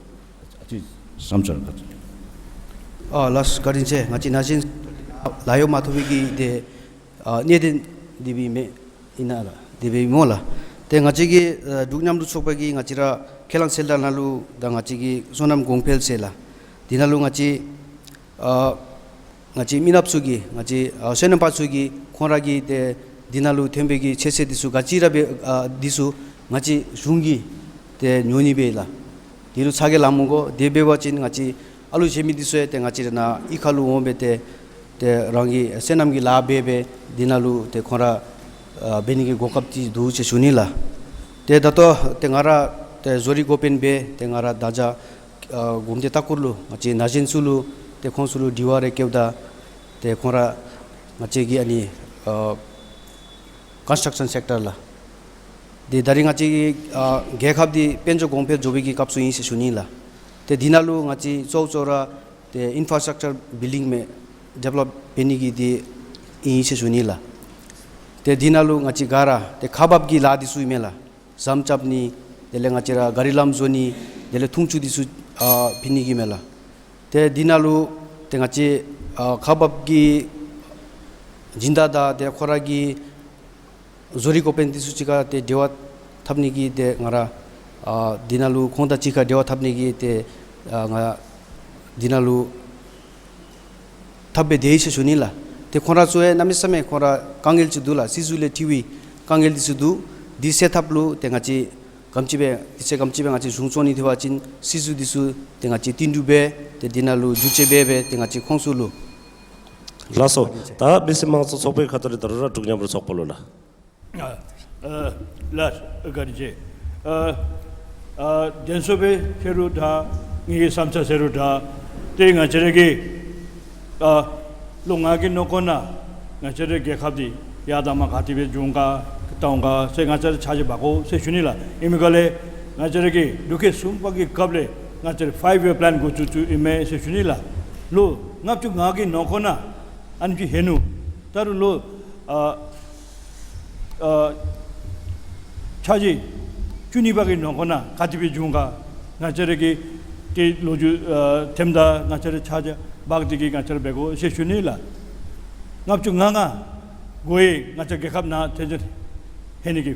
ཨ་ཙི་བསམ་འཆར་ག་ཅི། ཨ་ལགས་བཀའ་དྲིན་ཆེ། ང་བཅས་ན་གཞོན་ལཱ་གཡོག་མ་ཐོབ་པའི་གི་ཏེ་ཨ་གནད་དོན་འདི་སྦེ་མེན་ན་ལགས། དེ་སྦེ་སྨོ་ལགས། ཏེ་ང་བཅས་ཀྱི་ཨ་འབྲུག་མཉམ་རུབ་ཚོགས་པ་གི་ང་བཅས་ར་ཁས་བླངས་གསལ་བསྒྲགས་ནང་ལུ་དང་ང་བཅས་ཀྱི་སོ་ནམ་གོང་འཕེལ་ཟེར་ལགས། འདི་ནང་ལུ་ང་བཅས་ཨ་ང་བཅས་མི་ནགཔ་ཚུ་གིས་ང་བཅས་ཨ་སོ་ནམ་པ་ཚུ་གིས་ཁོང་ར་གིས་ཏེ་འདི་ནང་ལུ་ཐོན་པའི་གི་ཆེ་ཚད་འདི་ཚུ་ག་ཅི་ར་འབད་ཨ་འདི་ཚུ་ང་བཅས་གཞུང་གིས་ཏེ་ཉོ་ནི་སྦེ་ལགས། འདི་ལུ་ཚ་གྱང་ལང་མི་དགོ། དེ་འབད་བ་ཅིན་ང་བཅས་ཨ་ལུ་གཞན་མི་འདི་ཚུ་ཡང་ཏེ་ང་བཅས་ར་ནཱ་གཡུས་ཁ་ལུ་འོང་སྦེ་ཏེ་ཏེ་རང་གི་སོ་ནམ་གྱི་ལཱ་འབད་སྦེ་འདི་ནང་ལུ་ཏེ་ཁོང་ར་ཨ་འབད་ནི་གི་གོ་སྐབས་ཅིག་འདུག་ཟེར་ཞུ་ནི་ལགས། ཏེ་ད་ལྟོ་ཏེ་ང་ར་ཏེ་བཟོ་རིག་འགོ་དཔོན་སྦེ་ཏེ་ང་ར་ད་ཅི་ཨ་གོམས་འདྲིས་ལྟ་སྐོར་ལུ་ང་བཅས་ན་གཞོན་ཚུ་ལུ་ཏེ་ཁོང་ཚུ་ལུ་དྲི་བ་རེ་བཀོདཔ་ད་ཏེ་ཁོང་ར་ང་བཅས་ཀྱི་ཨ་ནི་ཨ་ཀོན་སི་ཊྲག་ཤཱན་སེཀ་ཊར་ལགས། ཏེ་ད་རིས་ང་བཅས་ཀྱི་ཨ་རྒྱལ་ཁབ་འདི་དཔལ་འབྱོར་གོང་འཕེལ་འགྱོ་བའི་གི་སྐབས་སུ་ཨིན་ཟེར་ཞུ་ནི་ལགས། ཏེ་འདི་ནང་ལུ་ང་བཅས་གཙོ་བོ་གཙོ་བོ་ར་ཏེ་ཨིན་ཕྲ་སི་ཊྲག་ཅར་བིལ་ཌིང་མས་ཌི་བེ་ལོཔ་འབད་ནི་གི་འདི་ཨིན་ཟེར་ཞུ་ནི་ལགས། ཏེ་འདི་ནང་ལུ་ང་བཅས་ག་ར་ཏེ་ཁག་འབག་གི་ལཱ་འདི་ཚུ་ཨིན་མས་ལགས། ཟམ་རྐྱབ་ནི་དེ་ལས་ང་བཅས་ར་ག་རི་ལམ་བཟོ་ནི་དེ་ལས་འཐུང་ཆུ་འདི་ཚུ་ཨ་ཕུལ་ནི་གི་མས་ལགས། ཏེ་འདི་ནང་ལུ་ཏེ་ང་བཅས་ཨ་ཁག་འབག་གི་སྦྱིན་བདག་དང་ཏེ་ཁོང་ར་གི་བཟོ་རིག་འགོ་དཔོན་འདི་ཚུ་གཅིག་ཁར་ཏེ་འབྲེལ་བ་འཐབ་ནི་གི་ཏེ་ང་ར་ཨ་འདི་ནང་ལུ་ཁོང་དང་གཅིག་ཁར་འབྲེལ་བ་འཐབ་ནི་གི་ཏེ་ཨ་ང་འདི་ནང་ལུ་འཐབ་སྦེ་སྡོད་ཡི་ཟེར་ཞུ་ནི་ལགས། ཏེ་ཁོང་ར་ཚུ་ཡང་གནམ་མེད་ས་མེད་ཁོང་ར་དཀའ་ངལ་ཅིག་འདུག་ལགས། སྲིད་ཟུར་ལས་འཁྲི་བའི་དཀའ་ངལ་འདི་ཚུ་འདུག། འདི་སེལ་ཐབས་ལུ་ཏེ་ང་བཅས་ག་དེམ་ཅིག་སྦེ་དུས་ཚོད་ག་དེམ་ཅིག་སྦེ་ང་བཅས་གཞུང་བཙོང་ནི་འཐོན་པ་ཅིན་སྲིད་ཟུར་འདི་ཚུ་ཏེ་ང་བཅས་བསྟུན་གྲོས་འབད་ཏེ་འདི་ནང་ལུ་བསྒྱུར་བཅོས་འབད་སྦེ་ཏེ་ང་བཅས་ཁོང་ཚུ་ལུ། ལགས་སོ། ད་མི་སེར་དམངས་གཙོ་ཚོགས་པའི་ཁ་ཐུག་ལས་ད་རུང་ར་འབྲུག་མཉམ་རུབ་ཚོགས་པ་ལུ་ལགས། ཨ་ཨ་ལགས་བཀའ་དྲིན་ཆེ། ཨ་ཨ་དྲན་གསོ་སྦེ་ཟེར་རུང་འདྲ་ངེ་གི་བསམ་འཆར་ཟེར་རུང་འདྲ་ཏེ་ང་བཅས་ར་གི་ཨ་ལོ་ལྔ་གི་ནང་འཁོད་ནང་ང་བཅས་རའི་རྒྱལ་ཁབ་འདི་ཡར་དང་མར་ག་དེ་སྦེ་འགྱོ་འོང་ག་ད་འོང་ག་ཟེར་ང་བཅས་ར་འཆར་གཞི་འབག་དགོ་ཟེར་ཞུ་ནི་ལགས། ཨིན་མི་ག་ལས་ང་བཅས་ར་གི་འབྲུག་རྒྱལ་གསུམ་པ་གི་སྐབས་ལས་ང་བཅས་ར་ཕའིབ་ཡིར་པི་ལེན་འགོ་བཙུགས་བཙུགསཔ་ཨིན་མས་ཟེར་ཞུ་ནི་ལགས། ལོ་ལྔ་བཅུ་ང་གི་ནང་འཁོད་ནང་ཨ་ནི་ཅིག་ཧེ་ནུག། ད་རུང་ལོ་ཨ་ཨ་འཆར་གཞི་བཅུ་གཉིས་པ་གི་ནང་འཁོད་ནང་ག་དེ་སྦེ་འགྱོ་འོང་ག་ང་བཅས་ར་གི་ཏེ་ལོ་རྒྱུས་ཨ་ཐོནམ་ད་ང་བཅས་ར་འཆར་གཞི་འབག་སྟེ་གིས་ང་བཅས་ར་འབད་དགོ་ཟེར་ཞུ་ནི་ལགས། ལྔ་བཅུ་ང་ལྔ་འགོ་ཡི་ང་བཅས་རྒྱལ་ཁབ་ནང་ཐོན་ཚར་ཧེ་ནི་གི།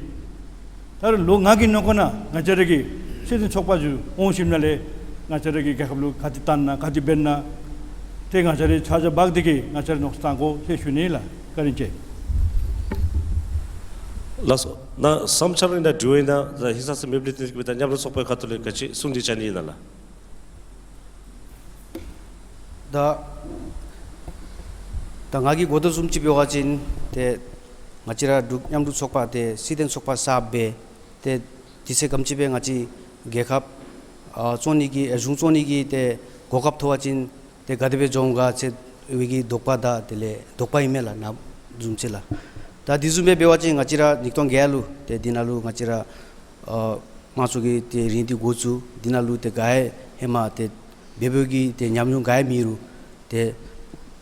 ད་རུང་ལོ་ལྔ་གི་ནང་འཁོད་ནང་ང་བཅས་ར་གི་སྲིད་དོན་ཚོགས་པ་ཚུ་འོང་ཞིནམ་ལས་ང་བཅས་ར་གི་རྒྱལ་ཁབ་ལུ་ག་དེ་བཏང་ན་ག་དེ་འབད་ན་ཏེ་ང་བཅས་ར་འཆར་གཞི་འབག་སྟེ་གིས་ང་བཅས་ར་མནོ་བསམ་བཏང་དགོ་ཟེར་ཞུ་ནི་ལགས། བཀའ་དྲིན་ཆེ། ལགས་སོ། ནཱ་བསམ་འཆར་ཨིན་ན་དྲི་བ་ཨིན་ན་ད་ཧིང་སངས་ས་མེདཔ་ལས་བརྟེན་ཏེ་གིས་ད་མཉམ་རུབ་ཚོགས་པའི་ཁ་ཐུག་ལས་ག་ཅི་གསུང་དྲི་བྱ་ནི་ཨིན་ན་ལགས། ད་ད་ང་གིས་གོ་དོ་བཟུམ་ཅིག་འབད་བ་ཅིན་ཏེ་ང་བཅས་ར་འབྲུག་མཉམ་རུབ་ཚོགས་པ་འདི་སྲིད་དོན་ཚོགས་པ་གསརཔ་སྦེ་ཏེ་དུས་ཚོད་ག་དེམ་ཅིག་སྦེ་ང་བཅས་རྒྱལ་ཁབ་ཨ་བཙོང་ནི་གི་ཨ་གཞུང་བཙོང་ནི་གི་ཏེ་གོ་སྐབས་ཐོབ་པ་ཅིན་ཏེ་ག་དེ་སྦེ་འགྱོ་འོང་ག་ཟེར་བའི་གི་དོགས་པ་དང་དེ་ལས་དོགས་པ་ཨིན་མས་ལགས་ནཱ་བཟུམ་ཅིག་ལགས། ད་དེ་བཟུམ་སྦེ་འབད་བ་ཅིན་ང་བཅས་ར་ཉིས་སྟོང་བརྒྱད་ལུ་ཏེ་འདི་ནང་ལུ་ང་བཅས་ར་ཨ་དམངས་གཙོ་གི་ཏེ་རིང་འདི་འགོ་བཙུགས། འདི་ནང་ལུ་ཏེ་ག་ཡང་ཧེ་མ་ཏེ་འབད་འབདཝ་གི་ཏེ་ཉམས་མྱོང་ག་ཡང་མེད་རུང་ཏེ་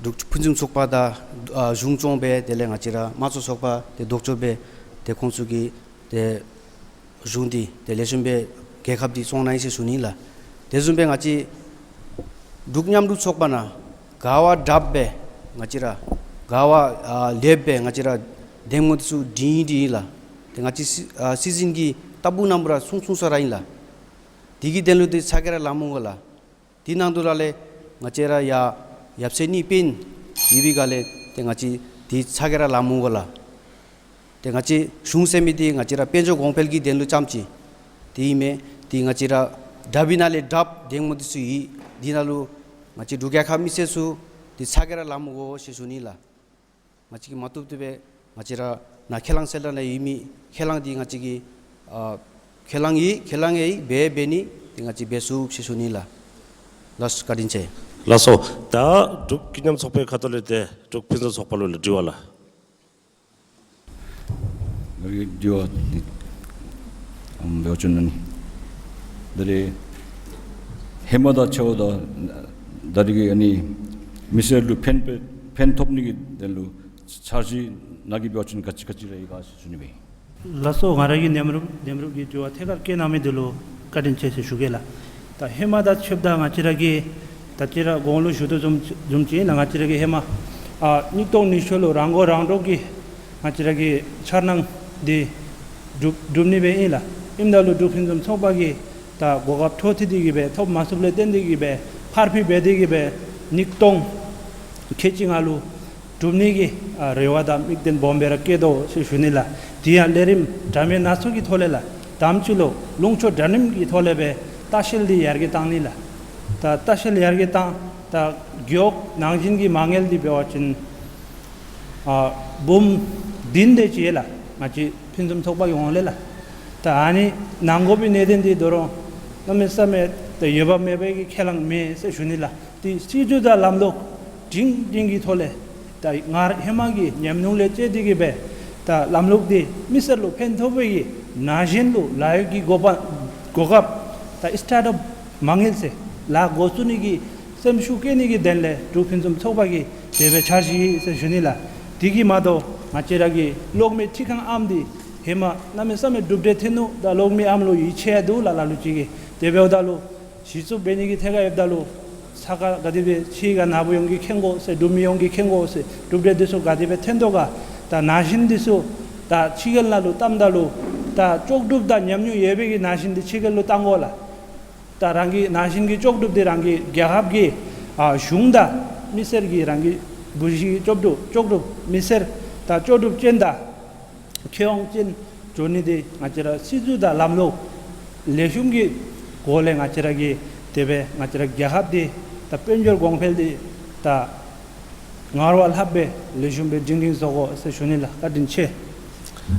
འབྲུག་ཕུན་སུམ་ཚོགས་པ་དང་ཨ་གཞུང་བཙོང་སྦེ་དེ་ལས་ང་བཅས་ར་དམངས་གཙོ་ཚོགས་པ་ཏེ་ལྡོག་ཕྱོགས་སྦེ་ཏེ་ཁོང་ཚུ་གིས་ཏེ་ གཞུང་འདི་ཏེ་ལེགས་ཤོམ་སྦེ་རྒྱལ་ཁབ་འདི་བཙོང་གནང་ཡི་ཟེར་ཞུ་ནི་ལགས། དེ་བཟུམ་སྦེ་ང་བཅས་འབྲུག་མཉམ་རུབ་ཚོགས་པ་ནང་ག་བ་དྲགཔ་སྦེ་ང་བཅས་ར་ག་བ་ཨ་ལེགསཔ་སྦེ་ང་བཅས་ར་འདེམས་ངོ་འདི་ཚུ་སྒྲིང་སྒྲིང་ཨིན་ལགས། ཏེ་ང་བཅས་སྲི་ཨ་སྲིད་འཛིན་གྱིས་ལྟ་བུ་ནམ་བུ་ར་གསུང་གསུང་ས་ར་ཨིན་ལགས། དེ་གི་དོན་ལུ་ཏེ་ཚ་གྱང་ར་ལང་མི་དགོ་ལགས། དེ་ནང་དུ་ལས་ང་བཅས་ར་ཡ་ཡབ་སྲས་གཉིས་སྤུན་ཡོད་པའི་སྒང་ལས་ཏེ་ང་བཅས་ཏེ་ཚ་གྱང་ར་ལང་མི་དགོ་ལགས། ཏེ་ང་བཅས་གཞུང་ཟེར་མི་འདི་ང་བཅས་ར་དཔལ་འབྱོར་གོང་འཕེལ་གྱི་དོན་ལུ་རྐྱངམ་ཅིག་ཏེ་ཨིན་མས། ཏེ་ང་བཅས་ར་དྲག་པའི་ནང་ལས་དྲགཔ་འདེམས་ངོ་འདི་ཚུ་ཡོད། དེ་ནང་ལུ་ང་བཅས་འབྲུག་རྒྱལ་ཁབ་མི་སེར་ཚུ་ཏེ་ཚ་གྱང་ར་ལང་མི་དགོ་ཟེར་ཞུ་ནི་ལགས། ང་བཅས་ཀྱིས་མ་བཏུབ་བཏུབ་སྦེ་ང་བཅས་ར་ནཱ་ཁས་བླངས་ཟེར་ད་ནཱ་ཡོད་མི་ཁས་བླངས་འདི་ང་བཅས་ཀྱིས་ཨ་ཁས་བླངས་ཡི་ཁས་བླངས་ཡི་འབད་འབད་ནི་ཏེ་ང་བཅས་འབད་ཚུགས་ཟེར་ཞུ་ནི་ལགས། ལགས་སོ་བཀའ་དྲིན་ཆེ། ལགས་སོ། ད་འབྲུག་ཀུན་མཉམ་ཚོགས་པའི་ཁ་ཐུག་ལས་ཏེ་འབྲུག་ཕུན་སུམ་ཚོགས་པ་ལུ་ལགས་དྲི་བ་ལགས། ང་གིས་དྲི་བ་འདི་ཨམ་འབད་བ་ཅིན་ཨ་ནི་ད་རེས་ཧེ་མ་དང་ཕྱད་པ་དང་ད་རེས་ཀྱི་ཨ་ནི་མི་སེར་ལུ་ཕན་ཕན་ཕན་ཐོགས་ནི་གི་དོན་ལུ་འཆར་གཞི་ནང་གི་འབད་བ་ཅིན་ག་ཅི་ག་ཅི་ར་ཡོད་ག་ཟེར་ཞུ་ནི་སྦེ། ལགས་སོ། ང་ར་གིས་འདེམས་རུབ་འདེམས་རུབ་ཀྱི་དྲི་བ་ཐད་ཀར་བཀོད་གནང་མི་འདི་ལུ་བཀའ་དྲིན་ཆེ་ཟེར་ཞུ་གེ་ལགས། ད་ཧེ་མ་དང་ཕྱདཔ་ད་ང་བཅས་ར་གིས་ད་ཅི་ར་གོང་ལུ་ཞུ་དོ་བཟུམ་བཟུམ་ཅིག་ཨིན་ལགས། ང་བཅས་ར་གིས་ཧེ་མ་ཨ་ཉིས་སྟོང་ཉི་ཤུ་ལུ་རང་མགོ་རང་འདྲོངས་ཀྱི་ང་བཅས་ར་གི་འཆར་སྣང་འདི་གྲུབ་གྲུབ་ནི་སྦེ་ཨིན་ལགས། ཨིནམ་ད་ལུ་འབྲུག་ཕུན་སུམ་ཚོགས་པ་གིས་ད་གོ་སྐབས་འཕྲོ་མཐུད་དེ་གིས་སྦེ་ཐོབ་མ་ཚུགསཔ་ལས་བརྟེན་ཏེ་གིས་སྦེ་ཕར་འགྱངས་འབད་དེ་གིས་སྦེ་ཉིས་སྟོང་ཁལ་གཅིག་ལྔ་ལུ་གྲུབ་ནི་གི་ཨ་རེ་བ་དང་དམིགས་རྟེན་སྦོམ་སྦེ་ར་བསྐྱེད་དོ་ཟེར་ཞུ་ནི་ལགས། དེ་ཡང་ལས་རིམ་འདྲ་མིན་སྣ་ཚོགས་ཀྱི་ཐོག་ལས་ལགས། དང་པ་ཅིག་ལུ་ལུང་ཕྱོགས་འདྲ་མིན་གྱི་ཐོག་ལས་སྦེ་ལྟ་བཤལ་འདི་ཡར་རྒྱས་བཏང་ནི་ལགས། ད་ལྟ་བཤལ་ཡར་རྒྱས་བཏང་ད་རྒེད་འོག་ནང་བཞིན་གྱི་མ་དངུལ་འདི་འབད་བ་ཅིན་ཨ་འབུམ་བདུན་དེ་ཅིག་ཡོད་ལགས། ང་བཅས་ཕུན་སུམ་ཚོགས་པ་གི་ཧོངས་ལས་ལགས། ད་ཨ་ནི་གནང་དགོ་པའི་གནད་དོན་འདི་དོ་རུང་གནམ་མེད་ས་མེད་ད་འོས་འབབ་མེད་པའི་གི་ཁས་བླངས་མེད་ཟེར་ཞུ་ནི་ལགས། ཏེ་སྲིད་བྱུས་དང་ལམ་ལུགས་སྒྲིང་སྒྲིང་གི་ཐོག་ལས་ད་སྔར་ཧེ་མ་གི་ཉམས་མྱོང་ལས་བརྟེན་ཏེ་གིས་སྦེ་ད་ལམ་ལུགས་འདི་མི་སེར་ལུ་ཕན་ཐོགས་པའི་གི་ནང་བཞིན་ལུ་ལཱ་གཡོག་གི་གོ་སྐབས་གོ་སྐབས་ད་སི་ཊཱརཊ་ཨཔ་མ་དངུལ་ཟེར་ལཱ་འགོ་བཙུགས་ནི་གི་སེམས་ཤུགས་བསྐྱེད་ནི་གི་དོན་ལས་འབྲུག་ཕུན་སུམ་ཚོགས་པ་གིས་དེ་སྦེ་འཆར་གཞི་ཡོད་ཟེར་ཞུ་ནི་ལགས། དེ་གིས་མ་དོ་ང་བཅས་ར་གི་གློག་མེ་འཕྲུལ་ཁང་ཨམ་འདི་ཧེ་མ་གནམ་མེད་ས་མེད་གྲུབ་འབྲས་ཐོན་ནུག། ད་གློག་མེ་ཨམ་ལུ་ཡིད་ཆེས་འདུག་ལགས། ལ་ལུ་ཅིག་གིས་དེ་འབདཝ་ད་ལུ་གཞི་བཙུགས་འབད་ནི་གི་ཐད་ཁར་ཡོདཔ་ད་ལུ་ས་ཁར་ག་དེ་སྦེ་ཕྱི་ཁར་ནཱ་བུ་ཡོངས་ཀྱིས་མཁྱེན་དགོ་ཟེར་འབྲུག་མི་ཡོངས་ཀྱིས་མཁྱེན་དགོ་ཟེར་གྲུབ་འབྲས་འདི་ཚུ་ག་དེ་སྦེ་ཐོན་དོ་ག། ད་ན་གཞོན་འདི་ཚུ་ད་ཕྱི་རྒྱལ་ནང་ལུ་བཏངམ་ད་ལུ་ད་ལྕོགས་གྲུབ་དང་ཉམས་མྱོང་ཡོད་པའི་གི་ན་གཞོན་འདི་ཕྱི་རྒྱལ་ལུ་བཏང་དགོ་ལགས། ད་རང་གི་ན་གཞོན་གྱི་ལྕོགས་གྲུབ་འདི་རང་གི་རྒྱལ་ཁབ་ཀྱི་ཨ་གཞུང་དང་མི་སེར་གྱི་རང་གི་བུ་གཞི་ལྕོགས་གྲུབ་ལྕོགས་གྲུབ་མི་སེར་ད་ལྕོགས་གྲུབ་ཅན་དང་ཁེ་དབང་ཅན་འགྱོ་ནི་འདི་ང་བཅས་ར་སྲིད་བྱུས་དང་ལམ་ལུགས་ལེགས་ཤོམ་གྱི་སྒོ་ལས་ང་བཅས་ར་གིས་དེ་སྦེ་ང་བཅས་ར་རྒྱལ་ཁབ་འདི་ད་དཔལ་འབྱོར་གོང་འཕེལ་འདི་ད་སྔར་བ་ལྷགཔ་སྦེ་ལེགས་ཤོམ་སྦེ་སྒྲིང་སྒྲིང་བཟོ་དགོ་ཟེར་ཞུ་ནི་ལགས། བཀའ་དྲིན་ཆེ།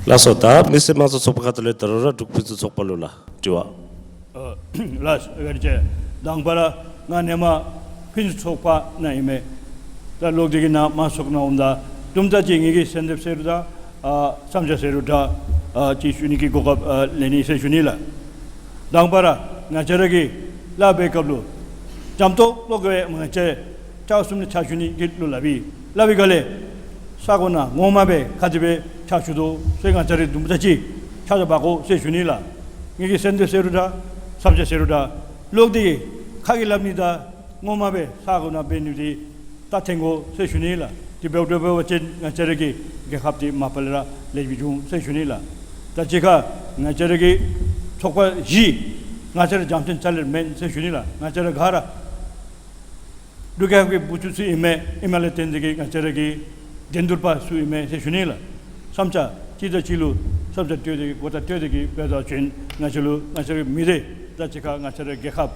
ལགས་སོ། ད་མི་སེར་དམངས་གཙོ་ཚོགས་པ་ཁ་ཐུག་ལས་ད་རུང་ར་འབྲུག་ཕུན་སུམ་ཚོགས་པ་ལུ་ལགས་དྲི་བ། ཨ་ལགས་བཀའ་དྲིན་ཆེ། དང་པ་ར་ང་ཧེ་མ་ཕུན་སུམ་ཚོགས་པ་ནང་ཨིན་མས། ད་ལོག་སྟེ་གིས་ནཱ་མ་ཚོགས་ནང་འོངམ་ད་དུམ་གྲ་ཅིག་ངེ་གི་སེམས་འདོད་ཟེར་རུང་ད་ཨ་བསམ་འཆར་ཟེར་རུང་ད་ཨ་ཅིག་ཞུ་ནི་གི་གོ་སྐབས་ཨ་ལེན་ནི་ཟེར་ཞུ་ནི་ལགས། དང་པ་ར་ང་བཅས་ར་གིས་སླབ་པའི་སྐབས་ལུ་འཇམ་ཏོག་ཏོ་སྦེ་ང་བཅས་ཕྱག་གསུམ་ནི་ཕྱག་ཞུ་ནི་གི་ལུ་སླབ་ཨིན། སླབ་པའི་སྒང་ལས་ས་གོ་ནང་ངོ་མ་སྦེ་ག་དེ་སྦེ་ཕྱག་ཞུ་དོ་ཟེར་ང་བཅས་ར་དུམ་གྲ་ཅིག་ཕྱག་ཞུ་འབག་དགོ་ཟེར་ཞུ་ནི་ལགས། ངེ་གི་སེམས་འདོད་ཟེར་རུང་ད་བསམ་འཆར་ཟེར་རུང་ད་ལོག་སྟེ་གིས་ཁ་གིས་སླབ་ནི་དང་ངོ་མ་སྦེ་ས་གོ་ནང་འབད་ནི་འདི་ད་ཐོན་དགོ་ཟེར་ཞུ་ནི་ལགས། དེ་འབདཝ་འབད་བ་ཅིན་ང་བཅས་ར་གི་རྒྱལ་ཁབ་འདི་མ་པ་ལས་ར་ལེགས་འགྱོ་འོང་ཟེར་ཞུ་ནི་ལགས། ད་གཅིག་ཁར་ང་བཅས་ར་གི་ཚོགས་པ་བཞི་ང་བཅས་ར་འཇམ་ཐིང་རྩ་ལས་མེན་ཟེར་ཞུ་ནི་ལགས། ང་བཅས་ར་ག་ར་འབྲུག་རྒྱལ་ཁབ་ཀྱི་བུ་ཚུ་ཚུ་ཨིན་མས། ཨིནམ་ལས་བརྟེན་ཏེ་གིས་ང་བཅས་ར་གི་འགྲན་བསྡུར་པ་ཚུ་ཨིན་མས་ཟེར་ཞུ་ནི་ལགས། བསམ་འཆར་གཅིག་དང་གཅིག་ལུ་བསམ་འཆར་བཏོན་ཏེ་གིས་གོ་བརྡ་བཏོན་ཏེ་གིས་འབད་བ་ཅིན་ང་བཅས་ལུ་ང་བཅས་ར་གི་མི་སྡེ་ད་གཅིག་ཁར་ང་བཅས་ར་རྒྱལ་ཁབ་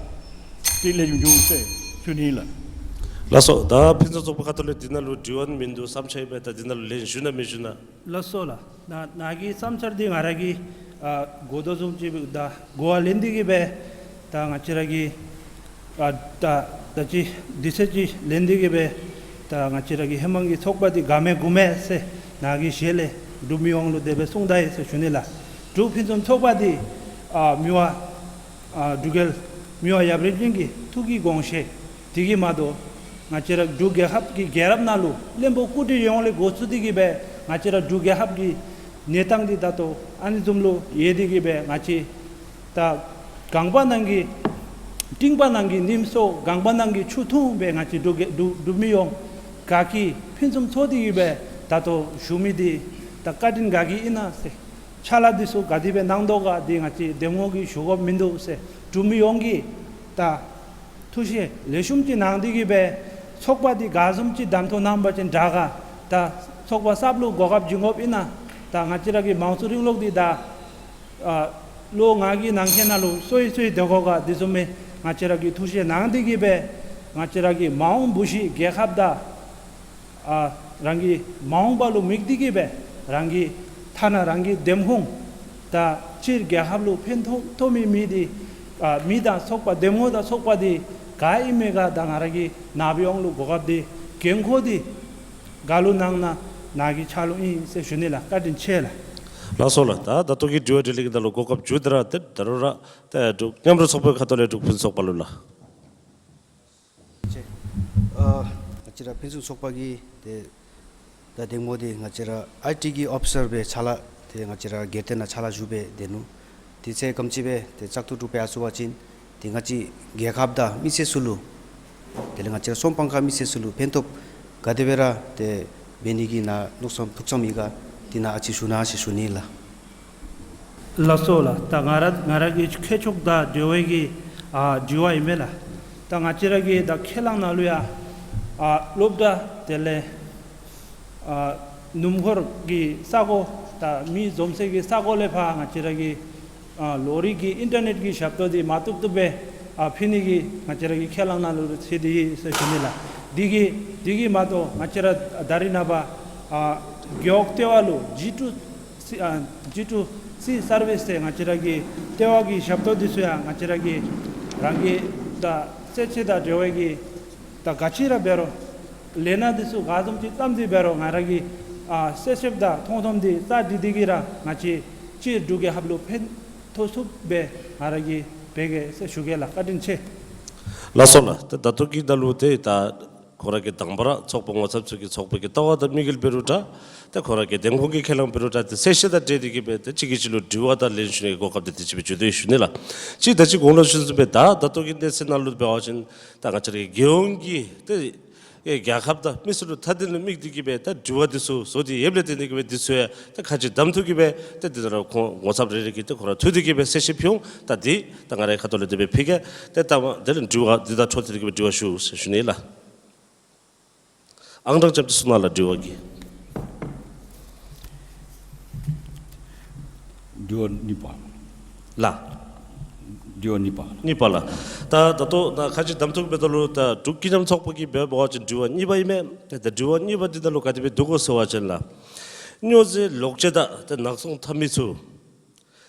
འདི་ལེགས་འགྱོ་འོང་ཟེར་ཞུ་ནི་ལགས། ལགས་སོ། ད་ཕུན་སུམ་ཚོགས་པ་ཁ་ཐུག་ལས་འདི་ནང་ལུ་དྲི་བ་མིན་འདུག། བསམ་འཆར་ཡོད་པས་ད་འདི་ནང་ལུ་ལན་ཞུ་ན་མི་ཞུ་ན། ལགས་སོ་ལགས། ནཱ་ནཱ་གི་བསམ་འཆར་འདི་ང་ར་གིས་ཨ་གོ་དོ་བཟུམ་ཅིག་ད་གོ་བ་ལེན་ཏེ་གིས་སྦེ་ད་ང་བཅས་ར་གི་ཨ་ད་ད་ཅི་དུས་ཚོད་ཅིག་ལེན་ཏེ་གིས་སྦེ་ད་ང་བཅས་ར་གི་ཧེ་མ་གི་ཚོགས་པ་འདི་ག་མེད་གུ་མེད་ཟེར་ནཱ་གི་ཞལ་ལས་འབྲུག་མི་དབང་ལུ་དེ་སྦེ་གསུངས་ད་ཡི་ཟེར་ཞུ་ནི་ལགས། འབྲུག་ཕུན་སུམ་ཚོགས་པ་འདི་ཨ་མི་དབང་ཨ་འབྲུག་རྒྱལ་མི་དབང་ཡབ་རིམ་བྱོན་གྱི་ཐུགས་ཀྱི་དགོངས་བཞེད་འདི་གིས་མ་དོ་ང་བཅས་ར་འབྲུག་རྒྱལ་ཁབ་ཀྱི་རྒྱལ་རབས་ནང་ལུ་བློན་པོ་སྐུ་དྲིན་ཡོངས་ལས་འགོ་བཙུགས་ཏེ་གིས་སྦེ་ང་བཅས་ར་འབྲུག་རྒྱལ་ཁབ་ཀྱི་ གནས་སྟངས་འདི་ད་ལྟོ་ཨ་ནི་བཟུམ་ལུ་ཡོད་དེ་གིས་སྦེ་ང་བཅས་ད་གངས་པ་ནང་གི་སྤྲིན་པ་ནང་གི་ཉིམ་སོ་གངས་པ་ནང་གི་ཆུ་འཐུང་སྦེ་ང་བཅས་འབྲུག་གི་འབྲུག་འབྲུག་མི་ཡོངས་ག་གིས་ཕུན་སུམ་ཚོགས་ཏེ་གིས་སྦེ་ད་ལྟོ་བཞུགས་མི་འདི་ད་བཀའ་དྲིན་ག་གི་ཨིན་ན་ཟེར། ཕྱག་ལཱ་འདི་ཚུ་ག་དེ་སྦེ་གནང་དོ་ག་འདི་ང་བཅས་འདེམས་ངོ་གིས་ཞུ་དགོཔ་མིན་འདུག་ཟེར། འབྲུག་མི་ཡོངས་ཀྱིས་ད་ཐུགས་བཞེད་ལེགས་ཤོམ་ཅིག་གནང་སྟེ་གིས་སྦེ་ཚོགས་པ་འདི་ག་བཟུམ་ཅིག་གདམ་འཐུ་གནང་པ་ཅིན་དྲག་ག། ད་ཚོགས་པ་གསརཔ་ལུ་གོ་སྐབས་བྱིན་དགོཔ་ཨིན་ན། ད་ང་བཅས་ར་གི་མང་གཙོ་རིང་ལུགས་འདི་ད་ཨ་ལོ་ལྔ་གི་ནང་འཁོད་ནང་ལུ་སོ་ཡི་སོ་ཡི་སྡོད་དགོ་ག། འདི་བཟུམ་མའི་ང་བཅས་ར་གིས་ཐུགས་བཞེད་གནང་སྟེ་གིས་སྦེ་ང་བཅས་ར་གི་མ་འོངས་བུ་གཞི་རྒྱལ་ཁབ་དང་ཨ་རང་གི་མ་འོངས་པ་ལུ་དམིགས་ཏེ་གིས་སྦེ་རང་གི་ཐ་ན་རང་གི་འདེམས་ཁོངས་དང་སྤྱིར་རྒྱལ་ཁབ་ལུ་ཕན་ཐོགས་ཐོགས་མི་མི་འདི་ཨ་མི་དང་ཚོགས་པ་འདེམས་ངོ་དང་ཚོགས་པ་འདི་ག་ཨིན་མས་ག། ད་ང་ར་གི་ནཱ་སྦེ་འོང་ལུ་གོ་སྐབས་འདི་འགན་ཁུར་འདི་ག་ལུ་གནང་ན་ནཱ་གི་ཕྱག་ལུ་ཨིན་ཟེར་ཞུ་ནི་ལགས། བཀའ་དྲིན་ཆེ་ལགས། ལགས་སོ་ལགས། ད་ད་ལྟོ་གི་དྲི་བ་དྲིས་ལན་གྱི་ནང་ལུ་གོ་སྐབས་མཇུག་བསྡུ་ར་ཏེ་ད་རུང་ར་ཏེ་འབྲུག་མཉམ་རུབ་ཚོགས་པའི་ཁ་ཐུག་ལས་འབྲུག་ཕུན་ཚོགས་པ་ལུ་ལགས། ཨ་ང་བཅས་ར་ཕུན་སུམ་ཚོགས་པ་གི་ཏེ་ད་འདེམས་ངོ་འདི་ང་བཅས་ར་ཨའི་ཊི་གི་ཨོ་ཕི་སར་སྦེ་ཕྱག་ལཱ་ཏེ་ང་བཅས་ར་སྒེར་སྡེ་ནང་ཕྱག་ལཱ་ཞུ་སྦེ་སྡོད་ནུག། དུས་ཚོད་ག་དེམ་ཅིག་སྦེ་ཏེ་བཙག་འཐུ་གྲུབ་སྦེ་ཡར་སོང་པ་ཅིན་ཏེ་ང་བཅས་རྒྱལ་ཁབ་དང་མི་སེར་ཚུ་ལུ་དེ་ལས་ང་བཅས་ར་སོང་པང་ཁ་མི་སེར་ཚུ་ལུ་ཕན་ཐོགས་ག་དེ་སྦེ་ར་ཏེ་འབད་ནི་གི་ནང་མནོ་བསམ་ཐུགས་བསམ་ཡོད་ག། དེ་ནང་ཨ་ཙི་ཞུ་གནང་ཟེར་ཞུ་ནི་ལགས། ལགས་སོ་ལགས། ད་ང་ར་ང་ར་གི་ཁྱད་ཆོས་དང་འབྲེལ་བའི་གི་ཨ་དྲི་བ་ཨིན་མས་ལགས། ད་ང་བཅས་ར་གི་ད་ཁས་བླངས་ནང་ལུ་ཡང་ཨ་སློབ་གྲྭ་དེ་ལས་ཨ་སྣུམ་འཁོར་གྱི་ས་གོ་ད་མི་འཛོམས་སའི་གི་ས་གོ་ལས་ཕར་ང་བཅས་ར་གི་ཨ་ལོ་རེ་གི་ཨིན་ཊར་ནེཊ་གི་ཞབས་ཏོག་འདི་མ་བཏུབ་བཏུབ་སྦེ་ཨ་ཕུལ་ནི་གི་ང་བཅས་ར་གི་ཁས་བླངས་ནང་ལུ་ཚུད་དེ་ཡོད་ཟེར་ཞུ་ནི་ལགས། འདི་གིས་འདི་གིས་མ་གཏོགས་ང་བཅས་ར་ད་རེས་ནངས་པ་ཨ་རྒེད་འོག་ལྟེ་བ་ལུ་ཇི་ཊུ་སི་ཨ་ཇི་ཊུ་སི་སར་བིསི་ཟེར་ང་བཅས་ར་གི་ལྟེ་བ་གི་ཞབས་ཏོག་འདི་ཚུ་ཡང་ང་བཅས་ར་གི་རང་གི་ད་གསལ་བཤད་དང་འབྲེལ་བའི་གི་ད་ག་ཅི་ར་འབད་རུང་ལས་སྣ་འདི་ཚུ་ག་བཟུམ་ཅིག་བརྩམས་ཏེ་འབད་རུང་ང་ར་གི་ཨ་གསལ་བཤད་དང་མཐོང་ཐོམ་འདི་རྩ་འདི་འདི་གིས་ར་ང་བཅས་སྤྱིར་འབྲུག་རྒྱལ་ཁབ་ལུ་ཕན་ཐོགས་ཚུགསཔ་སྦེ་ང་ར་གིས་འབད་གེ་ཟེར་ཞུ་གེ་ལགས། བཀའ་དྲིན་ཆེ། ལགས་སོ་ལགས། ད་ད་ལྟོ་གི་ནང་ལུ་ཏེ་ད་ཁོ་ར་གི་དང་པ་ར་ཚོགས་པ་ངོ་ཚབ་ཚུ་གི་ཚོགས་པའི་གི་ལྟ་བ་དང་དམིགས་ཡུལ་འབད་རུང་འདྲ། ཏེ་ཁོ་ར་གི་འདེམས་ཁོངས་ཀྱི་ཁས་བླངས་འབད་རུང་འདྲ། ཏེ་གསལ་བཤད་དང་འབྲེལ་ཏེ་གིས་སྦེ་ཏེ་གཅིག་གིས་གཅིག་ལུ་དྲི་བ་དང་ལན་ཞུ་ནི་གི་གོ་སྐབས་འདི་དུས་ཅི་སྦེ་མཇུག་བསྡུ་ཡི་ཞུ་ནི་ལགས། གཅིག་ད་ཅི་གོང་ལུ་ཞུ་ཚུལ་སྦེ་ད་ད་ལྟོ་གི་གནས་ཚུལ་ནང་ལུ་འབད་བ་ཅིན་ད་ང་བཅས་ར་གི་རྒྱལ་ཡོངས་ཀྱི་ཏེ་རྒྱལ་ཁབ་དང་མི་སེར་ལུ་ཐ་དད་ལུ་དམིགས་ཏེ་གིས་སྦེ་ད་དྲི་བ་འདི་ཚུ་བཟོ་སྟེ་ཡོདཔ་ལས་བརྟེན་ཏེ་གིས་སྦེ་འདི་ཚུ་ཡང་ད་ཁ་གཅིག་གདམ་འཐུ་གིས་སྦེ་ད་འདི་ནང་ལུ་ཁོང་ངོ་ཚབ་རེ་རེ་གིས་ད་ཁོ་ར་འཐུས་ཏེ་གིས་སྦེ་གསལ་བཤད་ཕུལ་འོང་། ད་འདི་ད་ང་རའི་ཁ་ཐུག་ལས་དེ་སྦེ་ཕུལ་གེ། ཏེ་ད་དེ་ལས་དྲི་བ་འདི་དང་འཕྲོ་མཐུད་དེ་གིས་སྦེ་དྲི་བ་ཞུ་ཟེར་ཞུ་ནི་ལགས། ཨང་གྲངས་རྐྱབ་སྟེ་གསུང་གནང་ལགས། དྲི་བ་གི། དྲི་བ་གཉིས་པ་ལགས། དྲི་བ་གཉིས་པ། གཉིས་པ་ལགས། ད་ད་ལྟོ་ད་ཁ་གཅིག་གདམ་འཐུ་འབདཝ་ད་ལུ་ད་འབྲུག་ཀུན་མཉམ་ཚོགས་པ་གིས་འབད་བ་ཅིན་དྲི་བ་གཉིས་པ་ཨིན་མས། ཏེ་ད་དྲི་བ་གཉིས་པ་འདི་ནང་ལུ་ག་དེ་སྦེ་འདུག་གོ་ཟེར་བ་ཅིན་ལགས། སྨྱོ་རྫས་ལོག་སྤྱོད་དང་ཏེ་ནག་ཚོང་འཐབ་མི་ཚུ་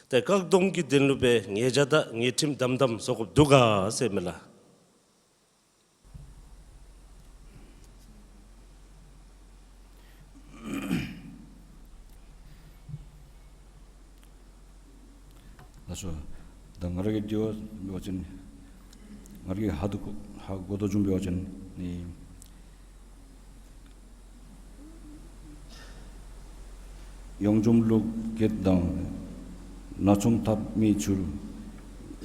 ཏེ་བཀག་སྡོམ་གྱི་དོན་ལུ་སྦེ་ཉེས་བྱ་དང་ཉེས་ཁྲིམས་དམ་དམ་བཟོ་དགོཔ་འདུག་ག་ཟེར་མས་ལགས། ལགས་སོ། ད་ང་ར་གི་དྲི་བ་འབད་བ་ཅིན་ང་ར་གི་ཧ་དུ་ཧ་གོ་དོ་བཟུམ་འབད་བ་ཅིན་ནི་གཡུང་དྲུང་ལུགས་བརྒྱད་དང་ནག་ཚོང་འཐབ་མི་ཚུ་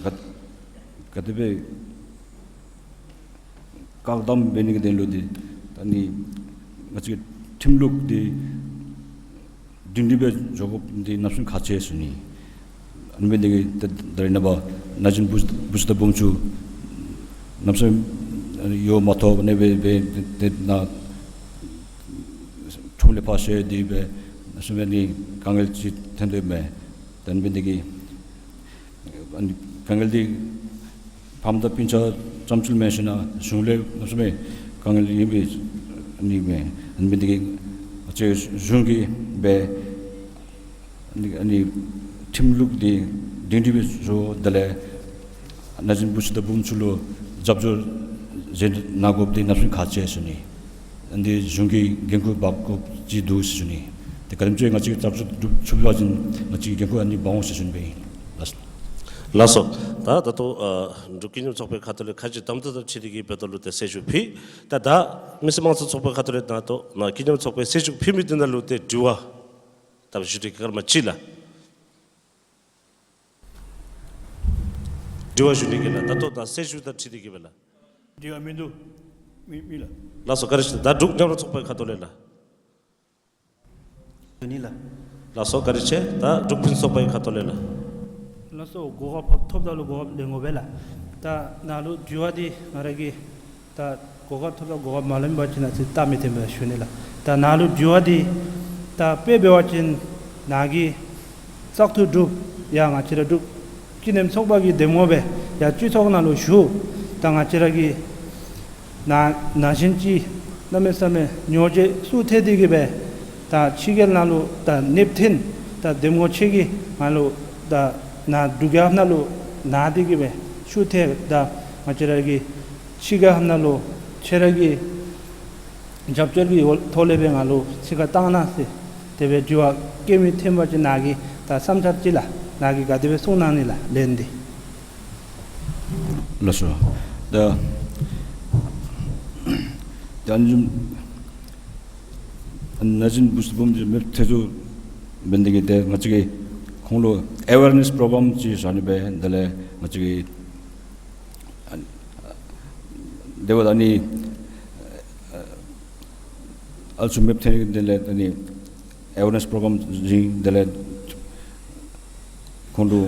ག་ག་དེ་སྦེ་བཀག་སྡོམ་འབད་ནི་གི་དོན་ལུ་འདི་ད་ནི་ང་བཅས་ཁྲིམས་ལུགས་འདི་སྒྲིང་སྒྲི་སྦེ་འགྱོ་དགོཔ་འདི་གནམ་མེད་ས་མེད་ཁག་ཆེ་ཟེར་ཞུ་ནི། ཨ་ནི་འབད་ནི་དེ་གིས་ད་ད་རེས་ནངས་པ་ན་གཞོན་བུ་བུ་ཚུ་དང་བུམོ་ཚུ་གནམ་མེད་ས་མེད་ཡོད་མ་ཐོབ་ཨ་ནི་སྦེ་སྦེ་ཏེ་ནཱ་ཁྲོམ་ལས་ཕར་བཤལ་ཏེ་སྦེ་གནམ་མེད་ས་མེད་ནི་དཀའ་ངལ་ཅིག་ཐོན་དོ་ཨིན་མས། ད་ཨ་ནི་འབད་ནི་དེ་གིས་ཨ་ནི་དཀའ་ངལ་འདི་ཕམ་དང་སྤུན་ཆ་ཙམ་ཅིག་མེན་ཞིན་ན་གཞུང་ལས་གནམ་མེད་ས་མེད་དཀའ་ངལ་ཨིན་པས་ཨ་ནི་མས། ཨ་ནི་འབད་ནི་དེ་གིས་ང་བཅས་གཞུང་གིས་སྦེ་ཨ་ནི་ཨ་ནི་ཁྲིམས་ལུགས་འདི་སྒྲིང་སྒྲི་སྦེ་བཟོ་དེ་ལས་ན་གཞོན་བུ་ཚུ་དང་བུམོ་ཚུ་ལུ་རྒྱབ་སྐྱོར་ཟེར་གནང་དགོཔ་འདི་གནམ་མེད་ས་མེད་ཁག་ཆེ་ཟེར་ཞུ་ནི། ཨ་ནི་གཞུང་གིས་འགན་ཁུར་འབག་དགོཔ་ཅིག་འདུག་ཟེར་ཞུ་ནི། ཏེ་ག་དེམ་ཅིག་ང་བཅས་ཀྱིས་རྒྱབ་སྐྱོར་སྒྲུབ་ཚུགས་པ་ཅིན་ང་བཅས་ཀྱིས་འགན་ཁུར་ཨ་ནི་འབག་འོང་ཟེར་ཞུ་ནི་སྦེ་ཨིན། ལགས་སོ། ལགས་སོ། ད་ད་ལྟོ་ཨ་འབྲུག་ཀུན་མཉམ་ཚོགས་པའི་ཁ་ཐུག་ལས་ཁ་གཅིག་གདམ་འཐུ་དང་འཁྲིལ་ཏེ་གིས་འབདཝ་ད་ལུ་ཏེ་གསལ་ཞུ་ཕུལ། ད་ད་མི་སེར་དམངས་གཙོའི་ཚོགས་པའི་ཁ་ཐུག་ལས་ད་ལྟོ་ནཱ་ཀུན་མཉམ་ཚོགས་པའི་གསལ་ཞུ་ཕུལ་མི་འདི་ནང་ལུ་ཏེ་དྲི་བ་ ཞུ་སྟེ་གི་སྐར་མ་གཅིག་ལགས། དྲི་བ་ཞུ་ནི་གི་ལགས། ད་ལྟོ་ད་སྲི་ཞུ་དང་འཁྲིལ་ཏེ་གི་སྦེ་ལགས། དྲི་བ་མིན་འདུག། མི་མི་ལགས། ལགས་སོ་བཀའ་དྲིན་ཆེ། ད་འབྲུག་མཉམ་རུབ་ཚོགས་པའི་ཁ་ཐུག་ལས་ལགས། ཞུ་ནི་ལགས། ལགས་སོ་བཀའ་དྲིན་ཆེ། ད་འབྲུག་ཕུན་ཚོགས་པའི་ཁ་ཐུག་ལས་ལགས། ལགས་སོ་གོ་སྐབས་ཐོབ་ད་ལུ་གོ་སྐབས་ལེན་དགོ་པས་ལགས། ད་ནཱ་ལུ་དྲི་བ་འདི་ང་ར་གིས་ད་གོ་སྐབས་ཐོབ་ད་གོ་སྐབས་མ་ལེན་པ་ཅིན་ཨ་ཙི་སྟབས་མི་བདེ་བས་ཞུ་ནི་ལགས། ད་ནཱ་ལུ་དྲི་བ་འདི་ད་དཔེ་འབད་བ་ཅིན་ནཱ་གི་བཙག་འཐུ་གྲུབ་ཡང་ང་བཅས་ར་འབྲུག་སྤྱི་མདོས་ཚོགས་པ་གི་འདེམས་ངོ་སྦེ་ཡང་སྤྱི་ཚོགས་ནང་ལུ་ཞུ། ད་ང་བཅས་ར་གི་ན་ན་གཞོན་ཅིག་གནམ་མེད་ས་མེད་ཉོ་ཆ་བསུ་ཐེབས་ཏེ་གི་སྦེ་ད་ཕྱི་རྒྱལ་ནང་ལུ་ད་གནས་བརྟན་ད་འདེམས་ངོ་ཆེ་གི་ང་ལུ་ད་ནཱ་འབྲུག་རྒྱལ་ཁབ་ནང་ལུ་ན་སྟེ་གི་སྦེ་ཞུ་ཐེབས། ད་ང་བཅས་ར་གི་ཕྱི་རྒྱལ་ཁབ་ནང་ལུ་ཁྱེད་ར་གི་རྒྱབ་སྐྱོར་གྱི་ཐོག་ལས་སྦེ་ང་ལུ་ཚིག་ཁ་བཏང་གནང་ཟེར་དེ་སྦེ་དྲི་བ་བཀོད་མི་ཐོན་པ་ཅིན་ནཱ་གི་ད་བསམ་འཆར་ཅིག་ལགས། ནཱ་གིས་ག་དེ་སྦེ་གསུང་གནང་ནི་ལགས་ལན་འདི། ལགས་སོ། ད་ད་ཨ་ནི་བཟུམ་ན་གཞོན་བུ་སྤུན་འདི་མི་ཐེ་ཚུ་འབད་ནི་དེ་གིས་ཏེ་ང་བཅས་ཀྱིས་ཁོང་ལུ་ཨེ་ཝེར་ནེསི་པོརོ་གརམ་ཅིག་བཟོ་ནི་སྦེ་དེ་ལས་ང་བཅས་ཀྱིས་ཨ་དེ་འབདཝ་ད་ཨ་ནི་ཨ་ཚུ་མེདཔ་ཐལ་ནི་དེ་ལས་ཨ་ནི་ཨེ་ཝེར་ནེསི་པོརོ་གརམ་བྱིན་དེ་ལས་ཁོང་ལུ་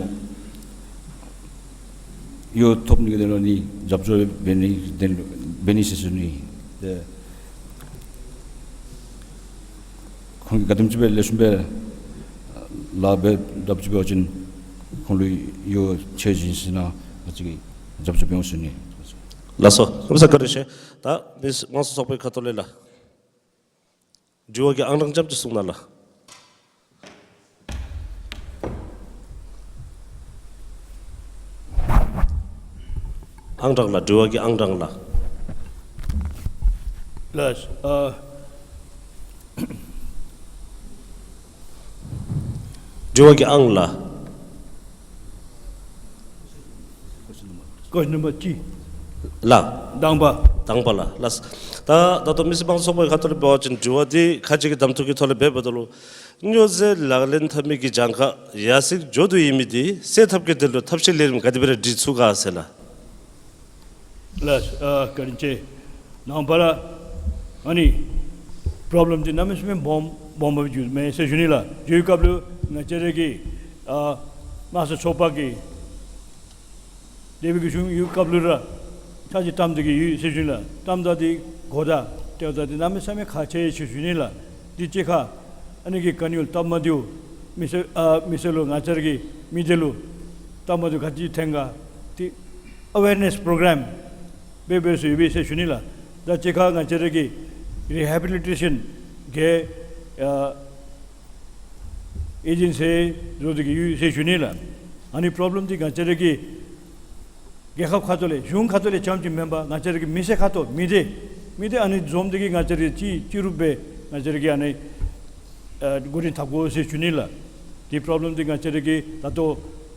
གཡོག་ཐོབ་ནི་གི་དོན་ལུ་ནི་རྒྱབ་སྐྱོར་འབད་ནི་དོན་ལུ་འབད་ནི་ཟེར་ཞུ་ནི། ཏེ་ཁོང་གིས་ག་དེམ་ཅིག་སྦེ་ལེགས་ཤོམ་སྦེ་ལཱ་འབད་དྲགཔ་ཅིག་འབད་བ་ཅིན་ཁོང་ལུ་གཡོག་ཆ་བྱིན་ཞིནམ་ང་བཅས་ཀྱིས་རྒྱབ་སྐྱོར་འབད་འོང་ཟེར་ཞུ་ནི། ལགས་སོ། གནམ་མེད་ས་མེད་བཀའ་དྲིན་ཆེ། ད་མི་དམངས་གཙོ་ཚོགས་པའི་ཁ་ཐུག་ལས་ལགས། དྲི་བ་གི་ཨང་གྲངས་ཙམ་ཅིག་གསུང་གནང་ལགས། ཨང་གྲངས་ལགས། དྲི་བ་གི་ཨང་གྲངས་ལགས། ལགས། ཨ་དྲི་བ་གི་ཨང་ལགས། ཀོ་ཤཱན་ནམ་བར་གཅིག་ལགས། དང་པ། དང་པ་ལགས། ལགས། ད་ད་ལྟོ་མི་སེར་དམངས་གཙོ་ཚོགས་པའི་ཁ་ཐུག་ལས་འབད་བ་ཅིན་དྲི་བ་འདི་ཁ་ཅིག་གིས་གདམ་འཐུ་གི་ཐོག་ལས་འབད་འབདཝ་ད་ལུ་སྨྱོ་རྫས་ལག་ལེན་འཐབ་མི་གི་གྱངས་ཁ་ཡར་སེང་འགྱོ་དོ་ཡོད་མི་འདི་སེལ་ཐབས་ཀྱི་དོན་ལུ་ཐབས་ཤེས་ལས་རིམ་ག་དེ་སྦེ་ར་སྒྲིག་ཚུགས་ག་ཟེར་ལགས། ལགས། ཨ་བཀའ་དྲིན་ཆེ། ནངས་པ་ར་ཨ་ནི་པོརོབ་ལེམ་འདི་གནམ་མེད་ས་མེད་སྦོམ་སྦོམ་སྦེ་འགྱོ་མས་ཟེར་ཞུ་ནི་ལགས། འགྱོ་བའི་སྐབས་ལུ་ང་བཅས་ར་གི་ཨ་དམངས་གཙོ་ཚོགས་པ་གི་དེ་སྦེ་གི་གཞུང་ཡོད་སྐབས་ལུ་ར་ཚར་གཅིག་བཀྲམ་སྟེ་གི་ཡོད་ཟེར་ཞུ་ནི་ལགས། བཀྲམ་ད་འདི་གོ་བརྡ་སྤྲོད་ད་འདི་གནམ་མེད་ས་མེད་ཁག་ཆེ་ཟེར་ཞུ་ནི་ལགས། འདི་གཅིག་ཁར་ཨ་ནི་གི་ག་ནི་ཡོད་སྟབས་མ་བདེཝ་མི་སེར་ཨ་མི་སེར་ལུ་ང་བཅས་ར་གི་མི་སྡེ་ལུ་སྟབས་མ་བདེཝ་ག་ཅི་ཐོན་ག་འདི་ཨ་ཝེར་ནེསི་པོརོ་གརམ་འབད་འབད་སྲོལ་ཡོད་པས་ཟེར་ཞུ་ནི་ལགས། ད་གཅིག་ཁར་ང་བཅས་ར་གི་རི་ཧེ་བི་ལི་ཊེ་ཤཱན་གི་ཨ་ཨེ་ཇེན་སི་བཟོ་སྟེ་གི་ཡོད་ཟེར་ཞུ་ནི་ལགས། ཨ་ནི་པོརོབ་ལེམ་འདི་ང་བཅས་ར་གི་རྒྱལ་ཁབ་ཁ་ཐུག་ལས་གཞུང་ཁ་ཐུག་ལས་རྐྱངམ་ཅིག་མེན་པར་ང་བཅས་ར་གི་མི་སེར་ཁ་ཐུག་མི་སྡེ་མི་སྡེ་ཨ་ནི་འཛོམས་ཏེ་གི་ང་བཅས་ར་གི་གཅིག་གཅིག་རུབ་སྦེ་ང་བཅས་ར་གི་ཨ་ནི་ཨ་འགོ་འདྲེན་འཐབ་དགོ་ཟེར་ཞུ་ནི་ལགས། འདི་པོརོབ་ལེམ་འདི་ང་བཅས་ར་གི་ད་ལྟོ་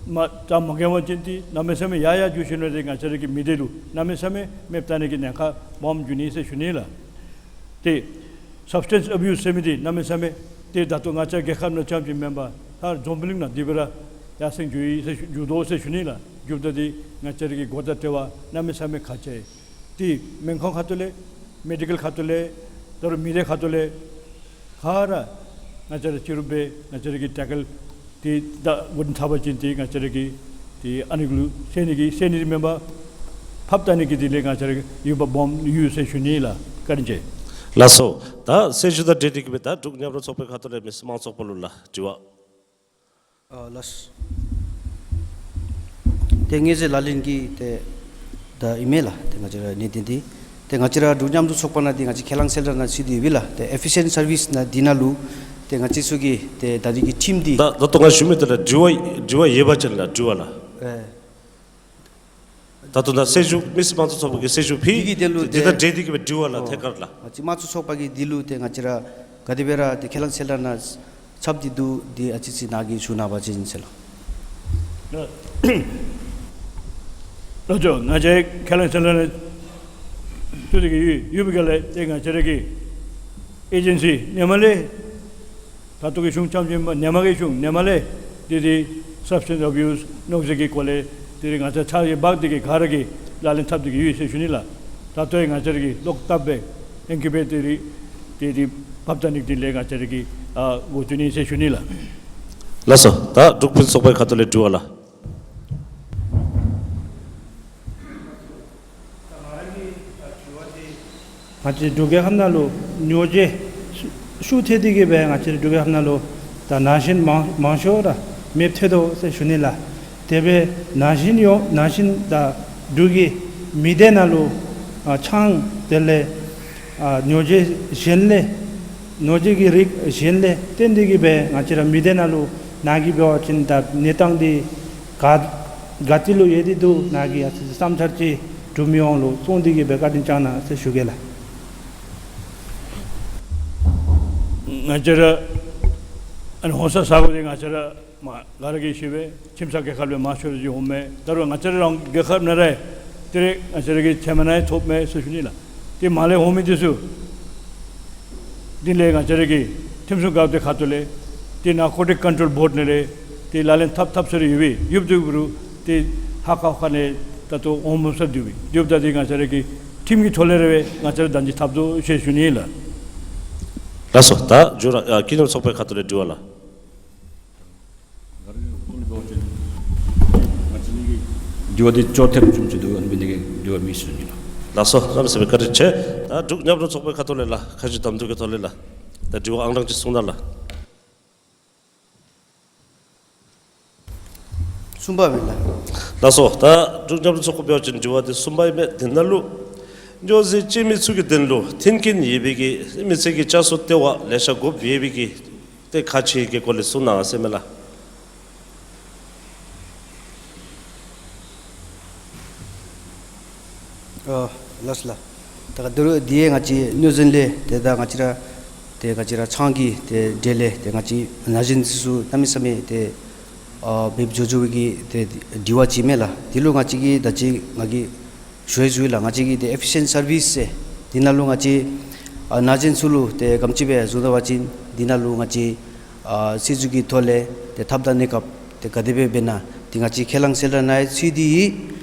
མ་ད་མ་འགྱངས་པ་ཅིན་འདི་གནམ་མེད་ས་མེད་ཡར་ཡར་འགྱོ་ཞིནམ་ལས་ང་བཅས་ར་གི་མི་སྡེ་ལུ་གནམ་མེད་ས་མེད་མེདཔ་བཏང་ནི་གི་ཉེན་ཁ་སྦོམ་འགྱོ་ནི་ཟེར་ཞུ་ནི་ལགས། ཏེ་སབ་སི་ཊེནསི་ཨེ་བིའུསི་ཟེར་མི་འདི་གནམ་མེད་ས་མེད་ཏེ་ད་ལྟོ་ང་བཅས་རྒྱལ་ཁབ་ནང་རྐྱངམ་ཅིག་མེན་པར་ད་འཛམ་བུ་གླིང་ནང་འདི་སྦེ་ར་ཡར་སེང་འགྱོ་ཡི་ཟེར་ཞུ་འགྱོ་དོ་ཟེར་ཞུ་ནི་ལགས། འགྱོཝ་ད་འདི་ང་བཅས་ར་གི་གོ་བརྡ་སྤྲོད་པར་གནམ་མེད་ས་མེད་ཁག་ཆེ། ཏེ་སྨན་ཁང་ཁ་ཐུག་ལས་མེ་ཌི་ཀཱལ་ཁ་ཐུག་ལས་ད་རུང་མི་སྡེ་ཁ་ཐུག་ལས་ག་ར་ང་བཅས་ར་གཅིག་རུབ་སྦེ་ང་བཅས་ར་གིས་ཊེ་ཀལ་ཏེ་ད་འགོ་འདྲེན་འཐབ་པ་ཅིན་ཏེ་ང་བཅས་ར་གིས་ཏེ་ཨ་ནི་གུ་ལུ་སེལ་ནི་གི་སེལ་ནི་མེན་པར་ཕབ་བཏང་ནི་གི་དེ་ལས་ང་བཅས་ར་གི་ཡོདཔ་སྦོམ་ཡོད་ཟེར་ཞུ་ནི་ལགས། བཀའ་དྲིན་ཆེ། ལགས་སོ། ད་སྲི་ཞུ་དང་འབྲེལ་ཏེ་གི་སྦེ་ད་འབྲུག་མཉམ་རུབ་ཚོགས་པའི་ཁ་ཐུག་ལས་མི་སེར་དམངས་གཙོ་ཚོགས་པ་ལུ་ལགས་དྲི་བ། ཨ་ལགས། ཏེ་ངེ་ཚེ་ལག་ལེན་གྱི་ཏེ་ད་ཨིན་མས་ལགས། ཏེ་ང་བཅས་ར་གནད་དོན་འདི་ཏེ་ང་བཅས་ར་འབྲུག་མཉམ་རུབ་ཚོགས་པ་ནང་འདི་ང་བཅས་ཁས་བླངས་གསལ་བསྒྲགས་ནང་ཚུད་དེ་ཡོད་པས་ལགས། ཏེ་ཨེ་ཕི་ཤཱན་སར་བིསི་ནང་འདི་ནང་ལུ་ཏེ་ང་བཅས་ཚུ་གི་ཏེ་ད་རེས་ཀྱི་ཊིམ་འདི་ད་ད་ལྟོ་ང་ཞུ་མི་འདི་ལགས་དྲི་བ་དྲི་བ་ཡོད་པ་ཅིན་ལགས་དྲི་བ་ལགས། ཨེ། ད་ལྟོ་ད་སྲི་ཞུ་མི་སེར་དམངས་གཙོ་ཚོགས་པ་གི་སྲི་ཞུ་ཕུལ་འདི་གི་དོན་ལུ་འདི་ཏེ་དང་འབྲེལ་ཏེ་གི་སྦེ་དྲི་བ་ལགས། ཨོ། ཐད་ཀར་ལགས། ང་བཅས་དམངས་གཙོ་ཚོགས་པ་གི་འདི་ལུ་ཏེ་ང་བཅས་ར་ག་དེ་སྦེ་ར་ཏེ་ཁས་བླངས་གསལ་བསྒྲགས་ནང་ཚུད་དེ་འདུག་འདི་ཨ་ཙི་ཅིག་ནཱ་གིས་ཞུ་གནང་བ་ཅིན་ཟེར་ལགས། ལགས་སོ། ང་བཅས་ཁས་བླངས་གསལ་བསྒྲགས་ནང་ཚུད་དེ་གི་ཡོད་ཡོད་པའི་སྒང་ལས་ཏེ་ང་བཅས་ར་གི་ཨེ་ཇེན་སི་ནེ་མ་ལས་ ད་ལྟོ་གི་གཞུང་རྐྱངམ་ཅིག་མེན་པར་ཧེ་མ་གི་གཞུང་ཧེ་མ་ལས་ཏེ་ཏེ་སབ་སི་ཊེནསི་ཨེ་བིའུསི་གནོད་འཚེ་གི་སྐོར་ལས་ཏེ་ཏེ་ང་བཅས་ཕྱག་ལཱ་འབད་དེ་གིས་ག་ར་གིས་ལག་ལེན་འཐབ་སྟེ་གིས་ཡོད་ཟེར་ཞུ་ནི་ལགས། ད་ལྟོ་ཡང་ང་བཅས་ར་གིས་ལོག་བཏབ་སྦེ་ཨིན་ཀུ་བེ་ཊར་ཏེ་ཏེ་ཏེ་ཕབ་ད་ནི་དེ་ལས་ང་བཅས་ར་གིས་ཨ་འགོ་བཙུགས་ནི་ཟེར་ཞུ་ནི་ལགས། ལགས་སོ། ད་འབྲུག་ཕུན་ཚོགས་པའི་ཁ་ཐུག་ལས་དྲི་བ་ལགས། ང་བཅས་འབྲུག་རྒྱལ་ཁབ་ནང་ལུ་ཉོ་བྱེད་ཤུགས་ཐེབས་ཏེ་གིས་སྦེ་ང་བཅས་འབྲུག་རྒྱལ་ཁབ་ནང་ལུ་ད་ན་གཞོན་མང་མང་ཤོས་ར་མེདཔ་ཐལ་དོ་ཟེར་ཞུ་ནི་ལགས། དེ་སྦེ་ན་གཞོན་ཡོད་ན་གཞོན་ད་འབྲུག་གི་མི་སྡེ་ནང་ལུ་ཨ་ཆང་དེ་ལས་ཨ་ཉོ་བྱེད་གཞན་ལས་ཉོ་བྱེད་ཀྱི་རིགས་གཞན་ལས་བརྟེན་ཏེ་གིས་སྦེ་ང་བཅས་ར་མི་སྡེ་ནང་ལུ་ནཱ་གིས་འབད་བ་ཅིན་ད་གནས་སྟངས་འདི་ག་ག་ཏེ་ལུ་ཡོད་དེ་འདུག། ནཱ་གིས་ཡང་བསམ་འཆར་ཅིག་འབྲུག་མི་ཡོངས་ལུ་གསུང་སྟེ་གིས་སྦེ་བཀའ་དྲིན་བསྐྱང་གནང་ཟེར་ཞུ་གེ་ལགས། ང་བཅས་ར་ཨ་ནི་ཧོང་སང་ས་གོ་འདི་ང་བཅས་ར་མ་ག་ར་གིས་ཤེས་པས། ཁྱིམ་ཚང་རྒེད་འོག་ལས་མང་ཤོས་ཅིག་འོངམ་མས། ད་རུང་ང་བཅས་ར་རང་རྒེད་འོག་ནང་ར་ཏེ་རེ་ང་བཅས་ར་གི་ཚལ་མ་ནང་ཡང་ཐོབ་མས་ཟེར་ཞུ་ནི་ལགས། ཏེ་མར་ལས་འོང་མི་འདི་ཚུ་འདི་ལས་ང་བཅས་ར་གི་ཁྲིམས་སྲུང་འགག་སྡེ་ཁ་ཐུག་ལས་ཏེ་ནཱར་ཀོ་ཊིག་ཀོན་ཊོལ་བོརཌ་ནང་ལས་ཏེ་ལག་ལེན་འཐབ་འཐབ་ས་ར་ཡོད་པས། ཡོདཔ་འདི་གུ་རུང་ཏེ་ཧ་ཁ་ཧ་ཁ་ནང་ད་ལྟོ་འོང་མ་ཚུགས་ས་འདུག་པས། ཡོདཔ་ད་འདི་ང་བཅས་ར་གི་ཁྲིམས་ཀྱི་ཐོག་ལས་ར་སྦེ་ང་བཅས་ར་བདག་འཛིན་འཐབ་དོ་ཟེར་ཞུ་ནི་ལགས། ལགས་སོ། ད་མཇུག་ར་ཨ་ཀུན་མཉམ་ཚོགས་པའི་ཁ་ཐུག་ལས་དྲི་བ་ལགས། དྲི་བ་འདི་ཅོག་འཐདཔ་བྱུང་ཅི་འདུག། ཨ་ནི་འབད་ནི་གི་དྲི་བ་མི་ཞུ་ནི་ལགས། ལགས་སོ། གནམ་མེད་ས་མེད་བཀའ་དྲིན་ཆེ། ད་འབྲུག་མཉམ་རུབ་ཚོགས་པའི་ཁ་ཐུག་ལས་ལགས། ཁ་བཤད་གདམ་འཐུ་གི་ཐོག་ལས་ལགས། ད་དྲི་བ་ཨང་གྲངས་ཅིག་གསུང་གནང་ལགས། གསུམ་པ་མས་ལགས། ལགས་སོ། ད་འབྲུག་མཉམ་རུབ་ཚོགས་པ་འབད་བ་ཅིན་དྲི་བ་འདི་གསུམ་པ་ཨིན་མས། དེ་ནང་ལུ་སྨྱོ་རྫས་སྤྱོད་མི་ཚུ་གི་དོན་ལུ་མཐུན་རྐྱེན་ཡོད་པའི་གི་མི་སེར་གྱི་བཅའ་སྲོལ་ལྟེ་བ་ལེ་ཤ་དགོཔ་ཡོད་པའི་གི་ཏེ་ཁག་ཆེ་གི་སྐོར་ལས་གསུང་གནང་ཟེར་མས་ལགས། ཨ་ལགས་སོ་ལགས། ད་ག་ད་རུང་འདི་ཡང་ང་བཅས་སྨྱོ་རྫས་ལས་ཏེ་ད་ང་བཅས་ར་ཏེ་ང་བཅས་ར་ཆང་གི་ཏེ་འབྲེལ་ལས་ཏེ་ང་བཅས་ན་གཞོན་ཚུ་གནམ་མེད་ས་མེད་ཏེ་ཨ་འབདཝ་འགྱོ་འགྱོ་བའི་གི་ཏེ་དྲི་བ་ཅིག་མས་ལགས། འདི་ལུ་ང་བཅས་ཀྱིས་ད་ཅི་ང་གིས་ཞུ་ཡི་ཞུ་ཡི་ལགས། ང་བཅས་ཀྱི་ཏེ་ཨེཕ་ཕི་ཤེནཊ་སར་བིསི་ཟེར་འདི་ནང་ལུ་ང་བཅས་ཨ་ན་གཞོན་ཚུ་ལུ་ཏེ་ག་དེམ་ཅིག་སྦེ་བཟུང་ད་པ་ཅིན་འདི་ནང་ལུ་ང་བཅས་ཨ་སྲིད་བྱུས་ཀྱི་ཐོག་ལས་ཏེ་ཐབས་དང་གནས་སྐབས་ཏེ་ག་དེ་སྦེ་འབད་ན་ཏེ་ང་བཅས་ཁས་བླངས་གསལ་བསྒྲགས་ནང་ཡང་ཚུད་དེ་ཡོད།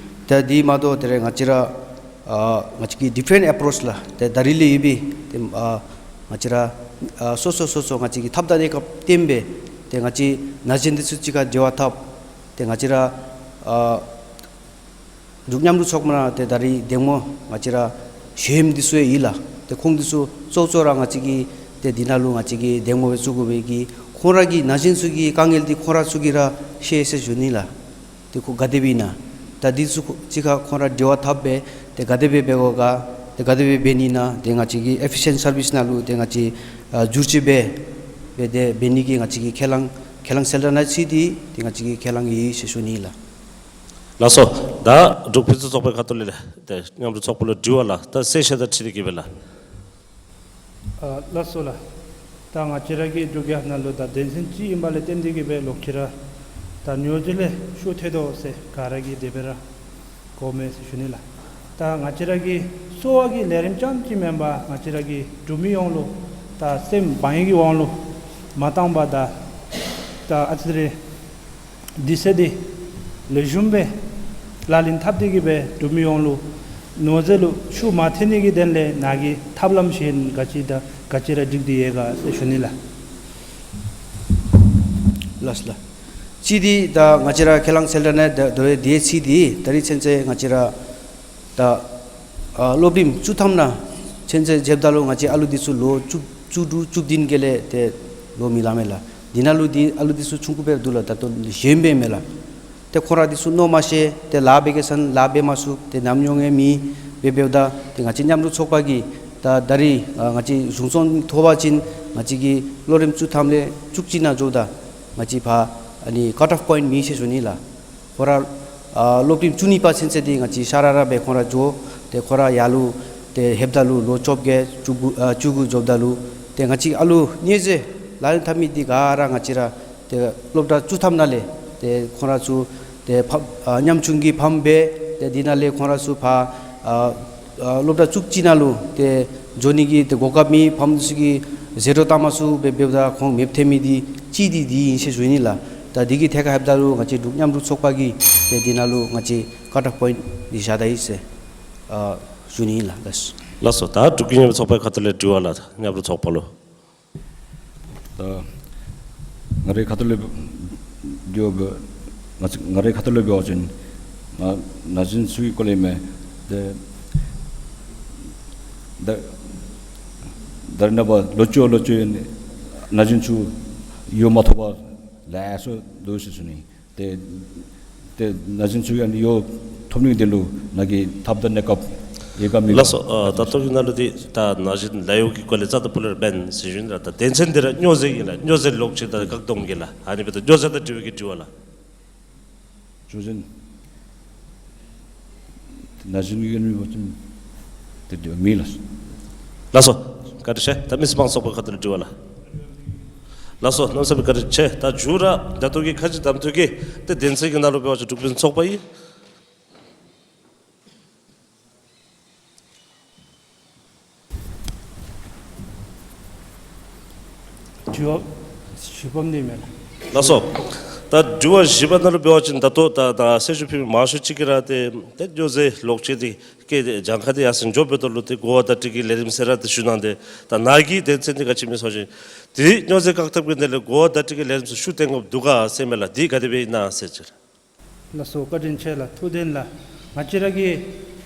ད་འདི་མ་གཏོགས་ཏེ་རེ་ང་བཅས་ར་ཨ་ང་བཅས་ཀྱི་ཌི་ཕེ་རེནཊ་ཨེ་པོརོཆ་ལགས། ཏེ་ད་རིས་ལས་ཡོད་པའི་ཏེ་ཨ་ང་བཅས་ར་ཨ་སོ་སོ་སོ་སོ་ང་བཅས་ཀྱི་ཐབས་དང་གནས་སྐབས་བསྟུན་སྦེ་ཏེ་ང་བཅས་ན་གཞོན་འདི་ཚུ་གཅིག་ཁར་འབྲེལ་བ་འཐབ། ཏེ་ང་བཅས་ར་ཨ་འབྲུག་མཉམ་རུབ་ཚོགས་པ་ནང་ཏེ་ད་རིས་འདེམས་ངོ་ང་བཅས་ར་ཞུ་མི་འདི་ཚུ་ཡང་ཡོད་ལགས། ཏེ་ཁོང་འདི་ཚུ་གཙོ་གཙོ་ར་ང་བཅས་ཀྱིས་ཏེ་འདི་ནང་ལུ་ང་བཅས་ཀྱིས་འདེམས་ངོ་སྦེ་བཙུགས་དགོ་པའི་གི་ཁོང་ར་གི་ན་གཞོན་ཚུ་གི་དཀའ་ངལ་འདི་ཁོང་ར་ཚུ་གིས་ར་ཤེས་ཟེར་ཞུ་ནི་ལགས། ཏེ་ཁོང་ག་དེ་སྦེ་ཨིན་ན་ད་འདི་ཚུ་ཁོ་གཅིག་ཁར་ཁོང་ར་འབྲེལ་བ་འཐབ་སྦེ་ཏེ་ག་དེ་སྦེ་འབད་དགོ་ག་ཏེ་ག་དེ་སྦེ་འབད་ནི་ཨིན་ན་ཏེ་ང་བཅས་ཀྱི་ཨེཕ་ཕི་ཤེནཊ་སར་བིསི་ནང་ལུ་ཏེ་ང་བཅས་ཨ་བསྒྱུར་བཅོས་འབད་སྦེ་ཏེ་འབད་ནི་གི་ང་བཅས་ཀྱི་ཁས་བླངས་ཁས་བླངས་གསལ་བསྒྲགས་ནང་ཚུད་དེ་ཏེ་ང་བཅས་ཀྱི་ཁས་བླངས་ཡོད་ཟེར་ཞུ་ནི་ལགས། ལགས་སོ། ད་འབྲུག་ཕུན་ཚོགས་ཚོགས་པའི་ཁ་ཐུག་ལས་ཏེ་མཉམ་རུབ་ཚོགས་པ་ལུ་དྲི་བ་ལགས། ད་གསལ་བཤད་དང་འཁྲིལ་ཏེ་གིས་སྦེ་ལགས། ཨ་ལགས་སོ་ལགས། ད་ང་བཅས་ར་གི་འབྲུག་རྒྱལ་ནང་ལུ་ད་དོན་ཚན་གཅིག་ཨིན་པ་ལས་བརྟེན་ཏེ་གིས་སྦེ་ལོག་ཅི་ར་ད་ཉོ་རྫས་ལས་ཤུགས་ཐེབས་དོ་ཟེར་ག་ར་གིས་དེ་སྦེ་ར་གོཝ་མས་ཟེར་ཞུ་ནི་ལགས། ད་ང་བཅས་ར་གི་གསོ་བ་གི་ལས་རིམ་རྐྱངམ་ཅིག་མེན་པར་ང་བཅས་ར་གི་འབྲུག་མི་ཡོངས་ལུ་ད་སེམས་བག་ཡངས་ཀྱི་དབང་ལུ་མ་བཏང་པར་ད་ད་ཨ་ཙི་རེ་དུས་ཚོད་འདི་ལེགས་ཤོམ་སྦེ་ལག་ལེན་འཐབ་སྟེ་གིས་སྦེ་འབྲུག་མི་ཡོངས་ལུ་ཉོ་རྫས་ལུ་ཤུགས་མ་ཐེབས་ནི་གི་དོན་ལས་ནཱ་གི་ཐབས་ལམ་གཞན་ག་ཅི་དང་ག་ཅི་ར་སྒྲིག་སྟེ་ཡོད་ག་ཟེར་ཞུ་ནི་ལགས། ལགས་ལགས། གཅིག་འདི་ད་ང་བཅས་ར་ཁས་བླངས་གསལ་བསྒྲགས་ནང་ད་དོ་རུང་དེ་གཅིག་འདི་ད་རིས་ཚུན་ཚོད་ང་བཅས་ར་ད་ཨ་སློབ་རིམ་བཅུ་ཐམ་ནང་ཚུན་ཚོད་འཇལཝ་ད་ལུ་ང་བཅས་ཨ་ལུ་འདི་ཚུ་ལོ་བཅུ་བཅུ་དྲུག་བཅུ་བདུན་གྱི་ལས་ཏེ་ལོ་མི་ལང་མས་ལགས། འདི་ནང་ལུ་འདི་ཨ་ལུ་འདི་ཚུ་ཆུང་ཀུ་སྦེ་འདུག་ལགས། ད་ལྟོ་གཞོནམ་སྦེ་མས་ལགས། ཏེ་ཁོང་ར་འདི་ཚུ་མནོ་མ་ཤེས། ཏེ་ལཱ་འབད་གེ་ཟེར་ན་ལཱ་འབད་མ་ཚུགས། ཏེ་ཉམས་མྱོང་ཡང་མེད། འབད་འབདཝ་ད་ཏེ་ང་བཅས་མཉམ་རུབ་ཚོགས་པ་གིས་ད་ད་རིས་ཨ་ང་བཅས་གཞུང་ཚོགས་ཐོབ་པ་ཅིན་ང་བཅས་ཀྱི་སློབ་རིམ་བཅུ་ཐམ་ལས་བཅུ་གཅིག་ནང་འགྱོཝ་ད་ང་བཅས་ཕར་ཨ་ནི་ཀཊ་ཨོཕ་པོའིནཊ་མེད་ཟེར་ཞུ་ནི་ལགས། ཁོང་ར་ཨ་སློབ་རིམ་བཅུ་གཉིས་པ་ཚུན་ཚོད་འདི་ང་བཅས་ཤ་ར་ར་སྦེ་ཁོང་ར་འགྱོ། ཏེ་ཁོང་ར་ཡར་ལུ་ཏེ་ལྷོདཔ་ད་ལུ་ལོ་བཅོ་བརྒྱད་བཅུ་དགུ་ཨ་བཅུ་དགུ་འགྱོཝ་ད་ལུ་ཏེ་ང་བཅས་ཨ་ལུ་ཉོ་རྫས་ལག་ལེན་འཐབ་མི་འདི་ག་ར་ང་བཅས་ར་ཏེ་སློབ་གྲྭ་བཅུ་ཐམ་ནང་ལས་ཏེ་ཁོང་ར་ཚུ་ཏེ་ཕམ་ཨ་ཉམ་ཆུང་གི་ཕམ་སྦེ་ཏེ་འདི་ནང་ལས་ཁོང་ར་ཚུ་ཕར་ཨ་ཨ་སློབ་གྲྭ་བཅུ་གཅིག་ནང་ལུ་ཏེ་འགྱོ་ནི་གི་ཏེ་གོ་སྐབས་མེད། ཕམ་འདི་ཚུ་གིས་ ཟད་འགྲོ་བཏང་མ་ཚུགས་སྦེ་འབདཝ་ད་ཁོང་མེདཔ་ཐལ་མི་འདི་གཅིག་འདི་འདི་ཨིན་ཟེར་ཞུ་ནི་ལགས། ད་འདི་གི་ཐད་ཁར་ལྷོདཔ་ད་ལུ་ང་བཅས་འབྲུག་མཉམ་རུབ་ཚོགས་པ་གིས་ཏེ་འདི་ནང་ལུ་ང་བཅས་ཀཊ་ཨོཕ་པོའིནཊ་འདི་བཞག་ད་ཡི་ཟེར་ཨ་ཞུ་ནི་ཨིན་ལགས། ལགས་སོ། ད་འབྲུག་མཉམ་རུབ་ཚོགས་པའི་ཁ་ཐུག་ལས་དྲི་བ་ལགས། མཉམ་རུབ་ཚོགས་པ་ལུ། ད་ང་རའི་ཁ་ཐུག་ལས་འདི་འབད་ང་ང་རའི་ཁ་ཐུག་ལས་འབད་བ་ཅིན་ང་ན་གཞོན་ཚུ་གི་སྐོར་ལས་མས། ཏེ་ད་ད་རེས་ནངས་པ་ལོ་བཅུ་ལོ་བཅུ་ཡང་ན་གཞོན་ཚུ་གཡོག་མ་ཐོབ་པར་ལེ་ཤ་འདུག་ཟེར་ཞུ་ནི། ཏེ་ཏེ་ན་གཞོན་ཚུ་ཡང་གཡོག་ཐོབ་ནི་དོན་ལུ་ནཱ་གིས་ཐབས་དང་གནས་སྐབས་ཡོད་ག་མེད་ག། ལགས་སོ། ཨ་ད་ལྟོ་གི་ནང་ལུ་འདི་ད་ན་གཞོན་ལཱ་གཡོག་གི་སྐོར་ལས་རྩ་དང་ཕུ་ལས་ར་འབད་ཟེར་ཞུ་ནི་ལགས། ད་དོན་ཚན་འདི་ར་སྨྱོ་རྫས་ཨིན་ལགས། སྨྱོ་རྫས་ལོག་སྤྱོད་དང་བཀག་སྡོམ་གྱི་ལགས། ཨ་ནི་འབདཝ་ད་སྨྱོ་རྫས་དང་འབྲེལ་བའི་གི་དྲི་བ་ལགས། སྨྱོ་རྫས་ན་གཞོན་གྱི་ཡོད་མི་འབད་བ་ཅིན་ཏེ་འདི་མེད་ལགས། ལགས་སོ། བཀའ་དྲིན་ཆེ། ད་མི་སེར་དམངས་ཚོགས་པའི་ཁ་ཐུག་ལས་དྲི་བ་ལགས། ལགས་སོ། གནམ་མེད་ས་མེད་བཀའ་དྲིན་ཆེ། ད་མཇུག་ར་ད་ལྟོ་གི་ཁ་རྗེ་གདམ་འཐུ་གི་ཏེ་དོན་ཚན་གྱི་ནང་ལུ་འབད་བ་ཅིན་འབྲུག་ཕུན་སུམ་ཚོགས་པ་ཨིན། དྲི་བ་ཞུ་བ་འདི་མེན་ན། ལགས་སོ། ད་དྲི་བ་བཞི་པ་ནང་ལུ་འབད་བ་ཅིན་ད་ལྟོ་ད་ད་གསལ་ཞུ་ཕུལ་མི་མང་ཤོས་ཅིག་གིས་ར་ཏེ་ཏེ་སྨྱོ་རྫས་ལོག་སྤྱོད་འདི་གི་གྱངས་ཁ་འདི་ཡར་སེང་འགྱོ་འབདཝ་ད་ལུ་ཏེ་གོ་བ་བརྡ་སྤྲོད་ཀྱི་ལས་རིམ་ཟེར་ར་ཏེ་ཞུ་གནང་སྟེ། ད་ནཱ་གིས་དོན་ཚན་འདི་ག་ཅི་སྨོ་ཟེར་བ་ཅིན་ཏེ་སྨྱོ་རྫས་བཀག་ཐབས་ཀྱི་དོན་ལས་གོ་བ་བརྡ་སྤྲོད་ཀྱི་ལས་རིམ་ཚུ་ཤུགས་བཏོན་དགོཔ་འདུག་ག་ཟེར་མས་ལགས། འདི་ག་དེ་སྦེ་ཨིན་ན་ཟེར་ཅིག། ལགས་སོ། བཀའ་དྲིན་ཆེ་ལགས། ཐུགས་བདེན་ལགས། ང་བཅས་ར་གི་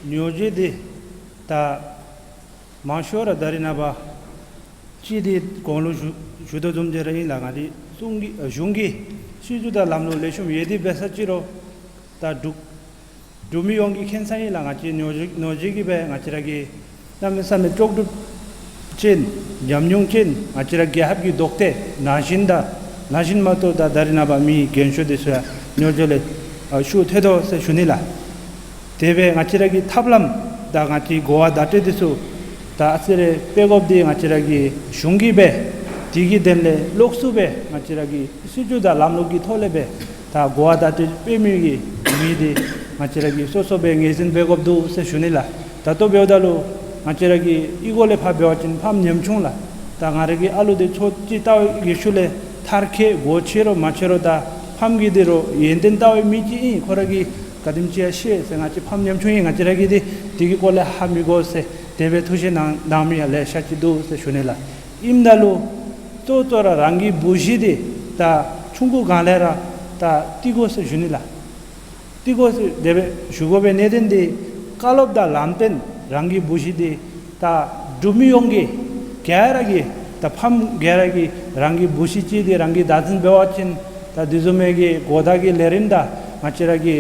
སྨྱོ་རྫས་འདི་ད་མང་ཤོས་ར་ད་རེས་ནངས་པ་ཅིག་འདི་གོང་ལུ་ཞུ་ཞུ་དོ་བཟུམ་ཅིག་ར་ཨིན་ལགས། ང་འདི་གཞུང་གི་གཞུང་གི་སྲིད་བྱུས་དང་ལམ་ལུགས་ལེགས་ཤོམ་ཡོད་དེ་འབད་ས་ཅིག་རུང་ད་འབྲུག་འབྲུག་མི་ཡོངས་ཀྱིས་མཁྱེན་གསལ་ཨིན་ལགས། ང་བཅས་སྨྱོ་རྫས་སྨྱོ་རྫས་ཀྱིས་སྦེ་ང་བཅས་ར་གི་གནམ་མེད་ས་མེད་ལྕོགས་གྲུབ་ཅན་ཉམས་མྱོང་ཅན་ང་བཅས་ར་རྒྱལ་ཁབ་ཀྱི་ལྡོག་སྟེ་ན་གཞོན་དང་ན་གཞོན་མ་གཏོགས་ད་ད་རེས་ནངས་པ་མི་རྒན་ཤོས་འདི་ཚུ་ཡང་སྨྱོ་རྫས་ལས་ཨ་ཤུགས་ཐོན་དོ་ཟེར་ཞུ་ནི་ལགས། དེ་སྦེ་ང་བཅས་ར་གི་ཐབས་ལམ་དང་ང་བཅས་གོ་བ་བརྡ་སྤྲོད་འདི་ཚུ་ད་ཨ་ཙི་རེ་སྤེལ་དགོཔ་འདི་ང་བཅས་ར་གི་གཞུང་གིས་སྦེ་དེ་གི་དོན་ལས་ལོགས་སུ་སྦེ་ང་བཅས་ར་གི་སྲིད་བྱུས་དང་ལམ་ལུགས་ཀྱི་ཐོག་ལས་སྦེ་ད་གོ་བ་བརྡ་སྤྲོད་སྤེལ་མི་གི་མི་འདི་ང་བཅས་ར་གིས་སོ་སོ་སྦེ་ངོས་འཛིན་འབད་དགོཔ་འདུག་ཟེར་ཞུ་ནི་ལགས། ད་ལྟོ་འབདཝ་ད་ལུ་ང་བཅས་ར་གི་གཡུས་སྒོ་ལས་ཕར་འབད་བ་ཅིན་ཕམ་ཉམ་ཆུང་ལགས། ད་ང་ར་གི་ཨ་ལུ་འདི་ཚུ་ཅིག་ལྟ་བའི་ཤུལ་ལས་མཐར་འཁྱོལ་སྒོ་ཕྱེ་རུང་མ་ཕྱེ་རུང་ད་ཕམ་གི་འདི་རུང་ཡོན་ཏན་ལྟ་བའི་མི་ཅིག་ཨིན། ཁོ་ར་གིས་ག་དེམ་ཅིག་ཡང་ཤེས་ཟེར། ང་བཅས་ཕམ་ཉམ་ཆུང་ཨིན། ང་བཅས་ར་གིས་འདི་འདི་གི་སྐོར་ལས་ཧ་མི་གོ་ཟེར་དེ་སྦེ་ཐུགས་བཞེད་གནང་གནང་མི་ཡང་ལེ་ཤ་ཅིག་འདུག་ཟེར་ཞུ་ནི་ལགས། ཨིནམ་ད་ལུ་གཙོ་གཙོ་ར་རང་གི་བུ་གཞི་འདི་ད་ཆུང་ཀུ་སྒང་ལས་ར་ད་བཏུལ་དགོ་ཟེར་ཞུ་ནི་ལགས། བཏུལ་དགོ་ཟེར་དེ་སྦེ་ཞུ་དགོ་པའི་གནད་དོན་འདི་བཀའ་སློབ་དང་ལམ་སྟོན་རང་གི་བུ་གཞི་འདི་ད་འབྲུག་མི་ཡོངས་ཀྱིས་ག་ར་གིས་ད་ཕམ་ག་ར་གིས་རང་གི་བུ་གཞི་ཅིག་འདི་རང་གིས་བདག་འཛིན་འབད་བ་ཅིན་ད་དེ་བཟུམ་མའི་གི་གོ་བརྡ་གི་ལས་རིམ་དང་ང་བཅས་ར་གི་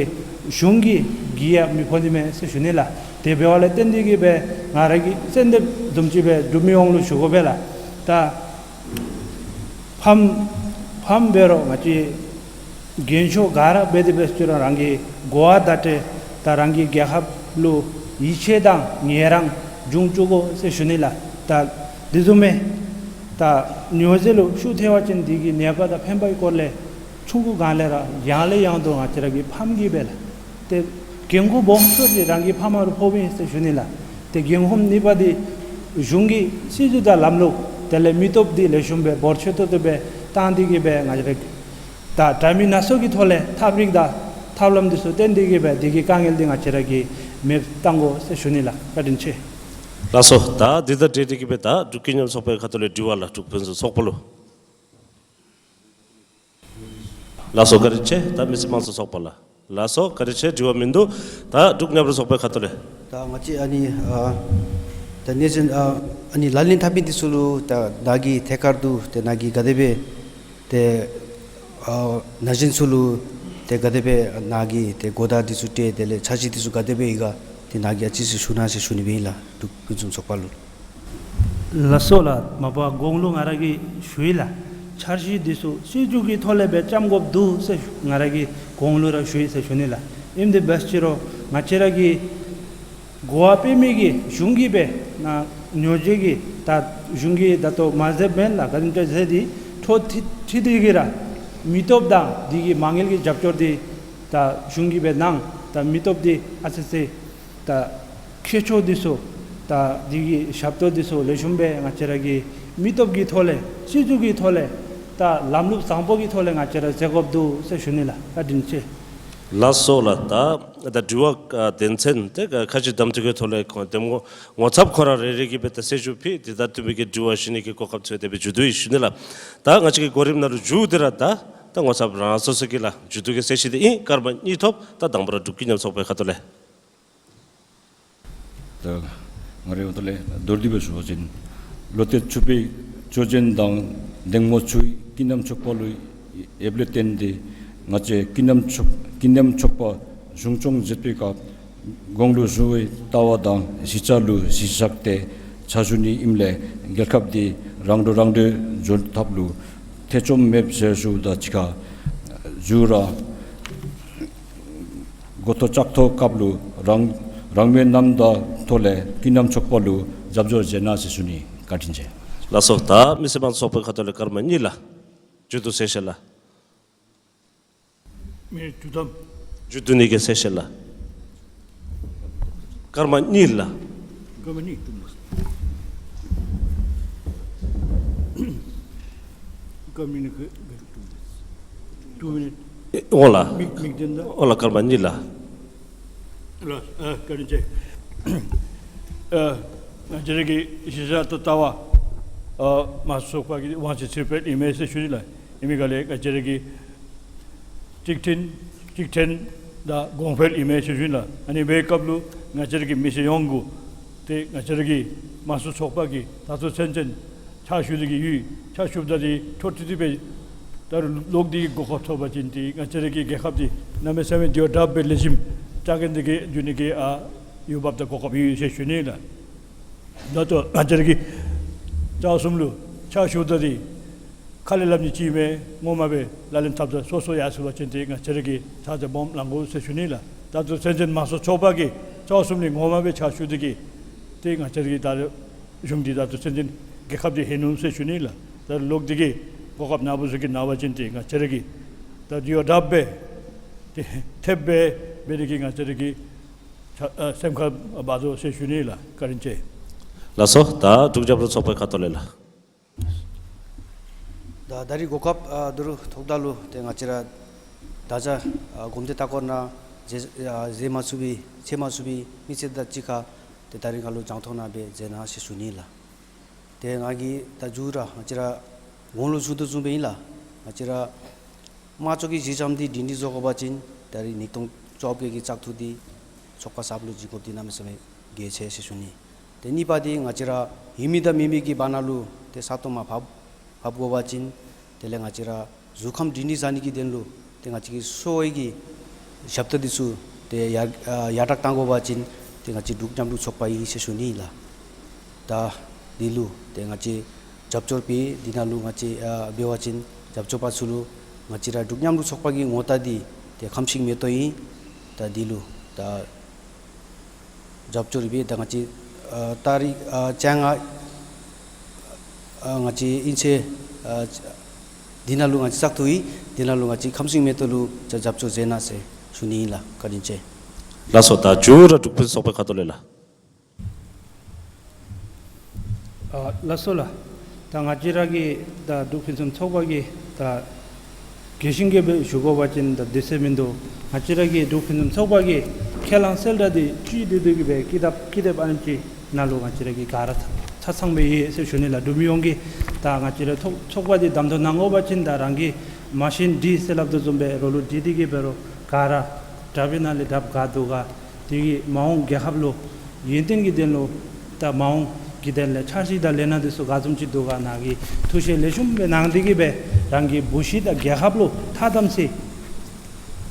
གཞུང་གི་གི་ཡང་མི་ཕོག་ནི་མས་ཟེར་ཞུ་ནི་ལགས། དེ་འབདཝ་ལས་བརྟེན་ཏེ་གིས་སྦེ་ང་ར་གིས་གསོལ་འདེབས་བཟུམ་ཅིག་སྦེ་འབྲུག་མི་ཡོངས་ལུ་ཞུ་དགོ་པས་ལགས། ད་ཕམ་ཕམ་འབད་རུང་ང་བཅས་རྒན་ཤོས་ག་ར་འབད་དེ་འབད་ཅི་རུང་རང་གི་གོ་བ་བརྡ་སྤྲོད་དང་རང་གི་རྒྱལ་ཁབ་ལུ་ཡིད་ཆེས་དང་ངལ་རངས་འབྱུང་བཅུག་དགོ་ཟེར་ཞུ་ནི་ལགས། ད་དེ་བཟུམ་མའི་ད་སྨྱོ་རྫས་ལུ་ཤུགས་ཐེབས་པ་ཅིན་དེ་གི་ནད་པ་དང་ཕན་པའི་སྐོར་ལས་ཆུང་ཀུ་སྒང་ལས་ར་ཡང་ལས་ཡང་དུ་ང་བཅས་ར་གི་ཕམ་གིས་སྦེ་ལགས། ཏེ་འགན་ཁུར་སྦོམ་ཤོས་འདི་རང་གི་ཕམ་ལུ་ཕོགཔ་ཨིན་ཟེར་ཞུ་ནི་ལགས། ཏེ་འགན་ཁུར་གཉིས་པ་འདི་གཞུང་གི་སྲིད་བྱུས་དང་ལམ་ལུགས་དེ་ལས་མི་སྟོབས་འདི་ལེགས་ཤོམ་སྦེ་འབོར་ཆེ་ཏོག་ཏོ་སྦེ་བཏང་སྟེ་གིས་སྦེ་ང་བཅས་ར་ད་འདྲ་མིན་སྣ་ཚོགས་ཀྱི་ཐོག་ལས་ཐབས་རིག་དང་ཐབས་ལམ་འདི་ཚུ་བཏོན་ཏེ་གིས་སྦེ་དེ་གི་དཀའ་ངལ་འདི་ང་བཅས་ར་གིས་མེདཔ་བཏང་དགོ་ཟེར་ཞུ་ནི་ལགས། བཀའ་དྲིན་ཆེ། ལགས་སོ། ད་འདི་དང་འབྲེལ་ཏེ་གིས་སྦེ་ད་འབྲུག་ཀུན་མཉམ་ཚོགས་པའི་ཁ་ཐུག་ལས་དྲི་བ་ལགས། འབྲུག་ཕུན་སུམ་ཚོགས་པ་ལུ། ལགས་སོ། བཀའ་དྲིན་ཆེ། ད་མི་སེར་དམངས་གཙོ་ཚོགས་པ་ལགས། ལགས་སོ། བཀའ་དྲིན་ཆེ། དྲི་བ་མིན་འདུག། ད་འབྲུག་མཉམ་རུབ་ཚོགས་པའི་ཁ་ཐུག་ལས། ད་ང་བཅས་ཨ་ནི་ཨ་ད་གནས་ཚུལ་ཨ་ཨ་ནི་ལག་ལེན་འཐབ་མི་འདི་ཚུ་ལུ་ད་ནཱ་གིས་ཐད་ཀར་དུ་ཏེ་ནཱ་གིས་ག་དེ་སྦེ་ཏེ་ཨ་ན་གཞོན་ཚུ་ལུ་ཏེ་ག་དེ་སྦེ་ནཱ་གིས་ཏེ་གོ་བརྡ་འདི་ཚུ་སྤྲོད་དེ་ལས་འཆར་གཞི་འདི་ཚུ་ག་དེ་སྦེ་ཡོད་ག་ཏེ་ནཱ་གིས་ཨ་ཙི་ཅིག་ཞུ་གནང་ཟེར་ཞུ་ནི་སྦེ་ཨིན་ལགས། འབྲུག་ཕུན་སུམ་ཚོགས་པ་ལུ། ལགས་སོ་ལགས། མ་པ་གོང་ལུ་ང་ར་གིས་ཞུ་ཡི་ལགས། འཆར་གཞི་འདི་ཚུ་སྲིད་བྱུས་ཀྱི་ཐོག་ལས་སྦེ་བརྩམ་དགོཔ་འདུག་ཟེར་ང་ར་གིས་གོང་ལུ་ར་ཞུ་ཡི་ཟེར་ཞུ་ནི་ལགས། ཨིནམ་དེ་འབད་ཅི་རུང་ང་བཅས་ར་གིས་གོ་བ་སྤེལ་མི་གི་གཞུང་གིས་སྦེ་ནཱ་སྨྱོ་རྫས་ཀྱི་ད་གཞུང་གིས་ད་ལྟོ་མ་མཛདཔ་མེན་ལགས། ག་དེམ་ཅིག་མཛད་དེ་འཕྲོ་མཐུད་མཐུད་དེ་གིས་ར་མི་སྟོབས་དང་འདི་གི་མ་དངུལ་གྱི་རྒྱབ་སྐྱོར་འདི་ད་གཞུང་གིས་སྦེ་གནང་། ད་མི་སྟོབས་འདི་ཨ་ཙི་ཅིག་ད་མཁས་མཆོག་འདི་ཚུ་ ད་འདི་གི་ཞབས་ཏོག་འདི་ཚུ་ལེགས་ཤོམ་སྦེ་ང་བཅས་ར་གིས་མི་སྟོབས་ཀྱི་ཐོག་ལས་སྲིད་ཇུས་ཀྱི་ཐོག་ལས་ད་ལམ་ལུགས་བཟང་པོ་གི་ཐོག་ལས་ང་བཅས་ར་མཛད་དགོཔ་འདུག་ཟེར་ཞུ་ནི་ལགས། བཀའ་དྲིན་ཆེ། ལགས་སོ་ལགས། ད་ད་དྲི་བ་ཨ་དོན་ཚན་དེ་ཁ་ཅིག་གདམ་འཐུ་གི་ཐོག་ལས་ཁོང་འདེམས་ངོ་ངོ་ཚབ་ཁོང་ར་རེ་རེ་གིས་འབད་ད་གསལ་ཞུ་ཕུལ། དེ་དང་བསྟུན་པའི་གི་དྲི་བ་ཞུ་ནི་གི་གོ་སྐབས་ཚུ་དེ་སྦེ་མཇུག་བསྡུ་ཡི་ཞུ་ནི་ལགས། ད་ང་བཅས་ཀྱི་གོ་རིམ་ནང་ལུ་མཇུག་དེ་ར་ད་ད་ངོ་ཚབ་རང་སོ་སོ་གི་ལགས་མཇུག་བསྡུ་གི་གསལ་བཤད་དེ་ཨིན། སྐར་མ་གཉིས་ཐོབ། ད་དང་པ་ར་འབྲུག་ཀུན་མཉམ་ཚོགས་པའི་ཁ་ཐུག་ལས། ད་ང་རའི་ངོས་ཐོག་ལས་མདོར་བསྡུས་སྦེ་ཞུ་བ་ཅིན་ལོ་སྟོད་ཆུ་སྤོས་ཆོས་ཅན་དང་འདེམས་ངོ་ཆུ་ཡི་ཀུན་མཉམ་ཚོགས་པ་ལུ་ཡོདཔ་ལས་བརྟེན་ཏེ་ང་བཅས་ཀུན་མཉམ་ཚོགས་ཀུན་མཉམ་ཚོགས་པ་གཞུང་སྐྱོང་མཛད་པའི་སྐབས་གོང་ལུ་ཞུ་བའི་ལྟ་བ་དང་གཞི་རྩ་ལུ་གཞི་བཞག་སྟེ་ཕྱག་ཞུ་ནི་ཨིནམ་ལས་རྒྱལ་ཁབ་འདི་རང་གྲོལ་རང་གྲོལ་འགྱོ་ཐབས་ལུ་ཐེ་ཚོམ་མེདཔ་ཟེར་ཞུཝ་ད་གཅིག་ཁར་མཇུག་ར་འགོ་ཐོག་བཙག་འཐུའི་སྐབས་ལུ་རང་རང་མོས་རྣམ་དག་ཐོག་ལས་ཀུན་མཉམ་ཚོགས་པ་ལུ་རྒྱབ་སྐྱོར་མཛད་གནང་ཟེར་ཞུ་ནི། བཀའ་དྲིན་ཆེ། ལགས་སོ། ད་མི་སེར་དམངས་གཙོ་ཚོགས་པའི་ཁ་ཐུག་ལས་སྐར་མ་གཉིས་ལགས། མཇུག་བསྡུ་གསལ་བཤད་ལགས། མི་དྲུག་དམ། མཇུག་བསྡུ་ནི་གི་གསལ་བཤད་ལགས། སྐར་མ་གཉིས་ལགས། སྐར་མ་གཉིས་དྲུག་མ། སྐར་མ་གཉིས་ནི་ག་ག་དྲུག་མ། དྲུག་མ་ནི། ཨེ་འོང་ལགས། མིག་མིག་ལྡན་ད། འོང་ལགས། སྐར་མ་གཉིས་ལགས། ལགས། ཨ་བཀའ་དྲིན་ཆེ། ཨ་ང་བཅས་ར་གི་གཞི་བཞག་དང་ལྟ་བ་ཨ་དམངས་གཙོ་ཚོགས་པ་གི་དབང་ཆ་ཕྱིར་སྤེལ་ཨིན་མས་ཟེར་ཞུ་ནི་ལགས། ཨིན་མི་ག་ལས་ང་བཅས་ར་གི་གཅིག་མཐུན་གཅིག་མཐུན་དང་གོང་འཕེལ་ཨིན་མས་ཟེར་ཞུ་ནི་ལགས། ཨ་ནི་འབད་བའི་སྐབས་ལུ་ང་བཅས་ར་གི་མི་སེར་ཡོངས་ཀྱིས་ཏེ་ང་བཅས་ར་གི་དམངས་གཙོ་ཚོགས་པ་གིས་ད་ལྟོ་ཚུན་ཚོད་ཕྱག་ཞུ་སྟེ་གི་ཡོད། ཕྱག་ཞུཝ་ད་འདི་འཕྲོ་མཐུད་དེ་སྦེ་ད་རུང་ལོག་སྟེ་གི་གོ་སྐབས་ཐོབ་པ་ཅིན་ཏེ་ང་བཅས་ར་གི་རྒྱལ་ཁབ་འདི་གནམ་མེད་ས་མེད་དེ་བ་དྲགཔ་སྦེ་ལེགས་ཤོམ་རྐྱབ་གེ་ཏེ་གི་འགྱོ་ནི་གི་ཨ་འོས་འབབ་དང་གོ་སྐབས་ཡོད་ཟེར་ཞུ་ནི་ལགས། ད་ལྟོ་ང་བཅས་ར་གི་བཅུ་གསུམ་ལུ་ཕྱག་ཞུཝ་ད་འདི་ཁ་ལས་སླབ་ནི་ཅིག་མེད། ངོ་མ་སྦེ་ལག་ལེན་འཐབ་ད་སོ་སོ་ཡར་སོང་པ་ཅིན་ཏེ་ང་བཅས་ར་གིས་ཕྱག་རྒྱ་སྦོམ་ལང་དགོ་ཟེར་ཞུ་ནི་ལགས། ད་ལྟོ་ཚུན་ཚོད་དམངས་གཙོ་ཚོགས་པ་གིས་བཅུ་གསུམ་ལས་ངོ་མ་སྦེ་ཕྱག་ཞུ་སྟེ་གི་ཏེ་ང་བཅས་ར་གི་ད་གཞུང་འདི་ད་ལྟོ་ཚུན་ཚོད་རྒྱལ་ཁབ་འདི་ལྷོད་ནུག་ཟེར་ཞུ་ནི་ལགས། ད་ལོག་སྟེ་གི་གོ་སྐབས་ནཱ་བུ་ཚུ་གིས་གནང་བ་ཅིན་ཏེ་ང་བཅས་ར་གིས་ད་དེ་བ་དྲགཔ་སྦེ་ཏེ་ཐེབས་སྦེ་འབད་དེ་གི་ང་བཅས་ར་གིས་ཕྱག་ཨ་སེམས་ཁར་འབག་དོ་ཟེར་ཞུ་ནི་ལགས། བཀའ་དྲིན་ཆེ། ལགས་སོ། ད་འབྲུག་རྒྱབ་ལོག་ཚོགས་པའི་ཁ་ཐུག་ལས་ལགས། ད་ད་རིས་གོ་སྐབས་ཨ་འདི་རུ་ཐོབ་ད་ལུ་ཏེ་ང་བཅས་ར་ད་ཅི་ཨ་གོམ་བདེ་ལྟ་སྐོར་ནང་མཛད་ཨ་མཛད་མ་ཚུགས་པའི་མཛད་མ་ཚུགས་པའི་མི་སེར་དང་གཅིག་ཁར་ཏེ་ད་རིས་ང་ལུ་རྒྱང་མཐོང་ནང་སྦེ་མཛད་གནང་ཟེར་ཞུ་ནི་ལགས། ཏེ་ང་གིས་ད་མཇུག་ར་ང་བཅས་ར་གོང་ལུ་ཞུ་དོ་བཟུམ་སྦེ་ཨིན་ལགས། ང་བཅས་ར་དམངས་གཙོ་གི་གཞི་འགྱམ་འདི་སྒྲིང་སྒྲི་བཟོ་དགོ་པ་ཅིན་ད་རིས་ཉིས་སྟོང་བཅོ་བརྒྱད་ཀྱི་བཙག་འཐུ་འདི་ཚོགས་པ་གསརཔ་ལུ་བྱིན་དགོཔ་འདི་གནམ་མེད་ས་མེད་གལ་ཆེ་ཟེར་ཞུ་ནི། ཏེ་གཉིས་པ་འདི་ང་བཅས་ར་ཡོད་མི་དང་མེད་མི་གི་བར་ན་ལུ་ཏེ་ས་སྟོང་མར་ཕབ་ཕབ་དགོ་པ་ཅིན་དེ་ལས་ང་བཅས་ར་གཟུགས་ཁམས་སྒྲིང་སྒྲི་བཟའ་ནི་གི་དོན་ལུ་ཏེ་ང་བཅས་ཀྱི་གསོ་བའི་གི་ཞབས་ཏོག་འདི་ཚུ་ཏེ་ཡར་ཨ་ཡར་དྲག་གཏང་དགོ་པ་ཅིན་ཏེ་ང་བཅས་འབྲུག་མཉམ་རུབ་ཚོགས་པ་ཨིན་ཟེར་ཞུ་ནི་ལགས། ད་འདི་ལུ་ཏེ་ང་བཅས་རྒྱབ་སྐྱོར་འབད་འདི་ནང་ལུ་ང་བཅས་ཨ་འབད་བ་ཅིན་རྒྱབ་སྐྱོར་པ་ཚུ་ལུ་ང་བཅས་ར་འབྲུག་མཉམ་རུབ་ཚོགས་པ་གི་ངོ་རྟགས་འདི་ཏེ་ཁམས་ཤིང་མེ་ཏོག་ཨིན། ད་འདི་ལུ་ད་རྒྱབ་སྐྱོར་འབད་ད་ང་བཅས་ཨ་ད་རིས་ཨ་བཅོ་ལྔ་ཨ་ང་བཅས་ཨིན་ཚེས་ཨ་འདི་ནང་ལུ་ང་བཅས་བཙག་འཐུ་ཨིན། འདི་ནང་ལུ་ང་བཅས་ཁམས་ཤིང་མེ་ཏོག་ལུ་རྒྱབ་སྐྱོར་མཛད་གནང་ཟེར་ཞུ་ནི་ཨིན་ལགས། བཀའ་དྲིན་ཆེ། ལགས་སོ། ད་མཇུག་ར་འབྲུག་ཕུན་སུམ་ཚོགས་པའི་ཁ་ཐུག་ལས་ལགས། ཨ་ལགས་སོ་ལགས། ད་ང་བཅས་ར་གི་ད་འབྲུག་ཕུན་སུམ་ཚོགས་པ་གི་ད་རྒྱས་ཤིང་རྒྱསཔ་སྦེ་ཞུ་དགོ་པ་ཅིན་ད་དུས་ཚོད་མིན་འདུག། ང་བཅས་ར་གི་འབྲུག་ཕུན་སུམ་ཚོགས་པ་གི་ཁས་བླངས་གསལ་བསྒྲགས་འདི་བཅུད་བསྡུ་སྟེ་གི་སྦེ་ཀི་དེབ་ཀི་དེབ་ཨ་ནེམ་ཅིག་ནང་ལུ་ང་བཅས་ར་གིས་ག་ར་ཆ་ཚང་སྦེ་ཡོད་ཟེར་ཞུ་ནི་ལགས། འབྲུག་མི་ཡོངས་ཀྱིས་ད་ང་བཅས་ར་ཚོགས་ཚོགས་པ་འདི་གདམ་འཐུ་གནང་དགོ་པ་ཅིན་ད་རང་གི་མ་ཤེས་འདི་ཟེར་སླབ་དོ་བཟུམ་སྦེ་རོགས་ལུ་དྲི་སྟེ་གི་འབད་རུང་ག་ར་དྲག་པའི་ནང་ལས་དྲགཔ་ག་འདུག་ག། དེ་གིས་མ་འོངས་རྒྱལ་ཁབ་ལུ་ཡོན་ཏན་གྱི་དོན་ལུ་ད་མ་འོངས་ཀྱི་དོན་ལས་འཆར་གཞི་དང་ལས་སྣ་འདི་ཚུ་ག་བཟུམ་ཅིག་འདུག་ག་ནཱ་གིས་ཐུགས་བཞེད་ལེགས་ཤོམ་སྦེ་གནང་སྟེ་གི་སྦེ་རང་གི་བུ་གཞི་དང་རྒྱལ་ཁབ་ལུ་ཐ་དམ་ཚིག་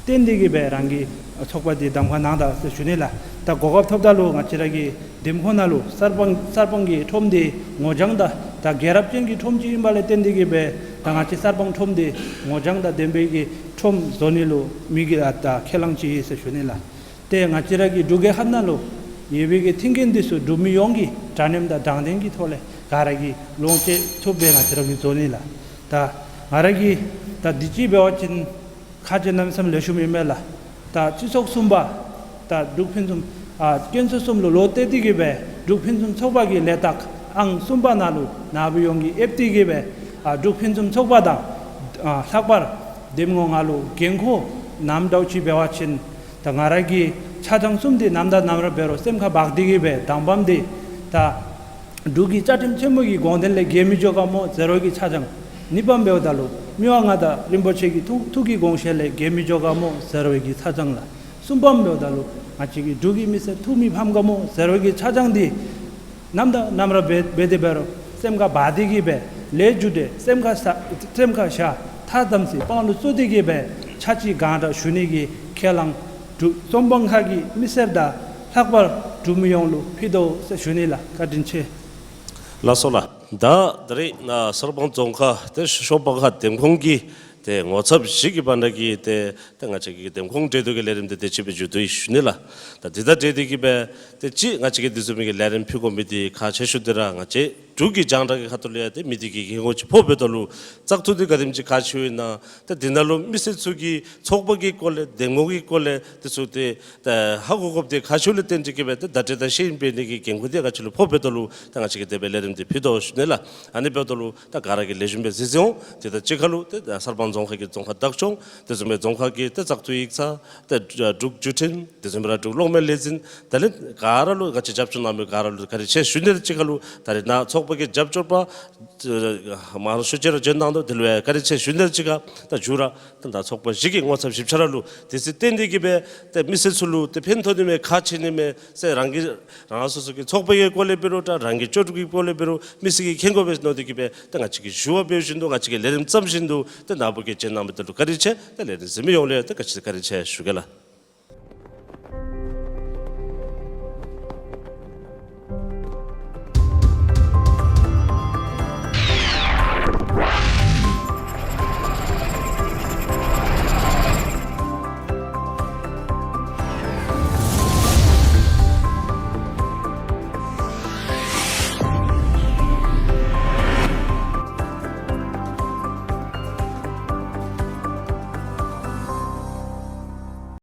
བསྟེན་ཏེ་གི་སྦེ་རང་གི་ཚོགས་པ་འདི་གདམ་ཁ་གནང་ད་ཟེར་ཞུ་ནི་ལགས། ད་གོ་སྐབས་ཐོབ་ད་ལུ་ང་བཅས་ར་གི་འདེམས་ཁོངས་ནང་ལུ་གསར་སྤང་གསར་སྤང་གི་ཁྲོམ་འདི་ངོ་རྒྱང་དང་ད་རྒྱལ་རབས་ཅན་གྱི་ཁྲོམ་ཅིག་ཨིན་པ་ལས་བརྟེན་ཏེ་གི་སྦེ་ད་ང་བཅས་གསར་སྤང་ཁྲོམ་འདི་ངོ་རྒྱང་དང་ལྡན་པའི་གི་ཁྲོམ་བཟོ་ནི་ལུ་མི་གི་ཨ་ད་ཁས་བླངས་ཅིག་ཨིན་ཟེར་ཞུ་ནི་ལགས། ཏེ་ང་བཅས་ར་གི་འབྲུག་རྒྱལ་ཁབ་ནང་ལུ་ཡོད་པའི་གི་མཐུན་རྐྱེན་འདི་ཚུ་འབྲུག་མི་ཡོངས་ཀྱིས་འདྲ་མཉམ་དང་དྲང་བདེན་གྱི་ཐོག་ལས་ག་ར་གིས་ལོངས་སྤྱོད་ཚུགསཔ་སྦེ་ང་བཅས་ར་གིས་བཟོ་ནི་ལགས། ད་ང་ར་གིས་ད་འདི་ཅིག་འབད་བ་ཅིན་ཁ་རྗེ་གནམ་མེད་ས་མེད་ལེགས་ཤོམ་ཨིན་མས་ལགས། ད་སྤྱི་ཚོགས་གསུམ་པ་ད་འབྲུག་ཕུན་སུམ་ཨ་དཀོན་མཆོག་གསུམ་ལུ་བློ་གཏད་དེ་གི་སྦེ་ འབྲུག་ཕུན་སུམ་ཚོགས་པ་གི་ལས་རྟགས་ཨང་གསུམ་པ་ནང་ལུ་ནཱ་བུ་ཡོངས་ཀྱིས་ཨེབ་སྟེ་གིས་སྦེ་ཨ་འབྲུག་ཕུན་སུམ་ཚོགས་པ་དང་ཨ་ལྷག་པར་འདེམས་ངོ་ལྔ་ལུ་འགན་ཁུར་ནམ་འདྲཝ་ཅིག་འབད་བ་ཅིན་ད་ང་ར་གི་ཆ་ཚང་གསུམ་འདི་ནམ་དང་ནམ་ར་འབད་རུང་སེམས་ཁར་འབག་སྟེ་གིས་སྦེ་དང་པམ་འདི་ད་འབྲུག་གི་བཅའ་ཁྲིམས་ཆེན་མོ་གི་དགོངས་དོན་ལས་འགལ་མི་འགྱོ་ག་སྨོ་ཟེར་བའི་གི་ཆ་ཚང་། གཉིས་པམ་འབདཝ་ད་ལུ་མི་དབང་མངའ་བདག་རིན་པོ་ཆེ་གི་ཐུགས་ཐུགས་ཀྱི་དགོངས་བཞེད་ལས་འགལ་མི་འགྱོ་ག་སྨོ་ཟེར་བའི་གི་ཆ་ཚང་ལགས། གསུམ་པམ་འབདཝ་ད་ལུ་ང་བཅས་ཀྱི་འབྲུག་གི་མི་སེར་ཐུགས་མི་ཕམ་ག་སྨོ་ཟེར་བའི་གི་ཆ་ཚང་འདི་ནམ་དང་ནམ་ར་འབད་འབད་དེ་འབད་རུང་སེམས་ཁར་འབག་སྟེ་གིས་སྦེ་ལས་རྒྱུ་འབྲས་སེམས་ཁར་ས་སེམས་ཁར་བཞག་ཐག་དམ་སྲི་དཔང་ལུ་བཙུགས་ཏེ་གིས་སྦེ་ཆ་གཅིག་གང་དྲག་ཞུ་ནི་གི་ཁས་བླངས་འབྲུག་གཙང་པ་ཁ་གི་མི་སེར་དང་ལྷག་པར་འབྲུག་མི་ཡོངས་ལུ་ཕུལ་དོ་ཟེར་ཞུ་ནི་ལགས། བཀའ་དྲིན་ཆེ། ལགས་སོ་ལགས། ད་ད་རེས་ནཱ་གསར་སྤང་རྫོང་ཁག་ཏེ་ཤོ་སྤང་ཁ་འདེམས་ཁོངས་ཀྱི་ཏེ་ངོ་ཚབ་བཞི་གི་བར་ན་གི་ཏེ་ཏེ་ང་བཅས་ཀྱི་འདེམས་ཁོངས་འབྲེལ་གཏུག་གི་ལས་རིམ་འདི་དེ་ཅིག་སྦེ་མཇུག་བསྡུ་ཡི་ཞུ་ནི་ལགས། ད་འདི་དང་འབྲེལ་ཏེ་གིས་སྦེ་ཏེ་ཅིག་ང་བཅས་ཀྱི་འདི་བཟུམ་མའི་གི་ལས་རིམ་ཕུལ་དགོ་མི་འདི་ཁག་ཆེ་ཤོས་འདི་ར་ང་བཅས་འབྲུག་གི་རྒྱང་བསྒྲགས་ཀྱི་ཁ་ཐུག་ལས་ཡང་ཏེ་མི་སྡེ་གི་འགན་ཁུར་ཅིག་ཕོགཔ་འབདཝ་ད་ལུ་བཙག་འཐུ་འདི་ག་དེམ་ཅིག་ཁག་ཆེ་ཡོད་ན་ཏེ་འདི་ནང་ལུ་མི་སེར་ཚུ་གིས་ཚོགས་པ་གི་སྐོར་ལས་འདེམས་ངོ་གི་སྐོར་ལས་འདི་ཚུ་ཏེ་ད་ཧ་གོ་དགོཔ་འདི་ཁག་ཆེཝ་ལས་བརྟེན་ཏེ་གིས་སྦེ་ཏེ་བརྡ་སྤྲོད་དང་ཤེས་ཡོན་སྤེལ་ནི་གི་འགན་ཁུར་འདི་ང་བཅས་ལུ་ཕོགཔ་འབདཝ་ད་ལུ་ད་ང་བཅས་ཀྱིས་དེ་སྦེ་ལས་རིམ་འདི་ཕུལ་དོ་ཞུ་ནི་ལགས། ཨ་ནི་འབདཝ་ད་ལུ་ད་ག་ར་གིས་ལེགས་ཤོམ་སྦེ་གཟིགས་གཟིགས་འོང་། དེ་དང་གཅིག་ཁར་ལུ་ཏེ་ད་གསར་སྤང་རྫོང་ཁག་གི་རྫོང་ཁག་བདག་སྐྱོང་དེ་བཟུམ་སྦེ་རྫོང་ཁག་གི་ཏེ་བཙག་འཐུ་ཡིག་ཚང་ཏེ་འབྲུག་བརྒྱུད་འཕྲིན་དེ་བཟུམ་སྦེ་ར་འབྲུག་གློག་མེ་ལས་འཛིན་དེ་ལས་ག་ར་ལུ་ང་བཅས་རྒྱབ་སྐྱོར་གནང་མི་ག་ར་ལུ་བཀའ་དྲིན་ཆེ་ཞུ་ནི་དང་གཅིག་ཁར་ལུ་ད་རེས་ནཱ་ཚོགས་པ་གི་རྒྱབ་སྐྱོར་པ་མང་ཤོས་ཅིག་ར་བྱོན་གནང་དོ། དེ་ལུ་ཡང་བཀའ་དྲིན་ཆེ་ཞུ་ནི་དང་གཅིག་ཁར་ད་མཇུག་ར་ད་ད་ཚོགས་པ་བཞི་གི་ངོ་ཚབ་བཞི་ཆ་ར་ལུ་དེ་ཚུ་བརྟེན་ཏེ་གིས་སྦེ་ཏེ་མི་སེར་ཚུ་ལུ་ཏེ་ཕན་ཐོགས་ནི་མས་ཁག་ཆེ་ནི་མས་ཟེར་རང་གི་རང་སོ་སོ་གི་ཚོགས་པ་གི་སྐོར་ལས་འབད་རུང་ད་རང་གི་ལྕོགས་གྲུབ་ཀྱི་སྐོར་ལས་འབད་རུང་མི་སེར་གྱིས་མཁྱེན་དགོ་པས་མནོ་སྟེ་གིས་སྦེ་ད་ང་བཅས་ཀྱིས་ཞུ་བ་འབད་བཞིན་དུ་ང་བཅས་ཀྱིས་ལས་རིམ་བརྩམ་བཞིན་དུ་ད་ནཱ་བུ་གིས་བྱོན་གནང་མི་འདི་ལུ་བཀའ་དྲིན་ཆེ། ད་ལས་རིམ་གཟིགས་མི་ཡོངས་ལུ་ཡང་ད་ག་ཅི་བཀའ་དྲིན་ཆེ་ཞུ་གེ་ལགས།